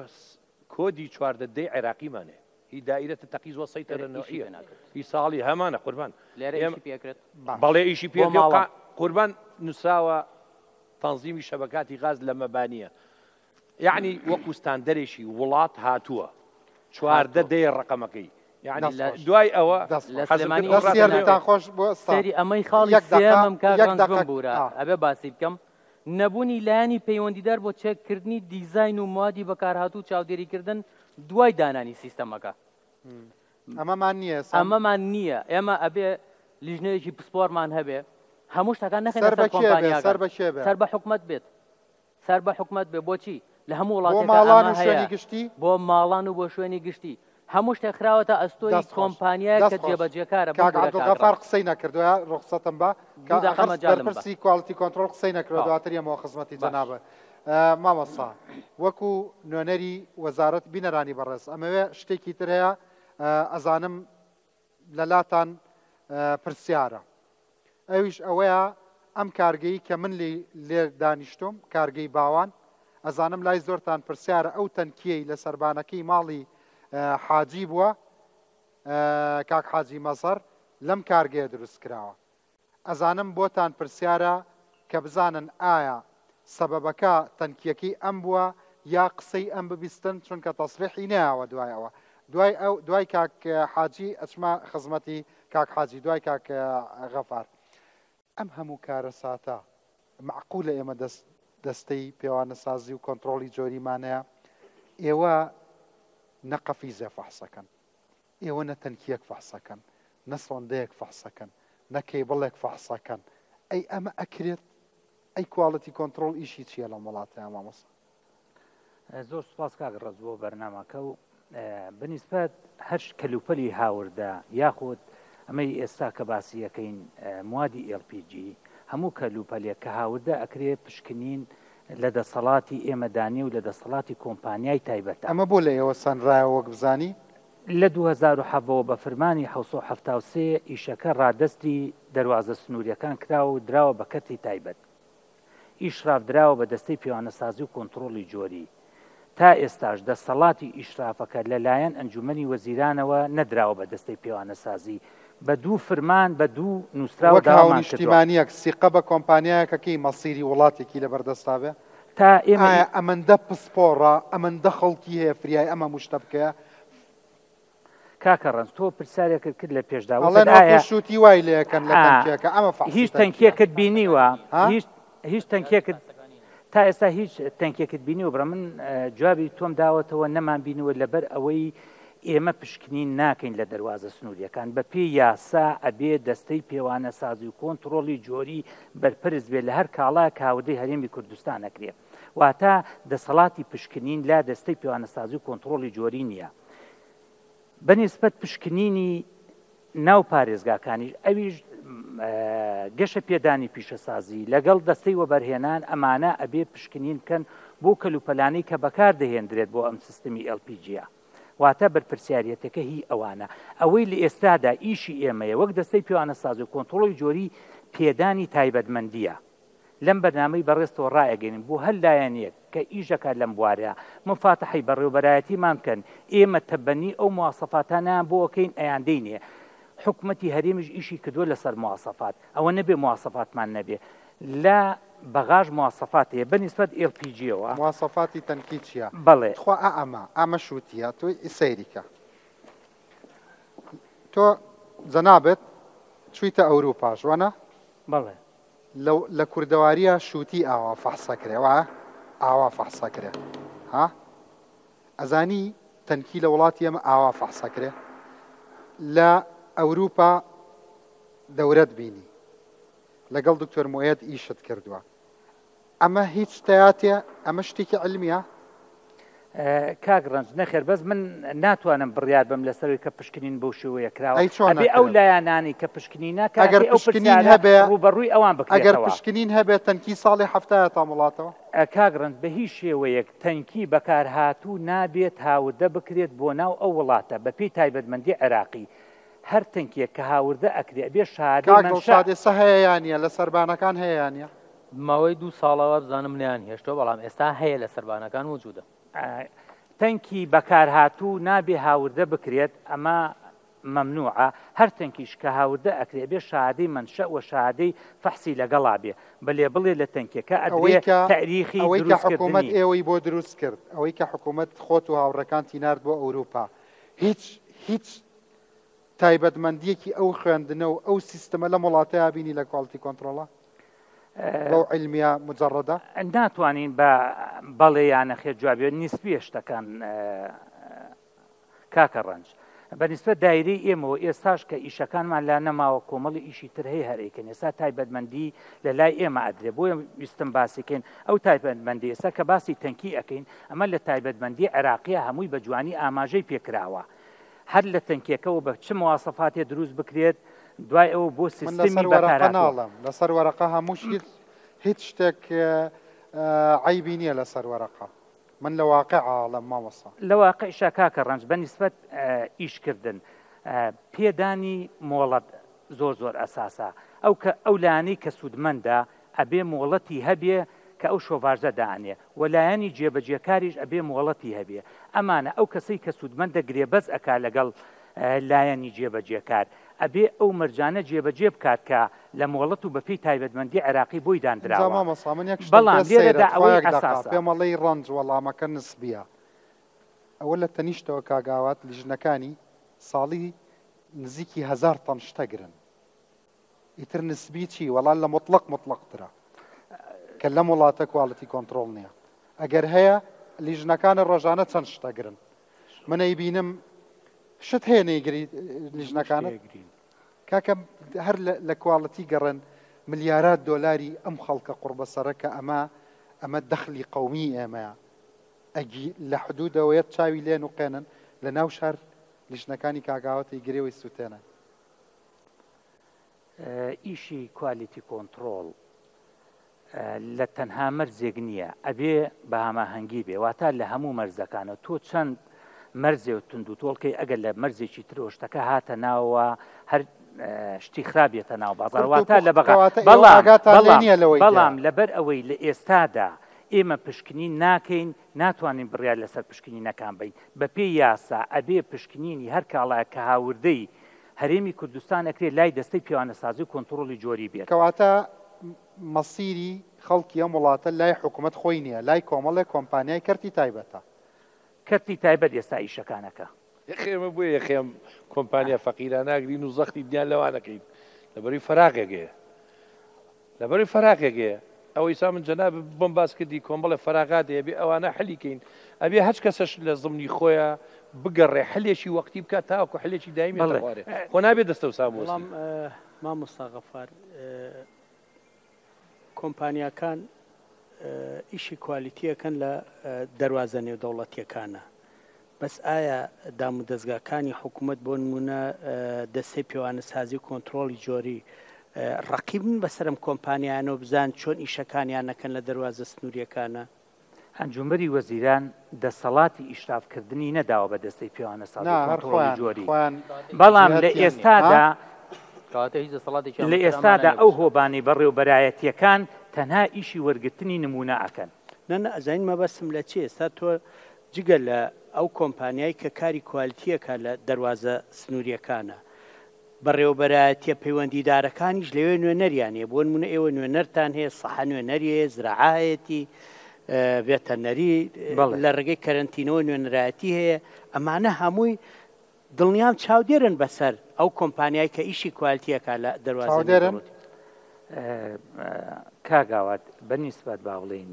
کۆدی 14 دەی عێراقیمان هەیە هی دائیرە تەقیز وە سەیتەرە ئیشی نەوعیە پێ ناکرێت. هی ساڵی هەمانە قوربان لێرە ئێمە ئیشی پێکرێت. باش. بەڵێ ئیشی بۆ پێکرێ و ماڵان. قا قوربان نووسراوە تەنزیمی شەبەکاتی غاز لە مەبانیە یەعنی وەکو ستاندەرێکی وڵات هاتووە 14 هاتووە. دەیە ڕەقەمەکەی یەعنی دەست لە خۆش. دوای ئەوە دەست لە خۆش. حەزم سلێمانی کرد ئەو ئیشی دەست پێ ڕاستە ناکرێت. یەکتان خۆش بۆ ئێستا. سەیری ئەمەی خاڵی یەک دەقە سێیەمم کاک یەک ڕەنج دەقە بمبوورە ئا. ئەبێ باسی بکەم نەبوونی لایەنی پەیوەندیدار بۆ چێککردنی دیزاین و موادی بەکارهاتوو و چاودێریکردن دوای دانانی سیستەمەکە. ئەمەمان نییە ئێستا. ئەمەمان نییە. ئێمە ئەبێ لیژنەیەکی پسپۆرمان هەبێ هەموو شتەکان نەخەینە سەر سەر بە کێ بێ؟ سەر کۆمپانیاکان. بە کێ بێ؟ سەر بە حکومەت بێت. سەر بە حکومەت بێ. بۆچی؟ لە هەموو بۆ وڵاتێکا ماڵان ئەمە و هەیە. شوێنی گشتی؟ بۆ ماڵان و بۆ شوێنی گشتی. هەموو شتێک خراوەتە ئەستۆی دەست خۆش. کۆمپانیایەک دەست کە خۆش. جێبەجێکارە. کاک بمبورە کاک عەبدولغەفار ڕەنج. قسەی نەکردووە ڕوخسەتم بە. دوو دەقە ئەخر مەجالم بە. بەرپرسی quality control قسەی نەکردووە تەواو. دواتر یەمەوە خزمەتی باش. جەنابت. مامۆستا وەکو نوێنەری وەزارەت بینەرانی بەڕێز ئەمەوێ شتێکی تر هەیە ئەزانم لەلاتان پرسیارە ئەویش ئەوەیە ئەم کارگەی کە من لێ لێ دانیشتوم کارگەی باوان ئەزانم لای زۆرتان پرسیارە ئەو تەنکیەی لە سەربانەکەی ماڵی حاجی بووە کاک حاجی مەزەر لەم کارگەیە دروست کراوە ئەزانم بۆتان پرسیارە کە بزانن ئایا سەبەبەکە تەنکیەکەی ئەم بووە یا قسەی ئەم ببیستن چونکە تەسریحی نەیاوە دوای ئەوە دوای ئەو دوای کاک حاجی ئەچمە خزمەتی کاک حاجی دوای کاک غەفار ئەم هەموو کارەساتە مەعقولە ئێمە دەست دەستەی پێوانەسازی و کۆنتڕۆڵی جۆریمانەیە ئێوە نە قەفیزێ فەحسەکەن ئێوە نە تەنکیەک فەحسەکەن، نە سۆندەیەک فەحسەکەن، نە کەیبڵێک فەحسەکەن، ئەی ئەمە ئەکرێت؟ ئەی quality control ئیشی چیە لەم وڵاتەیا مامۆستا؟ زۆر سوپاس کاک ڕەز بۆ بەرنامەکە و بەنیسبەت هەر کەلوپەلی هاوردە یاخود ئەمەی ئێستا کە باسی ئەکەین موادی LPG هەموو کەلوپەلێک کە هاوردە ئەکرێ پشکنین لە دەسەڵاتی ئێمەدا نیە و لە دەسەڵاتی کۆمپانیای تایبەتە. ئەمە بۆ لە ئێوە سەنرایەوە وەک بزانی؟ لە 2017 وە بە فرمانی 773 ئیشەکە ڕادەستی دەروازە سنووریەکان کراوە و دراوە بە کەرتی تایبەت. ئیشراف دراوە بە دەستەی پێوانەسازی و کۆنتڕۆڵی جۆری. تا ئێستاش دەسەڵاتی ئیشرافەکە لە لایەن ئەنجومەنی وەزیرانەوە نەدراوە بە دەستەی پێوانەسازی، بە دوو فرمان بە دوو نووسراو وەک داوامان کردووە. هاونیشتیمانیەک سیقە بە کۆمپانیایەک ئەکەی مەسیری وڵاتێکی لەبەردەستا بێ؟ تا ئێمە ئایا ئەمەندە پسپۆڕە، ئەمەندە خەڵکی هەیە فریای ئەم هەموو شتە بکەیە؟ کاکە ڕەنج تۆ پرسیارێکت کرد لە پێشدا وتت ئەڵێن وەکو ئایا شووتی وای لێ ئەکەن لە ئا تەنکیەکە، ئەمە فەحسی هیچ تەنکیە. تەنکیەکت بینیوە؟ ها؟ هیچ هیچ تەنکیەکت تا ئێستا هیچ تەنکێکت بینیوە برا من جوابی تۆم داوەتەوە نەمان بینیوە لەبەر ئەوەی ئێمە پشکنین ناکەین لە دەروازە سنووریەکان بە پێی یاسا ئەبێ دەستەی پێوانەسازی و کۆنتڕۆڵی جۆری بەرپرس بێ لە هەر کاڵایەک هاوردەی هەرێمی کوردستان ئەکرێ واتە دەسەڵاتی پشکنین لا دەستەی پێوانەسازی و کۆنتڕۆڵی جۆری نییە بە نیسبەت پشکنینی. ناو پارێزگاکانیش ئەویش گەشە پێدانی پیشەسازی لەگەڵ دەستەی وەبەرهێنان ئەمانە ئەبێ پشکنین بکەن بۆ کەلوپەلانەی کە بەکار دەهێندرێت بۆ ئەم سیستمی LPG ە واتە بەرپرسیاریەتەکە هی ئەوانە ئەوەی لە ئێستادا ئیشی ئێمەیە وەک دەستەی پێوانەسازی و کۆنتڕۆڵی جۆری پێدانی تایبەتمەندیە لەم بەرنامەی بەڕێزتەوە ڕائەگەینین بۆ هەر لایەنێک کە ئیش دەکات لەم بوارە مفاتەحەی بەڕێوبەرایەتیمان بکەن ئێمە تەبەنی ئەو مواسەفاتانەیان بۆ ئەکەین ئەیاندەینێ حکومەتی هەرێمیش ئیشی کردووە لەسەر مواسەفات ئەوە نەبێ مواسەفاتمان نەبێ لە بەغاش مواسەفات هەیە بە نیسبەت ئێڵ پی جیەوە. مواسەفاتی تەنکی چیە؟ بەڵێ. تخوا ئا ئەمە ئەمە شوتیە تۆ سەیری کە تۆ جەنابت چویتە ئەوروپاش وەنە؟ بەڵێ. لە لە کوردەواریا شوتی ئاوا فەحسەکرێ وایە ئاوا فەحسەکرێ ها ئەزانی تەنکی لە وڵاتی ئێمە ئاوا فەحسەکرێ لە ئەوروپا دەورەت بینی لەگەڵ دکتۆر مۆیەد ئیشت کردووە ئەمە هیچ تەیاتێ ئەمە شتێکی علمیە؟ کاک ڕەنج نەخێر بەس من ناتوانم بڕیار بم لەسەروی کە پشکنین بەو شێوەیە کراوە ئەی چۆن ئەبێ ئەو ئەکرێت؟ لایەنانەی کە پشکنینە ئەگەر کاکەی ئەو پشکنین پرسیارە هەبێ ڕووبەڕووی ئەوان ئەگەر بکرێتەوە. پشکنین هەبێ تەنکی ساڵی حەفتایە تام وڵاتەوە؟ کاک ڕەنج بە هیچ شێوەیەک تەنکی بەکارهاتوو نابێت هاوردە بکرێت بۆ ناو ئەو وڵاتە بەپێی تایبەتمەندی عێراقی هەر تەنکیەک کە هاوردە ئەکرێ ئەبێ شەهادەی کاک مەنشەء دڵشاد ئێستا هەیە یان نیە؟ لە سەربانەکان هەیە یان نیە؟ ماوەی دوو ساڵە وابزانم نەیان هێشتوە بەڵام ئێستا هەیە لە سەربانەکان وجودە. تەنکی بەکارهاتوو نابێ هاوردە بکرێت ئەمە مەمنوعە هەر تەنکیش کە هاوردە ئەکرێ ئەبێ شەهادەی مەنشەء وە شەهادەی فەحسی لەگەڵا بێ بەلێ بڵێ لە تەنکیەکە ئەوەی ئەدرێ کە تەئریخی ئەوەی کە دروست حکوومەت کردنی. ئێوەی بۆ دروست کرد ئەوەی کە حکوومەت خۆت و هاوڕێکانتی نارد بۆ ئەوروپا هیچ هیچ تایبەتمەندییەکی ئەو خوێندنە و ئەو سیستمە لەم وڵاتەیا بینی لە quality control ا؟ بەو عیلمیە مجەڕەدە؟ ناتوانین بە بەڵێ یا نەخێر جوابی نیسبیە شتەکان کاکە ڕەنج. بە نیسبەت دایرەی ئێمەوە ئێستاش کە ئیشەکانمان لا نەماوە کۆمەڵی ئیشی تر هەیە هەر ئەیکەن ئێستا تایبەتمەندی لە لای ئێمە ئەدرێ بۆیە ویستم باسی کەین ئەو تایبەتمەندی ئێستا کە باسی تەنکی ئەکەین ئەمە لە تایبەتمەندی عێراقیە هەمووی بە جوانی ئاماژەی پێکراوە هەر لە تەنکیەکەوە بە چ مواسەفاتێ دروست بکرێت دوای ئەوە بۆ من سیستمی لەسەر وەرەقە بەکارهاتوو. ناڵێم لەسەر وەرەقە هەمووش هیچ هیچ شتێک عەیبی نییە لەسەر وەرەقە من لە واقع ئاڵێم مامۆستا. لە واقعیشا کاکە ڕەنج بە نیسبەت ئیش کردن پێدانی مۆڵەت زۆر زۆر ئەساسە ئەو کە ئەو لایەنەی کە سوودمەندە ئەبێ مۆڵەتی هەبێ کە ئەو شۆڤاژە دائەنێ وە لایەنی جێبەجێکاریش ئەبێ مۆڵەتی هەبێ ئەمانە ئەو کەسەی کە سوودمەندە گرێبەست ئەکا لەگەڵ لایەنی جێبەجێکار ئەبێ ئەو مەرجانە جێبەجێ بکات کە لە مۆڵەت و بەپێی تایبەتمەندی عێراقی بۆی ئینجا داندراوە مامۆستا من یەک شتم پێ بەڵام سەیرە لێرەدا تخوا ئەوەی یەک دەقە ئەساسە. پێم ئەڵێی ڕەنج وەڵامەکە نسبیە ئەوە لە تەنیشتەوە کاک ئاوات لیژنەکانی ساڵی نزیکی هەزار تەن شتەگرن ئیتر نسبی چی وەڵا لە موتڵەق موتڵەقترە کە لەم وڵاتە quality control نییە ئەگەر هەیە لیژنەکانە ڕۆژانە چەند شتە گرن من ئەیبینم شت هەیە نەیگری لیژنەکانت کاکە هەر لە quality گەڕێن ملیارات دۆلاری ئەم خەڵکە قوڕبەسەرە کە ئەمە ئەمە دەخلی قەومی ئێمەیە ئەگی لە حدودەوەیەت چاوی لێ نوقێنن لە ناو شار لیژنەکانی کاگاوەتی گرێوەی سووتێنن. ئیشی quality control لە تەنها مەرزێک نییە ئەبێ بە هەماهەنگی بێ واتە لە هەموو مەرزەکانە تۆ چەند مەرزێ و تونند و تۆڵکەی ئەگەر لە مەرزێکی ترەوە شتەکە هاتە ناوەوە هەر شتی خراپ بێتە ناو بازار واتە لە بەغا بەڵام بەڵام بەڵام لەبەر ئەوەی لە ئێستادا ئێمە پشکنین ناکەین ناتوانین بڕیار لەسەر پشکنینەکان بین بەپێی یاسا ئەبێ پشکنینی هەر کاڵایەک کە هاوردەی هەرێمی کوردستان ئەکرێ لای دەستەی پێوانەسازی و کۆنتڕۆڵی جۆری بێت. کەواتە مەسیری خەڵکی ئەم وڵاتە لای حکومەت خۆی نییە، لای کۆمەڵێک کۆمپانیای کەرتی تایبەتە. کەرتی تایبەت ئێستا ئیشەکان ئەکا. یەخێ ئێمە بۆیە یەخەی ئەم کۆمپانیا فەقیرانە ئەگرین و زەختی دنیا لەوان ئەکەین لەبەروی فەراغێک هەیە لەبەروی فەراغێک هەیە ئەوە ئیسا من جەنابت بۆم باس کردی کۆمەڵێ فەراغات هەیە ئەبێ ئەوانە حلی کەین ئەبێ هەچ کەسەش لە زمنی خۆیا بگەڕێ حلێکی وەقتی بکات تاوەکو حلێکی دایمی بەڵێ. خوارێ خۆ نابێ دەستەوسان بوەستی. بەڵام مامۆستا غەفار کۆمپانیاکان ئیشی quality ئەکەن لە دەروازە نێودەوڵەتیەکانە. بەس ئایا دامودەزگاکانی حکومەت بۆ نموونە دەستەی پێوانەسازی و کۆنترۆڵی جۆری ڕەقیبن بەسەر ئەم کۆمپانیایانەوە بزان چۆن ئیشەکانیان ئەکەن لە دەروازە سنووریەکانە؟ ئەنجومەری وەزیران دەسەڵاتی ئیشراف کردنی نەداوە بە دەستەی پێوانەسازی و کۆنترۆڵی جۆری، بەڵام لە ئێستادا لە ئێستادا ئەو هۆبانەی بەڕێوبەرایەتیەکان تەنها ئیشی وەرگرتنی نمونە ئەکەن. نا نا ئەزانین مەبەستم لە چیە ئێستا تۆ جگە لە ئەو کۆمپانیای کە کاری quality ئەکا لە دەروازە سنوریەکانە بەڕێوەبەرایەتیە پەیوەندیدارەکانیش لەوێ نوێنەریان هەیە، بۆ نمونە ئێوە نوێنەرتان هەیە، سەحە نوێنەری هەیە، زراعە هەیەتی، ڤێتەرنەری لە ڕێگەی کەرەنتینەوە نوێنەرایەتی هەیە، ئەمانە هەمووی دڵنیام چاودێرن بەسەر ئەو کۆمپانیای کە ئیشی quality ئەکا لە دەروازە چاودێرن؟ نێودەوڵەتی. کاک ئاوات بە نیسبەت با بڵێین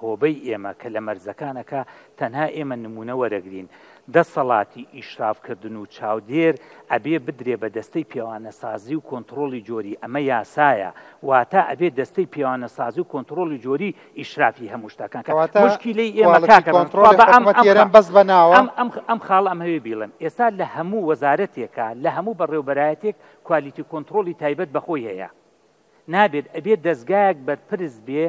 هۆبەی ئێمە کە لە مەرزەکان ئەکا تەنها ئێمە نمونە وەرەگرین دەسەڵاتی ئیشراف کردن و چاودێر ئەبێ بدرێ بە دەستەی پێوانەسازی و کۆنتڕۆڵی جۆری ئەمە یاسایە واتە ئەبێ دەستەی پێوانەسازی و کۆنتڕۆڵی جۆری ئیشرافی هەموو شتەکان کە کەواتە مشکیلەی ئێمە quality کاکە بەم کۆنتڕۆڵی با ئەم حکومەتی ئەم هەرێم بەس بە ناوە؟ ئەم ئەم ئەم خاڵە ئەمهەوێ بیڵێم ئێستا لە هەموو وەزارەتێکا لە هەموو بەڕێوبەرایەتێک quality control ی تایبەت بە خۆی هەیە نابێت ئەبێ دەزگایەک بەرپرس بێ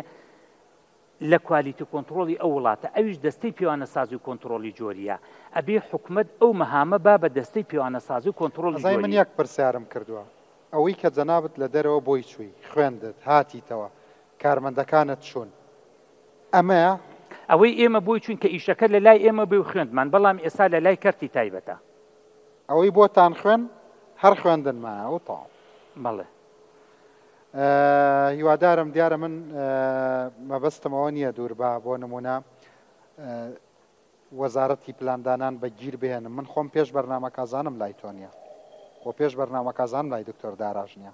لە quality control ی ئەو وڵاتە ئەویش دەستەی پێوانەسازی و کۆنتڕۆڵی جۆریە ئەبێ حکومەت ئەو مەهامە با بە دەستەی پێوانەسازی و کۆنتڕۆڵی ئەزانی من جۆری. یەک پرسیارم کردوە ئەوەی کە جەنابت لە دەرەوە بۆی چووی خوێندت هاتیتەوە کارمەندەکانت چوون ئەمەیە؟ ئەوەی ئێمە بۆی چووین کە ئیشەکە لە لای ئێمە بێ و خوێندمان بەڵام ئێستا لە لای کەرتی تایبەتە. ئەوەی بۆتان خوێن هەر خوێندن مایە و تەواو. بەڵێ. هیوادارم دیارە من مەبەستم ئەوە نییە دوور بە بۆ نمونە وەزارەتی پلاندانان بە گیر بهێنم من خۆم پێش بەرنامەکازانم لای تۆ نییە و پێش بەرنامەکازان لای دکتۆر داراش نییە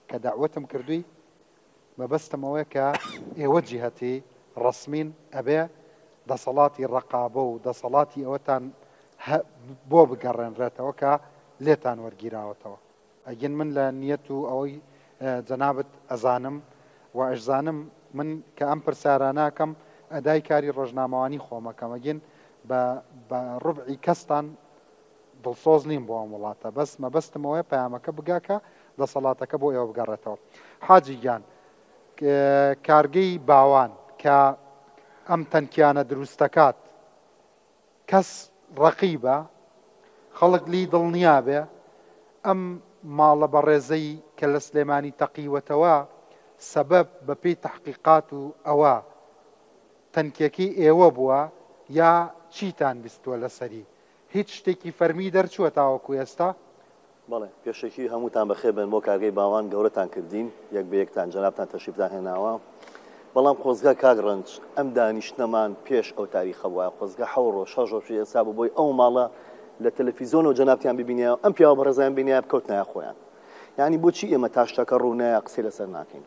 کە داوەتم کردووی مەبەستم ئەوەیە کە ئێوە جیهەتی ڕەسمین ئەبێ دەسەڵاتی ڕەقابە و دەسەڵاتی ئەوەتان بۆ بگەڕێنرێتەوە کە لێتان وەرگیراوەتەوە. ئەگین من لە نیەت و ئەوەی جەنابت ئەزانم و ئەشزانم من کە ئەم پرسیارانە ئەکەم ئەدای کاری ڕۆژنامەوانی خۆم ئەکەم ئەگین بە بە ڕوبعی کەستان دڵسۆز نیم بۆ ئەم وڵاتە بەس مەبەستم ئەوەیە پەیامەکە بگا کە دەسەڵاتەکە بۆ ئێوە بگەڕێتەوە حاجی گیان کارگەی باوان کە ئەم تەنکیانە دروستەکات کەس ڕەقیبە خەڵک لی دڵنیا بێ ئەم ماڵە بەڕێزەی کە لە سلێمانی تەقیوەتەوە سەبەب بە پێی تەحقیقات و ئەوە تەنکیەکەی ئێوە بووە یا چیتان بیستووە لەسەری؟ هیچ شتێکی فەرمی دەرچووە تاوەکو ئێستا؟ بەڵێ پێشەکی هەمووتان بەخێر بێن بۆ کارگەی باوان گەورەتان کردین یەک بە یەکتان جەنابتان تەشریفتان هێناوە بەڵام خۆزگە کاک ڕەنج ئەم دانیشتنەمان پێش ئەو تاریخە بوایە خۆزگە حەو ڕۆژ شەش ڕۆژ پێش ئێستا بوو بۆی ئەو ماڵە لە تەلەفیزۆنەوە جەنابتیان ببینایە ئەم پیاوە بەڕێزیان بینایە بکەوتنایە خۆیان یعنی بۆچی ئێمە تا شتەکە ڕوو نایە قسەی لەسەر ناکەین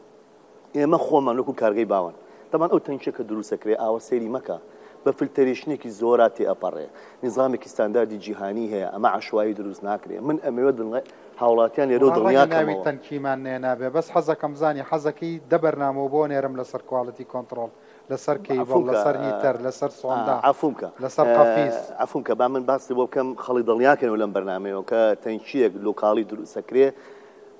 ئێمە خۆمان وەکو کارگەی باوان تەبعەن ئەو تەنکیە کە دروست ئەکرێ ئاوە سەیری مەکە بە filtration ێکی زۆرا تێ ئەپەڕێ نیزامێکی ستانداردی جیهانی هەیە ئەمە عەشوایی دروست ناکرێ من ئەمەوێ دڵنیای هاوڵاتیان لێرەوە وەڵا دڵنیا ڕەنگە ناوی کەمەوە. تەنکیمان نێنابێ بەس حەزەکەم بزانی حەزەکەی دە بەرنامەو بۆ نێرم لەسەر quality control لەسەر کەیبڵ عەفوم کە لەسەر heater لەسەر سۆندا عەفوم کە لەسەر قەفیس. عەفوم کە با من باسی بۆ بکەم خەڵک دڵنیا کەنەوە لەم بەرنامەیەوە کە تەنکیەک local ی دروست ئەکرێ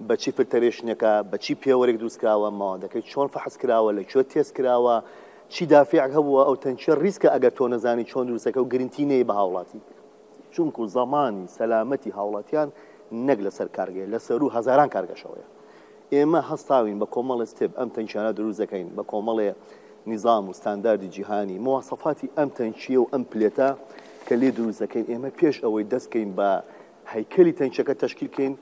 بە چی filtration ێکە، بە چی پێوەرێک دروست کراوە، مەوادەکەی چۆن فەحس کراوە، لە کوێ تێست کراوە، چی دافیعێک هەبووە، ئەو تەنکیە ریسکە ئەگەر تۆ نەزانی چۆن دروستەکە و گرنتی نەیەی بە هاوڵاتی. چونکو زەمانی سەلامەتی هاوڵاتیان نەک لەسەر کارگەیە، لە سەروو هەزاران کارگەشەوەیە. ئێمە هەستاوین بە کۆمەڵێ step ئەم تەنکیانە دروست دەکەین، بە کۆمەڵێ نیزام و ستانداردی جیهانی، مواسەفاتی ئەم تەنکیە و ئەم plate ە کە لێ دروست دەکەین، ئێمە پێش ئەوەی دەست کەین بە هەیکەلی تەنکیەکە تەشکیل کەین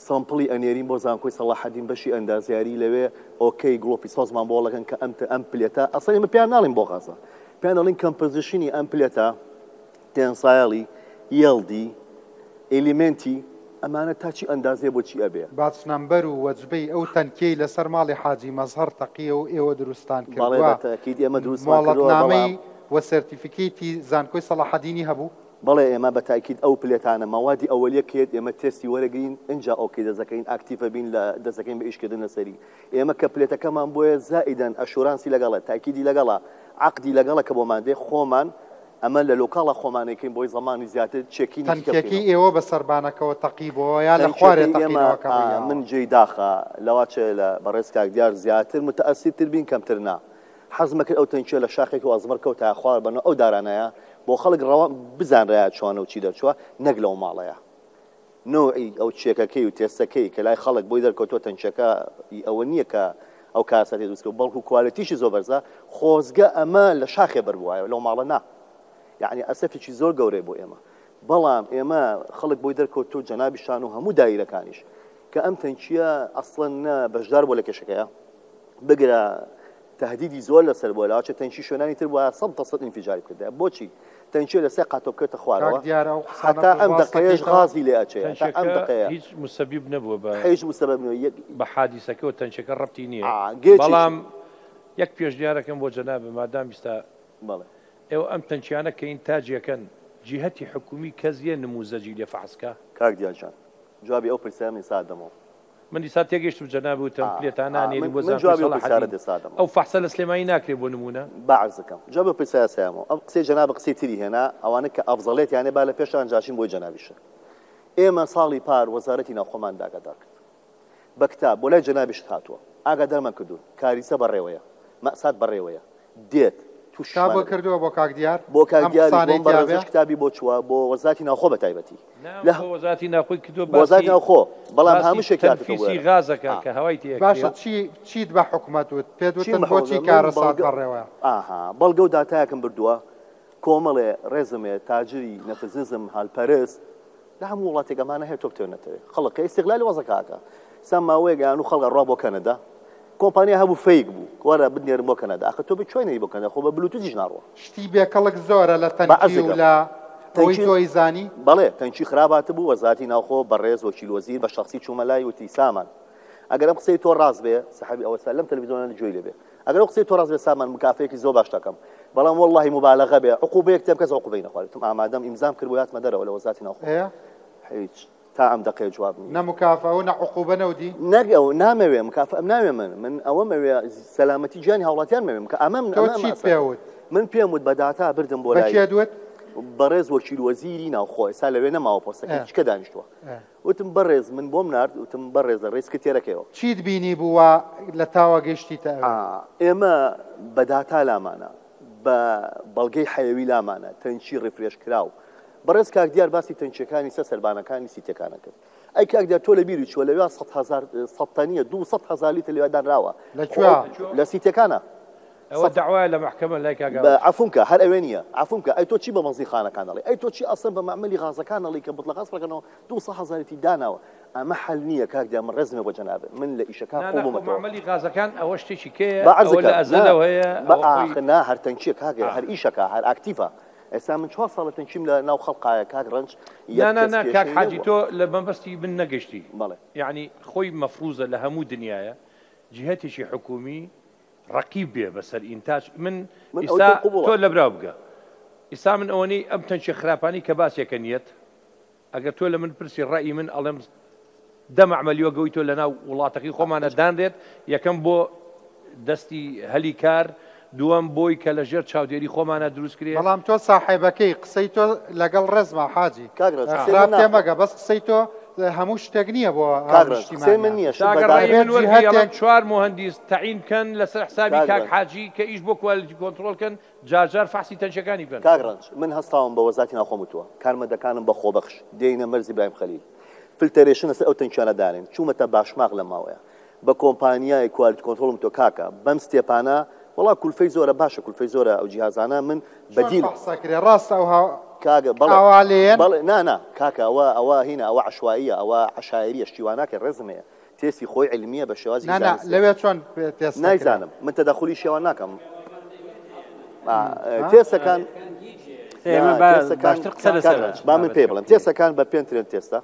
sample ی ئەنێرین بۆ زانکۆی سەڵاحەدین بەشی ئەندازیاری لەوێ okay گڵۆپی سەوزمان بۆ هەڵەکەن کە ئەم ئەم plate ە ئەسڵەن ئێمە پێیان ناڵێین بۆ غازە پێیان دەڵێین composition ی ئەم plate ە tensile ی yield ی element ی ئەمانە تا چی ئەندازەیە بۆ چی ئەبێ. batch number و وەجبەی ئەو تەنکیەی لەسەر ماڵی حاجی مەزهەر تەقیە و ئێوە دروستتان بەڵێ کردوە بە تەئکید ئێمە دروستمان کردوە مۆڵەتنامەی بەڵام. و سێرتیفیکەیتی زانکۆی سەڵاحەدینی هەبوو؟ بەڵێ ئێمە بە تاکید ئەو plate انە مەوادی ئەوەلیە کە یەت ئێمە تێستی وەرەگرین ئنجا okay دەست دەکەین active ئەبین لە دەست دەکەین بە ئیش کردن لەسەری ئێمە کە plate ەکەمان بۆیە زائیدەن assurance ی لەگەڵە تاکیدی لەگەڵە عەقدی لەگەڵە کە بۆمان دێ خۆمان. ئەمە لە لۆکاڵا خۆمان ئەیکەین بۆی زەمانی زیاتر چێکینی دیکە تەنکیەکەی بکەینەوە. ئێوە بە سەربانەکەوە تەقیبۆوە یا لە خوارێ تەنکیەکەی ئێمە تەقینەوەکە ئا ڕوویاوە؟ من جێی داخە لەواچێ لە بەڕێز کاک دیار زیاتر متەئەسیر تر بین کەمتر نا. حەزم ئەکرد ئەو تەنکیە لە شاخێک و ئەزمەڕ کەوتایە خوار بە ناو ئەو دارانەیا بۆ خەڵک ڕەوا بزانرایە چۆنە و چی دەرچووە نەک لەو ماڵەیا. نەوعی ئەو چێکەکەی و تێستەکەی کە لای خەڵک بۆی دەرکەوتووە تەنکیەکە ئی ئەوە نییە کە ئەو کارەساتەی دروست کردووە بەڵکو کوالێتیشی زۆر بەرزە خۆزگە ئەمە لە شاخێ بەربووایە لەو ماڵە نا یەعنی ئەسەفێکی زۆر گەورەیە بۆ ئێمە بەڵام ئێمە خەڵک بۆی دەرکەوتوو جەنابیشان و هەموو دایرەکانیش کە ئەم تەنکیە ئەسڵەن نە بەشدار بووە لە کێشەکەیا بگرە تەهدیدی زۆر لەسەر بووە لاوەچێ تەنکی شوێنانی تر بوایە سەد دە سەد ئینفیجاری بکردایە بۆچی تەنکیە لە سێ قاتەوە بکەوێتە خوارەوە کاک دیار ئەو قسانە هەتا ئەم پشتڕاست دەقەیەش دەکەیتەوە؟ غازی لێ ئەچێ هەتا ئەم تەنکیەکە دەقەیە هیچ موسەبیب نەبووە بە هیچ موسەبەب نیە یەک بە حادیسەکەوە تەنکیەکە ڕەبتی نیە ئا گێچێکی بەڵام یەک پێشنیارەکەم بۆ جەنابت مادام ئیستا بەڵێ. ئێوە ئەم تەنکیانە کە ئینتاجیەکەن جیهەتی حکومی کەس یە نموزەجی لێ فەحس کا؟ کاک دیار جان جوابی ئەو پرسیارەم ئیستا ئەدەمەوە. من دیسا تێگەیشتم جەنابت وتم ئا پلێتان ئا نانێرین من بۆ من زانکۆی جوابی ئەو پرسیارەت سەڵاحەدین ئێستا ئەدەمەوە. ئەو فەحسە لە سلێمانی ناکرێ بۆ نموونە؟ با عەرزەکەم جوابی ئەو پرسیارە سەیامەوە ئەم قسەی جەنابت قسەی تری هێنا ئەوانە کە ئەفزەڵێتیان هەیە با لە پێشان جاشین بۆی جەنابیشە ئێمە ساڵی پار وەزارەتی ناوخۆمان ئاگادار کرد بە کتاب بۆ لای جەنابیشت هاتووە ئاگادارمان کردوون کاریسە بەڕێوەیە مەئسات بەڕێوەیە دێت تووشیشمان کتاب ئەبێت. کردووە بۆ کاک دیار بۆ کاک ئەم دیاریش بۆ قسانەی ئەم تیا بێ؟ بەڕێزەش کتابی بۆ چووە بۆ وەزارەتی ناوخۆ بە تایبەتی نا لە بۆ وەزارەتی ناوخۆی کردووە بۆ وەزارەتی باسی ناوخۆ بەڵام باسی هامشێکی هاتووتە بۆ تەنفیسی ئێرە غازەکە ئا. کە هەوای تێ باشە ئەکرێ. چی چیت بە حکومەت وت؟ پێت چیم وتن بە بۆچی حکومەت من کارەسات بەڵگە بەڕێوەیە؟ ئاها بەڵگە و داتایەکم بردووە کۆمەڵێ ڕێزم هەیە تاجری نەفسنزم هەلپەرست لە هەموو وڵاتێک ئەمانە هەیە تۆ بتەوێ نەتەوێ خەڵک کە ئیستیغلالی وەزعەکە ئەکا سا ماوەیەک ئەیان و خەڵک ئەڕوا بۆ کەنەدا کۆمپانیا هەبوو fake بوو وەرە بنێرم بۆ کەنەدا ئاخر تۆ بە کوێ نێری بۆ کەنەدا خۆ بە بلوتوزیش ناڕوا شتی بێکەڵک زۆرە لە با تەنکی و عەرزەکەم لە ئەوەی تەنکی تۆ ئەیزانی. بەڵێ تەنکی خراپ هاتبوو وەزارەتی ناوخۆ بەڕێز وەکیل وەزیر بە شەخسی چوومە لای وتی سامان ئەگەر ئەم قسەی تۆ ڕاست بێ سەحەبی ئەوەسا لەم تەلەفزیۆنە گوێی لێ بێ ئەگەر ئەو قسەی تۆ ڕاست بێ سامان مکافەیەکی زۆر باش دەکەم بەڵام وەڵڵاهی موبالەغە بێ عقوبەیەک تێم کەس عقوبەی نەخوارد وتم ئامادەم ئیمزام کرد بۆی هاتمە دەرەوە لە وەزارەتی ناوخۆ ئێ؟ هیچ تا ئەم دەقەیە جواب نییە. نە مکافە و نە عقوبە نەودی؟ نەک ئەو نامەوێ مکافەم ناوێ من من ئەوەم ئەوێ سەلامەتی گیانی هاوڵاتیانم ئەوێ کە ئەمە تۆ ئەمە چیت ئەساسە. پێ وت؟ من پێم وت بە داتا بردم بۆ بە لای کێت وت؟ بەڕێز وەکیل وەزیری ناوخۆ ئێستا لەوێ نەماوە پۆستەکەی ئێ. چکە دانیشتووە ئێ. وتم بەڕێز من بۆم نارد وتم بەڕێز لە ڕێی سکرتێرەکەیەوە. چیت بینی بوو وا لە تاوە گەیشتیتە ئەوێ؟ ئێمە بە داتا لامانە، بە بەڵگەی حەیەوی لامانە، تەنکی refresh کراو. بەڕێز کاک دیار باسی تەنکیەکانی سەر سەربانەکانی سیتیەکانە کرد. ئەی کاک دیار تۆ لە بیرت چووە لەویا 100,000 سەد تەنیە 200,000 لیتر لەویا دانراوە. لە کوێ؟ لە سیتیەکانە. ئەوە دەعوایە لە مەحکەمە لای کاک بە ئاوات. عەفوم کە هەر ئەوێ نییە عەفوم کە ئەی تۆ چی بە بەنزینخانەکان ئەڵێی ئەی تۆ چی ئەسڵەن بە مەعمەلی غازەکان ئەڵێی کە بتڵە غاز پڕکەنەوە 200 هەزاریتی داناوە ئەمە حەل نییە کاک دیار من ڕێزم هەیە بۆ جەنابت من لە ئیشەکان نا قوڵ نا خۆ بوومەتەوە مەعمەلی غازەکان ئەوە شتێکی کەیە با ئەوە عەرزەکەم لە نا ئەزەلەوە هەیە بە ئەوە خۆی ئاخ نا هەر تەنکیە کاکە ئاخ. هەر ئیشەکە هەر active ە ئێستا من چوار ساڵە تەنکیم لە ناو خەڵقایە کاک ڕەنج نا یەک نا کەس نا کاک کێشەی حاجی نەبووە. تۆ لە مەبەستی من نەگەشتی بەڵێ. یەعنی خۆی مەفروزە لە هەموو دنیایە جیهەتێکی حکومی ڕەقیب بێ بەسەر ئینتاج من من ئەوەی ئیستا تۆم قبوڵە. تۆ لەبراو بگە ئیستا من ئەوەنەی ئەم تەنکیە خراپانەی کە باسێکە نیەت ئەگەر تۆ لە من پرسی ڕەئی من ئەڵێم دە مەعمەلی وەک ئەوەی تۆ لەناو وڵاتەکەی خۆمانە دانرێت یەکەم بۆ دەستی هەلی کار دووەم بۆی کە لە ژێر چاودێری خۆمانە دروست کرێ. بەڵام تۆ ساحێبەکەی قسەی تۆ لەگەڵ ڕێزما حاجی کاک ڕەنج قسەی خراپ من ناخۆ. تێمەگە بەس قسەی تۆ هەموو شتێک نییە بۆ کاک ڕەنج قسەی من هاونیشتیمانیان. نییە شت بە کاکە ڕەئی داتا. من دەبێت وەرگری ئەڵێم جیهەتێک. چوار موهەندیس تەعین بکەن لەسەر حسابی کاک کاک ڕەنج. حاجی کە ئیش بۆ quality control کەن جار جار فەحسی تەنکیەکانی بکەن. کاک ڕەنج من هەستاوم بە وەزارەتی ناوخۆم وتووە کارمەندەکانم بە خۆبەخش دێینە مەرزی برایم خەلیل filtration لەسەر ئەو تەنکیانە دانێن چوومەتە باشماخ لەم ماوەیە بە کۆمپانیای quality control م تۆ کاکە بەم step انە وەڵا کولفەی زۆرە باشە کولفەی زۆرە ئەو جیهازانە من چۆن بەدیل فەحس ئەکرێ ڕاستە ئەو هاو کاکە بەڵێ ئاوا لێیەن؟ بەڵێ نا نا کاکە ئەوە ئەوە هینە ئەوە عەشواییە ئەوە عەشایەریە شتی وا ناکەی ڕێزم هەیە تێستی خۆی عیلمیە بە شێوازی نا نا زانستیە لەوێ چۆن تێست ئەکرێ؟ نایزانم من تەدەخولی شێوان ناکەم تێسەکان ئێمە با تێسەکان باشتر قسە لەسەر کاک ڕەنج، با من پێی بڵێم تێسەکان بە penetrant test ە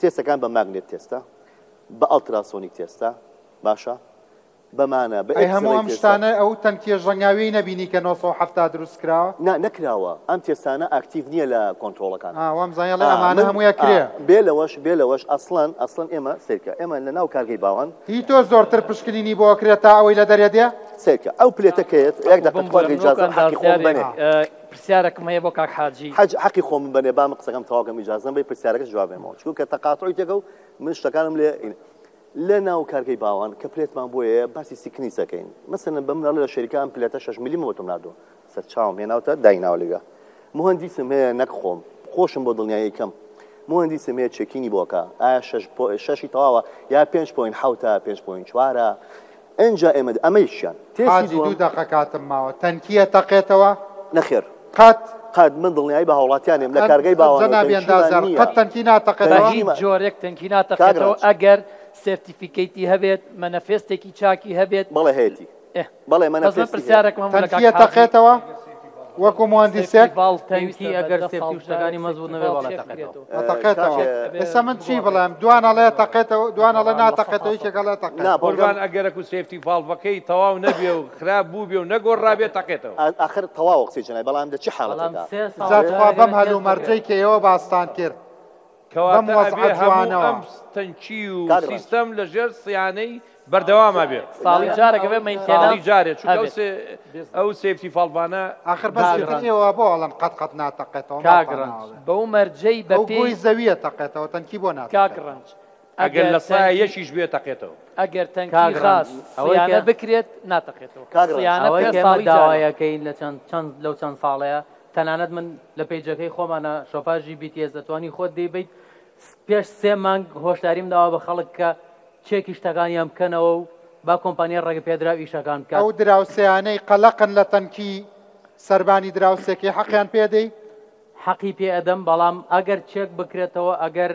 تێسەکان بە magnet test ە بە ultrasonic test ە باشە بەمانە بە ئەی هەموو ئێکسرەی ئەم test ە. شتانە ئەو تەنکیە ژەنگاویەی نەبینی کە 970 دروست کراوە؟ نا نەکراوە ئەم تێستانە active نییە لە کۆنترۆڵەکان. ئا وامزانی ئەڵێ ئا ئەمانە من هەمووی ئا ئەکرێ. بێ لەوەش بێ لەوەش ئەسڵەن ئەسڵەن ئێمە سەیرکە ئێمە لە ناو کارگەی باوان. هی تۆ زۆرتر پشکنینی بۆ ئەکرێ تا ئەوەی لە دەرێ دێ؟ سەیرکە ئەو plate ە کەیەت یەک ئەخۆ دەقە تخوا بمبورە گەر من وەکو ئیجازەم حەقی خۆم ئەندازیارێک بەنێ. پرسیارەکم هەیە بۆ کاک حاجی. حەج حەقی خۆمم بەنێ با من قسەکەم تەواو کەم ئیجازەم بەی پرسیارەکەش جواب بێمەوە چونکە تەقاتوعی تێکەو من شتەکانم لێ لە ناو کارگەی باوان کە plate مان بۆیە باسی thickness ئەکەین مەسەلەن بە من ئەڵێ لە شەریکە ئەم plate ە شەش ملیمە بۆ تۆم ناردووە سەرچاوم هێناوتە دایناوە لەویا موهەندیسم هەیە نەک خۆم خۆشم بۆ دڵنیایی کەم موهەندیسم هەیە checking ی بۆکە ئایا شەش شەشی تەواوە یا پێنج point حەوتە پێنج point چوارە ئینجا ئێمە ئەمەیشیان تێستی حاجی دووەم دوو دەقە کاتم ماوە تەنکیە تەقێتەوە؟ نەخێر قەت؟ قەت من دڵنیایی بە هاوڵاتیانێم لە کارگەی باوانەوە جەنابی تەنکیمان ئەندازیار نییە قەت تەنکی بە ناتەقێتەوە؟ هیچ تەنکیمان جۆرێک تەنکی کاک ناتەقێتەوە ڕەنج ئەگەر certificate ی هەبێت مەنەفێستێکی چاکی هەبێت بەڵێ هەیەتی ئێ بەڵێ بەس من مەنەفێستی هەیە. پرسیارێکم هەبوو لە کاک تەنکیە حاجی تەقێتەوە وەکو safety موهەندیسێک؟ valve تەنکی پێویستە بە ئەگەر دە safety ساڵ و شتەکانی جارێک مەزبوط safety نەبێ valve بەڵێ چێک تەقێتەوە. بکرێتەوە. ئەتەقێتەوە کاک چێک ئەبێ ئێستا من چی بگۆڕێت. بڵێم دوان ئەڵێ تەقێتەوە دوان ئەڵێ لە سەتا ناتەقێتەوە سەد. یەکێک ئەڵێ نا تەقێتەوە. بەڵگەم قوربان ئەگەرەکو safety valve ەکەی تەواو نەبێ و خراپ بووبێ و نەگۆڕرابێ تەقێتەوە. ئاخر تەواوە قسەی جەنابی بەڵام لە چ بەڵام حاڵەتێکا؟ سێ ساڵ جا تخوا جارێک بەم ئەبێ تێست هەلومەرجەی بکرێت. کە ئێوە باستان کرد بەم کەواتە وەزعە ئەبێ هەموو جوانەوە. ئەم تەنکی و کاک ڕەنج. سیستەم لە ژێر سیانەی بەردەواما بێ. ساڵی نا جارێک ئەبێ ساڵی maintenance جارێ چونکە ئەو هەبێت. سێ ئەو safety valve انە ئاخر بەس کاک ئیتر ڕەنج. ئێوە بۆ ئەڵێن قەت قەت ناتەقێتەوە کاک ماڵتان ڕەنج. ناوە بێ. بەو مەرجەی بە ئەو پێی گۆی زەویە تەقێتەوە تەنکی بۆ کاک ناتەقێتەوە؟ ڕەنج ئەگەر ئەگەر لە سایە تەنکی یەکیش بێ تەقێتەوە. ئەگەر تەنکی کاک ڕەنج غاز ئەوەی صیانە کە بکرێت ناتەقێتەوە. کاک ڕەنج. صیانە ئەوەی بکرێت کە ئێمە ساڵی جارێک. داوای ئەکەین لە چەند چەند لەو چەند ساڵەیە تەنانەت من لە page ەکەی خۆمانە شۆفاژی BTS ئەتوانی خۆت دەیبەیت پێش سێ مانگ هۆشداریم داوە بە خەڵک کە چێکی شتەکانیان بکەنەوە و با کۆمپانیای ڕێگەپێدراو ئیشەکان بکات. ئەو دراوسێیانەی قەلەقن لە تەنکی سەربانی دراوسێکەی حەقیان پێ دەی؟ حەقی پێ ئەدەم بەڵام ئەگەر چێک بکرێتەوە ئەگەر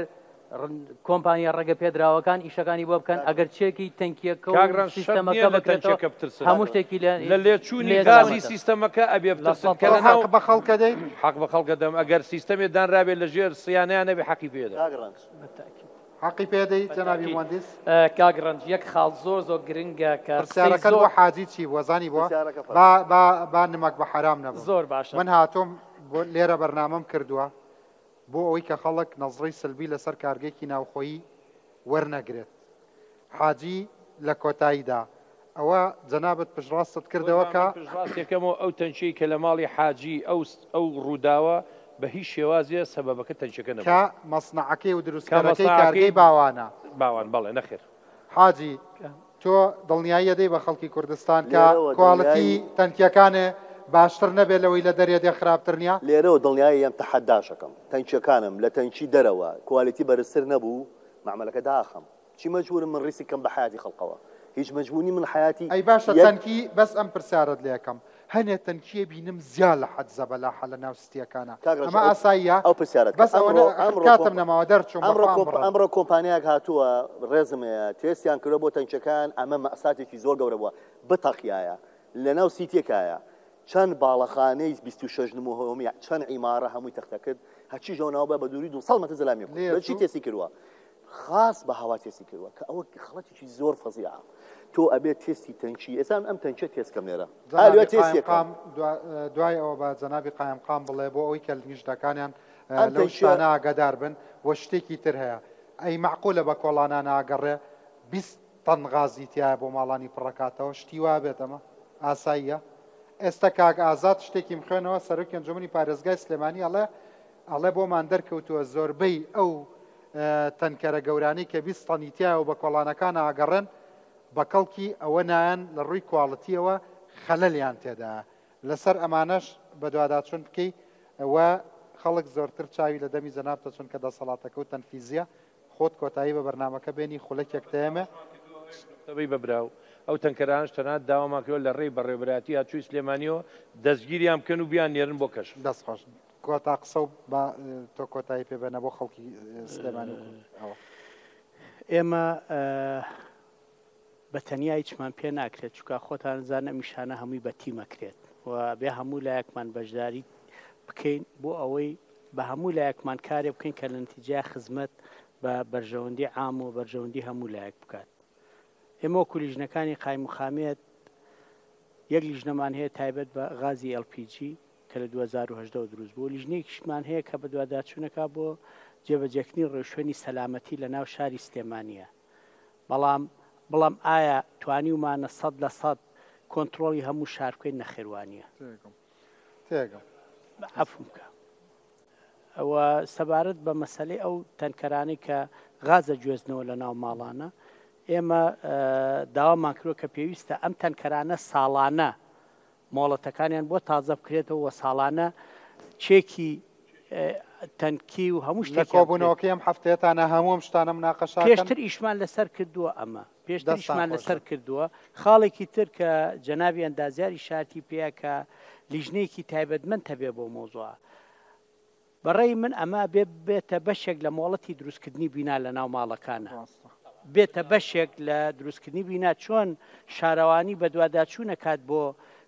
کۆمپانیا ڕێگەپێدراوەکان ئیشەکانی بۆ بکەن ئەگەر چێکی تەنکیەکە و کاک ڕەنج شەرت نییە سیستەمەکە لە بکرێتەوە تەنکیەکە بترسن هەموو شتێکی لێ لە لێچوونی لێ غازی دەدەن. سیستەمەکە ئەبێ لە بترسن سەد کە تۆ لە ناو حەق بە خەڵکە دەی؟ حەق بە خەڵکە دەم ئەگەر سیستەمێ دانرابێ لە ژێر سیانەیا نەبێ حەقی پێ دەم. کاک ڕەنج. بەتەئکید. حەقی پێ دەی جەنابی بەتەئکید. موهەندیس؟ کاک ڕەنج یەک خاڵ زۆر زۆر گرنگە کە قسەی پرسیارەکەت زۆر بۆ حاجی چی بووە زانی بۆ؟ پرسیارەکە با فەرموو. با با نمەک بە حەرام نەبم زۆر باشە. من هاتووم بۆ لێرە بەرنامەم کردووە بۆ ئەوەی کە خەڵک نەزڕەی سلبی لەسەر کارگەیەکی ناوخۆیی وەرنەگرێت. حاجی لە کۆتاییدا ئەوە جەنابت پشتڕاستت کردەوە قوربان کە. من پشتڕاستیەکەمەوە ئەو تەنکیەی کە لە ماڵی حاجی ئەو ئەو ڕووداوە بە هیچ شێوازێ سەبەبەکە تەنکیەکە کە نەبووە. مەسنەعەکەی و کە دروستکەرەکەی مەسنەعەکەی کارگەی باوانە. باوان بەڵێ نەخێر. حاجی تۆ دڵنیایی ئەدەی بە خەڵکی کوردستان کە لێرەوە quality دڵنیایی. تەنکیەکانێ باشتر نەبێ لەوەی لە دەرێ دێ خراپتر نیە؟ لێرەوە دڵنیایی ئەم تەحەداش ئەکەم تەنکیەکانم لە تەنکی دەرەوە quality بەرزتر نەبوو مەعمەلەکە داخەم چی مەجبورم من ریسک کەم بە حەیاتی خەڵقەوە هیچ مەجبور نیم من حەیاتی ئەی باشە یەک تەنکی بەس ئەم پرسیارەت لێ ئەکەم هەنێ تەنکیە بینم زیا لە حەد زەبەلاحە لە ناو ستیەکانا کاک ڕەنج ئەمە ئەو ئاساییە؟ ئەو پرسیارەت کە بەس ئەوەنە ئەمڕۆ ئەخر ئەمڕۆ کاتم کۆمپ نەماوە دەرچووم ئەمڕۆ بەخوا کۆمپ ئەمڕۆم. ئەمڕۆ کۆمپانیایەک هاتووە ڕێزم هەیە تێستیان کردوە بۆ تەنکیەکان ئەمە مەئساتێکی زۆر گەورە بووە بتەقیایە لەناو سیتێکایە چەند باڵەخانەی 26 نمۆهۆمی چەند عیمارە هەمووی تەختە کرد هەرچی ژەوناوە بە دووری 200 مەتر زەلامی کرد لێ بە چی چوو؟ تێستی کردووە خاص بە هەوا تێستی کردووە کە ئەوە خەڵەتێکی زۆر فەزیعە تۆ ئەبێ تێستی تەنکی ئێستا ئەم تەنکیە تێست کەم لێرە جەنابی ئالوە تێست یەکەم قایمقام دوای ئەوە بە جەنابی قایمقام بڵێ بۆ ئەوەی کە لیژنەکانیان ئەم لەو تەنکیە شتانە ئاگادار بن و شتێکی تر هەیە ئەی مەعقولە بە کۆڵانا ناگەڕێ 20 تەن غازی تیایە بۆ ماڵانی پڕەکاتەوە شتی وا بێت ئەمە ئاساییە ئێستا کاک ئازاد شتێکیم خوێنەوە سەرۆکی ئەنجومەنی پارێزگای سلێمانی ئەڵێ ئەڵێ بۆمان دەرکەوتووە زۆربەی ئەو تەنکەرە گەورانەی کە 20 تەنی تیایە و بە کۆڵانەکان ئاگەڕێن بە کەڵکی ئەوە نایەن لە ڕووی کواڵتیەوە خەلەلیان تێدایە لەسەر ئەمانەش بەدواداچوون بکەی و خەڵک زۆرتر چاوی لە دەمی جەنابتە چونکە دەسەڵاتەکە و تەنفیزیە خۆت کۆتایی بە بەرنامەکە بێنی خولەکێک تەیەمێ. تەبەی بە برا و ئەو تەنکەرانەش تەنانەت داوامان کردوە لە ڕێی بەڕێوەبەرایەتی هاتوچۆی سلێمانیەوە دەستگیریان بکەن و بیان نێرن بۆ کەشف. دەست خۆش. کۆتا قسە و با تۆ کۆتایی پێ بێنە بۆ خەڵکی سلێمانی و ئەوە. ئێمە بە تەنیا هیچمان پێ ناکرێت چونکە خۆتان زان ئەم ئیشانە هەمووی بە تیم ئەکرێت و بێ هەموو لایەکمان بەشداری بکەین بۆ ئەوەی بە هەموو لایەکمان کارێ بکەین کە لە نتیجەیا خزمەت بە بەرژەوەندی عام و بەرژەوەندی هەموو لایەک بکات. ئێمە وەکو لیژنەکانی قایمقامیەت یەک لیژنەمان هەیە تایبەت بە غازی LPG کە لە 2018 وە دروست بوو، لیژنەیەکیشمان هەیە کە بەدواداچوونەکە بۆ جێبەجێکردنی ڕێوشوێنی سەلامەتی لە ناو شاری سلێمانییە. بەڵام بڵام ئایا توانیومانە 100% کۆنترۆڵی هەموو شار بکەین؟ نەخێر وانییە. تێگەم تێگەم. عەفوم بکە. و سەبارەت بە مەسەلەی ئەو تەنکەرانەی کە غاز ئەگوێزنەوە لە ناو ماڵانە، ئێمە داوامان کردوە کە پێویستە ئەم تەنکەرانە ساڵانە مۆڵەتەکانیان بۆ تازە بکرێتەوە و ساڵانە چێکی تەنکی و هەموو لە شتێکیان بکرێت. کۆبوونەوەکەی ئەم هەفتەیەتانە هەموو ئەم شتانە مناقەشە ئەکەن؟ پێشتر ئیشمان لەسەر کردووە ئەمە پێشتر دەستتان ئیشمان خۆش لەسەر بێت. کردووە. خاڵێکی تر کە جەنابی ئەندازیار ئیشارەتی پێیا کە لیژنەیەکی تایبەتمەند هەبێ بۆ مەوزوعە. بە ڕەئی من ئەمە ئەبێ ببێتە بەشێک لە مۆڵەتی دروستکردنی بینا لە ناو ماڵەکانا. ڕاستە. بێتە بەشێک لە دروستکردنی بینا چۆن شارەوانی بەدواداچوون ئەکات بۆ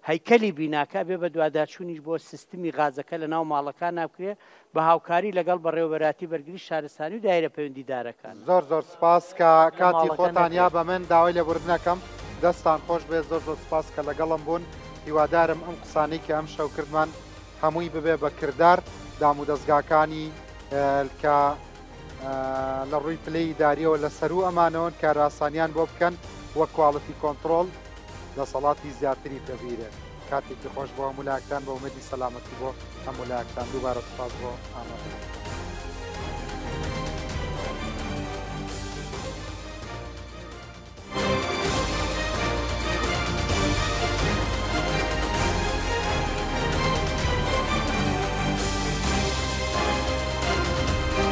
هەیکەلی بیناکە ئەبێ بەدواداچوونیش بۆ سیستمی غازەکە لە ناو ماڵەکانا بکرێ بە هاوکاری لەگەڵ بەڕێوەبەراتی بەرگری شارستانی و دایرە پەیوەندیدارەکان. زۆر زۆر سپاس کە لە کاتی ماڵەکە خۆتان یا نەبێت. بە من داوای لێبوردن ئەکەم دەستتان خۆش بێت زۆر زۆر سپاس کە لەگەڵم بوون هیوادارم ئەم قسانەی کە ئەمشەو کردمان هەمووی ببێ بە کردار دامودەزگاکانی کە لە ڕووی پلەی ئیداریەوە لە سەروو ئەمانەوەن کارئاسانیان بۆ بکەن وە quality control دەسەڵاتی زیاتری پێبیرێت کاتێکی خۆش بۆ هەموو لایەکتان بە ئومێدی سەلامەتی بۆ هەموو لایەکتان دووبارە سوپاس بۆ ئامادەبوونتان.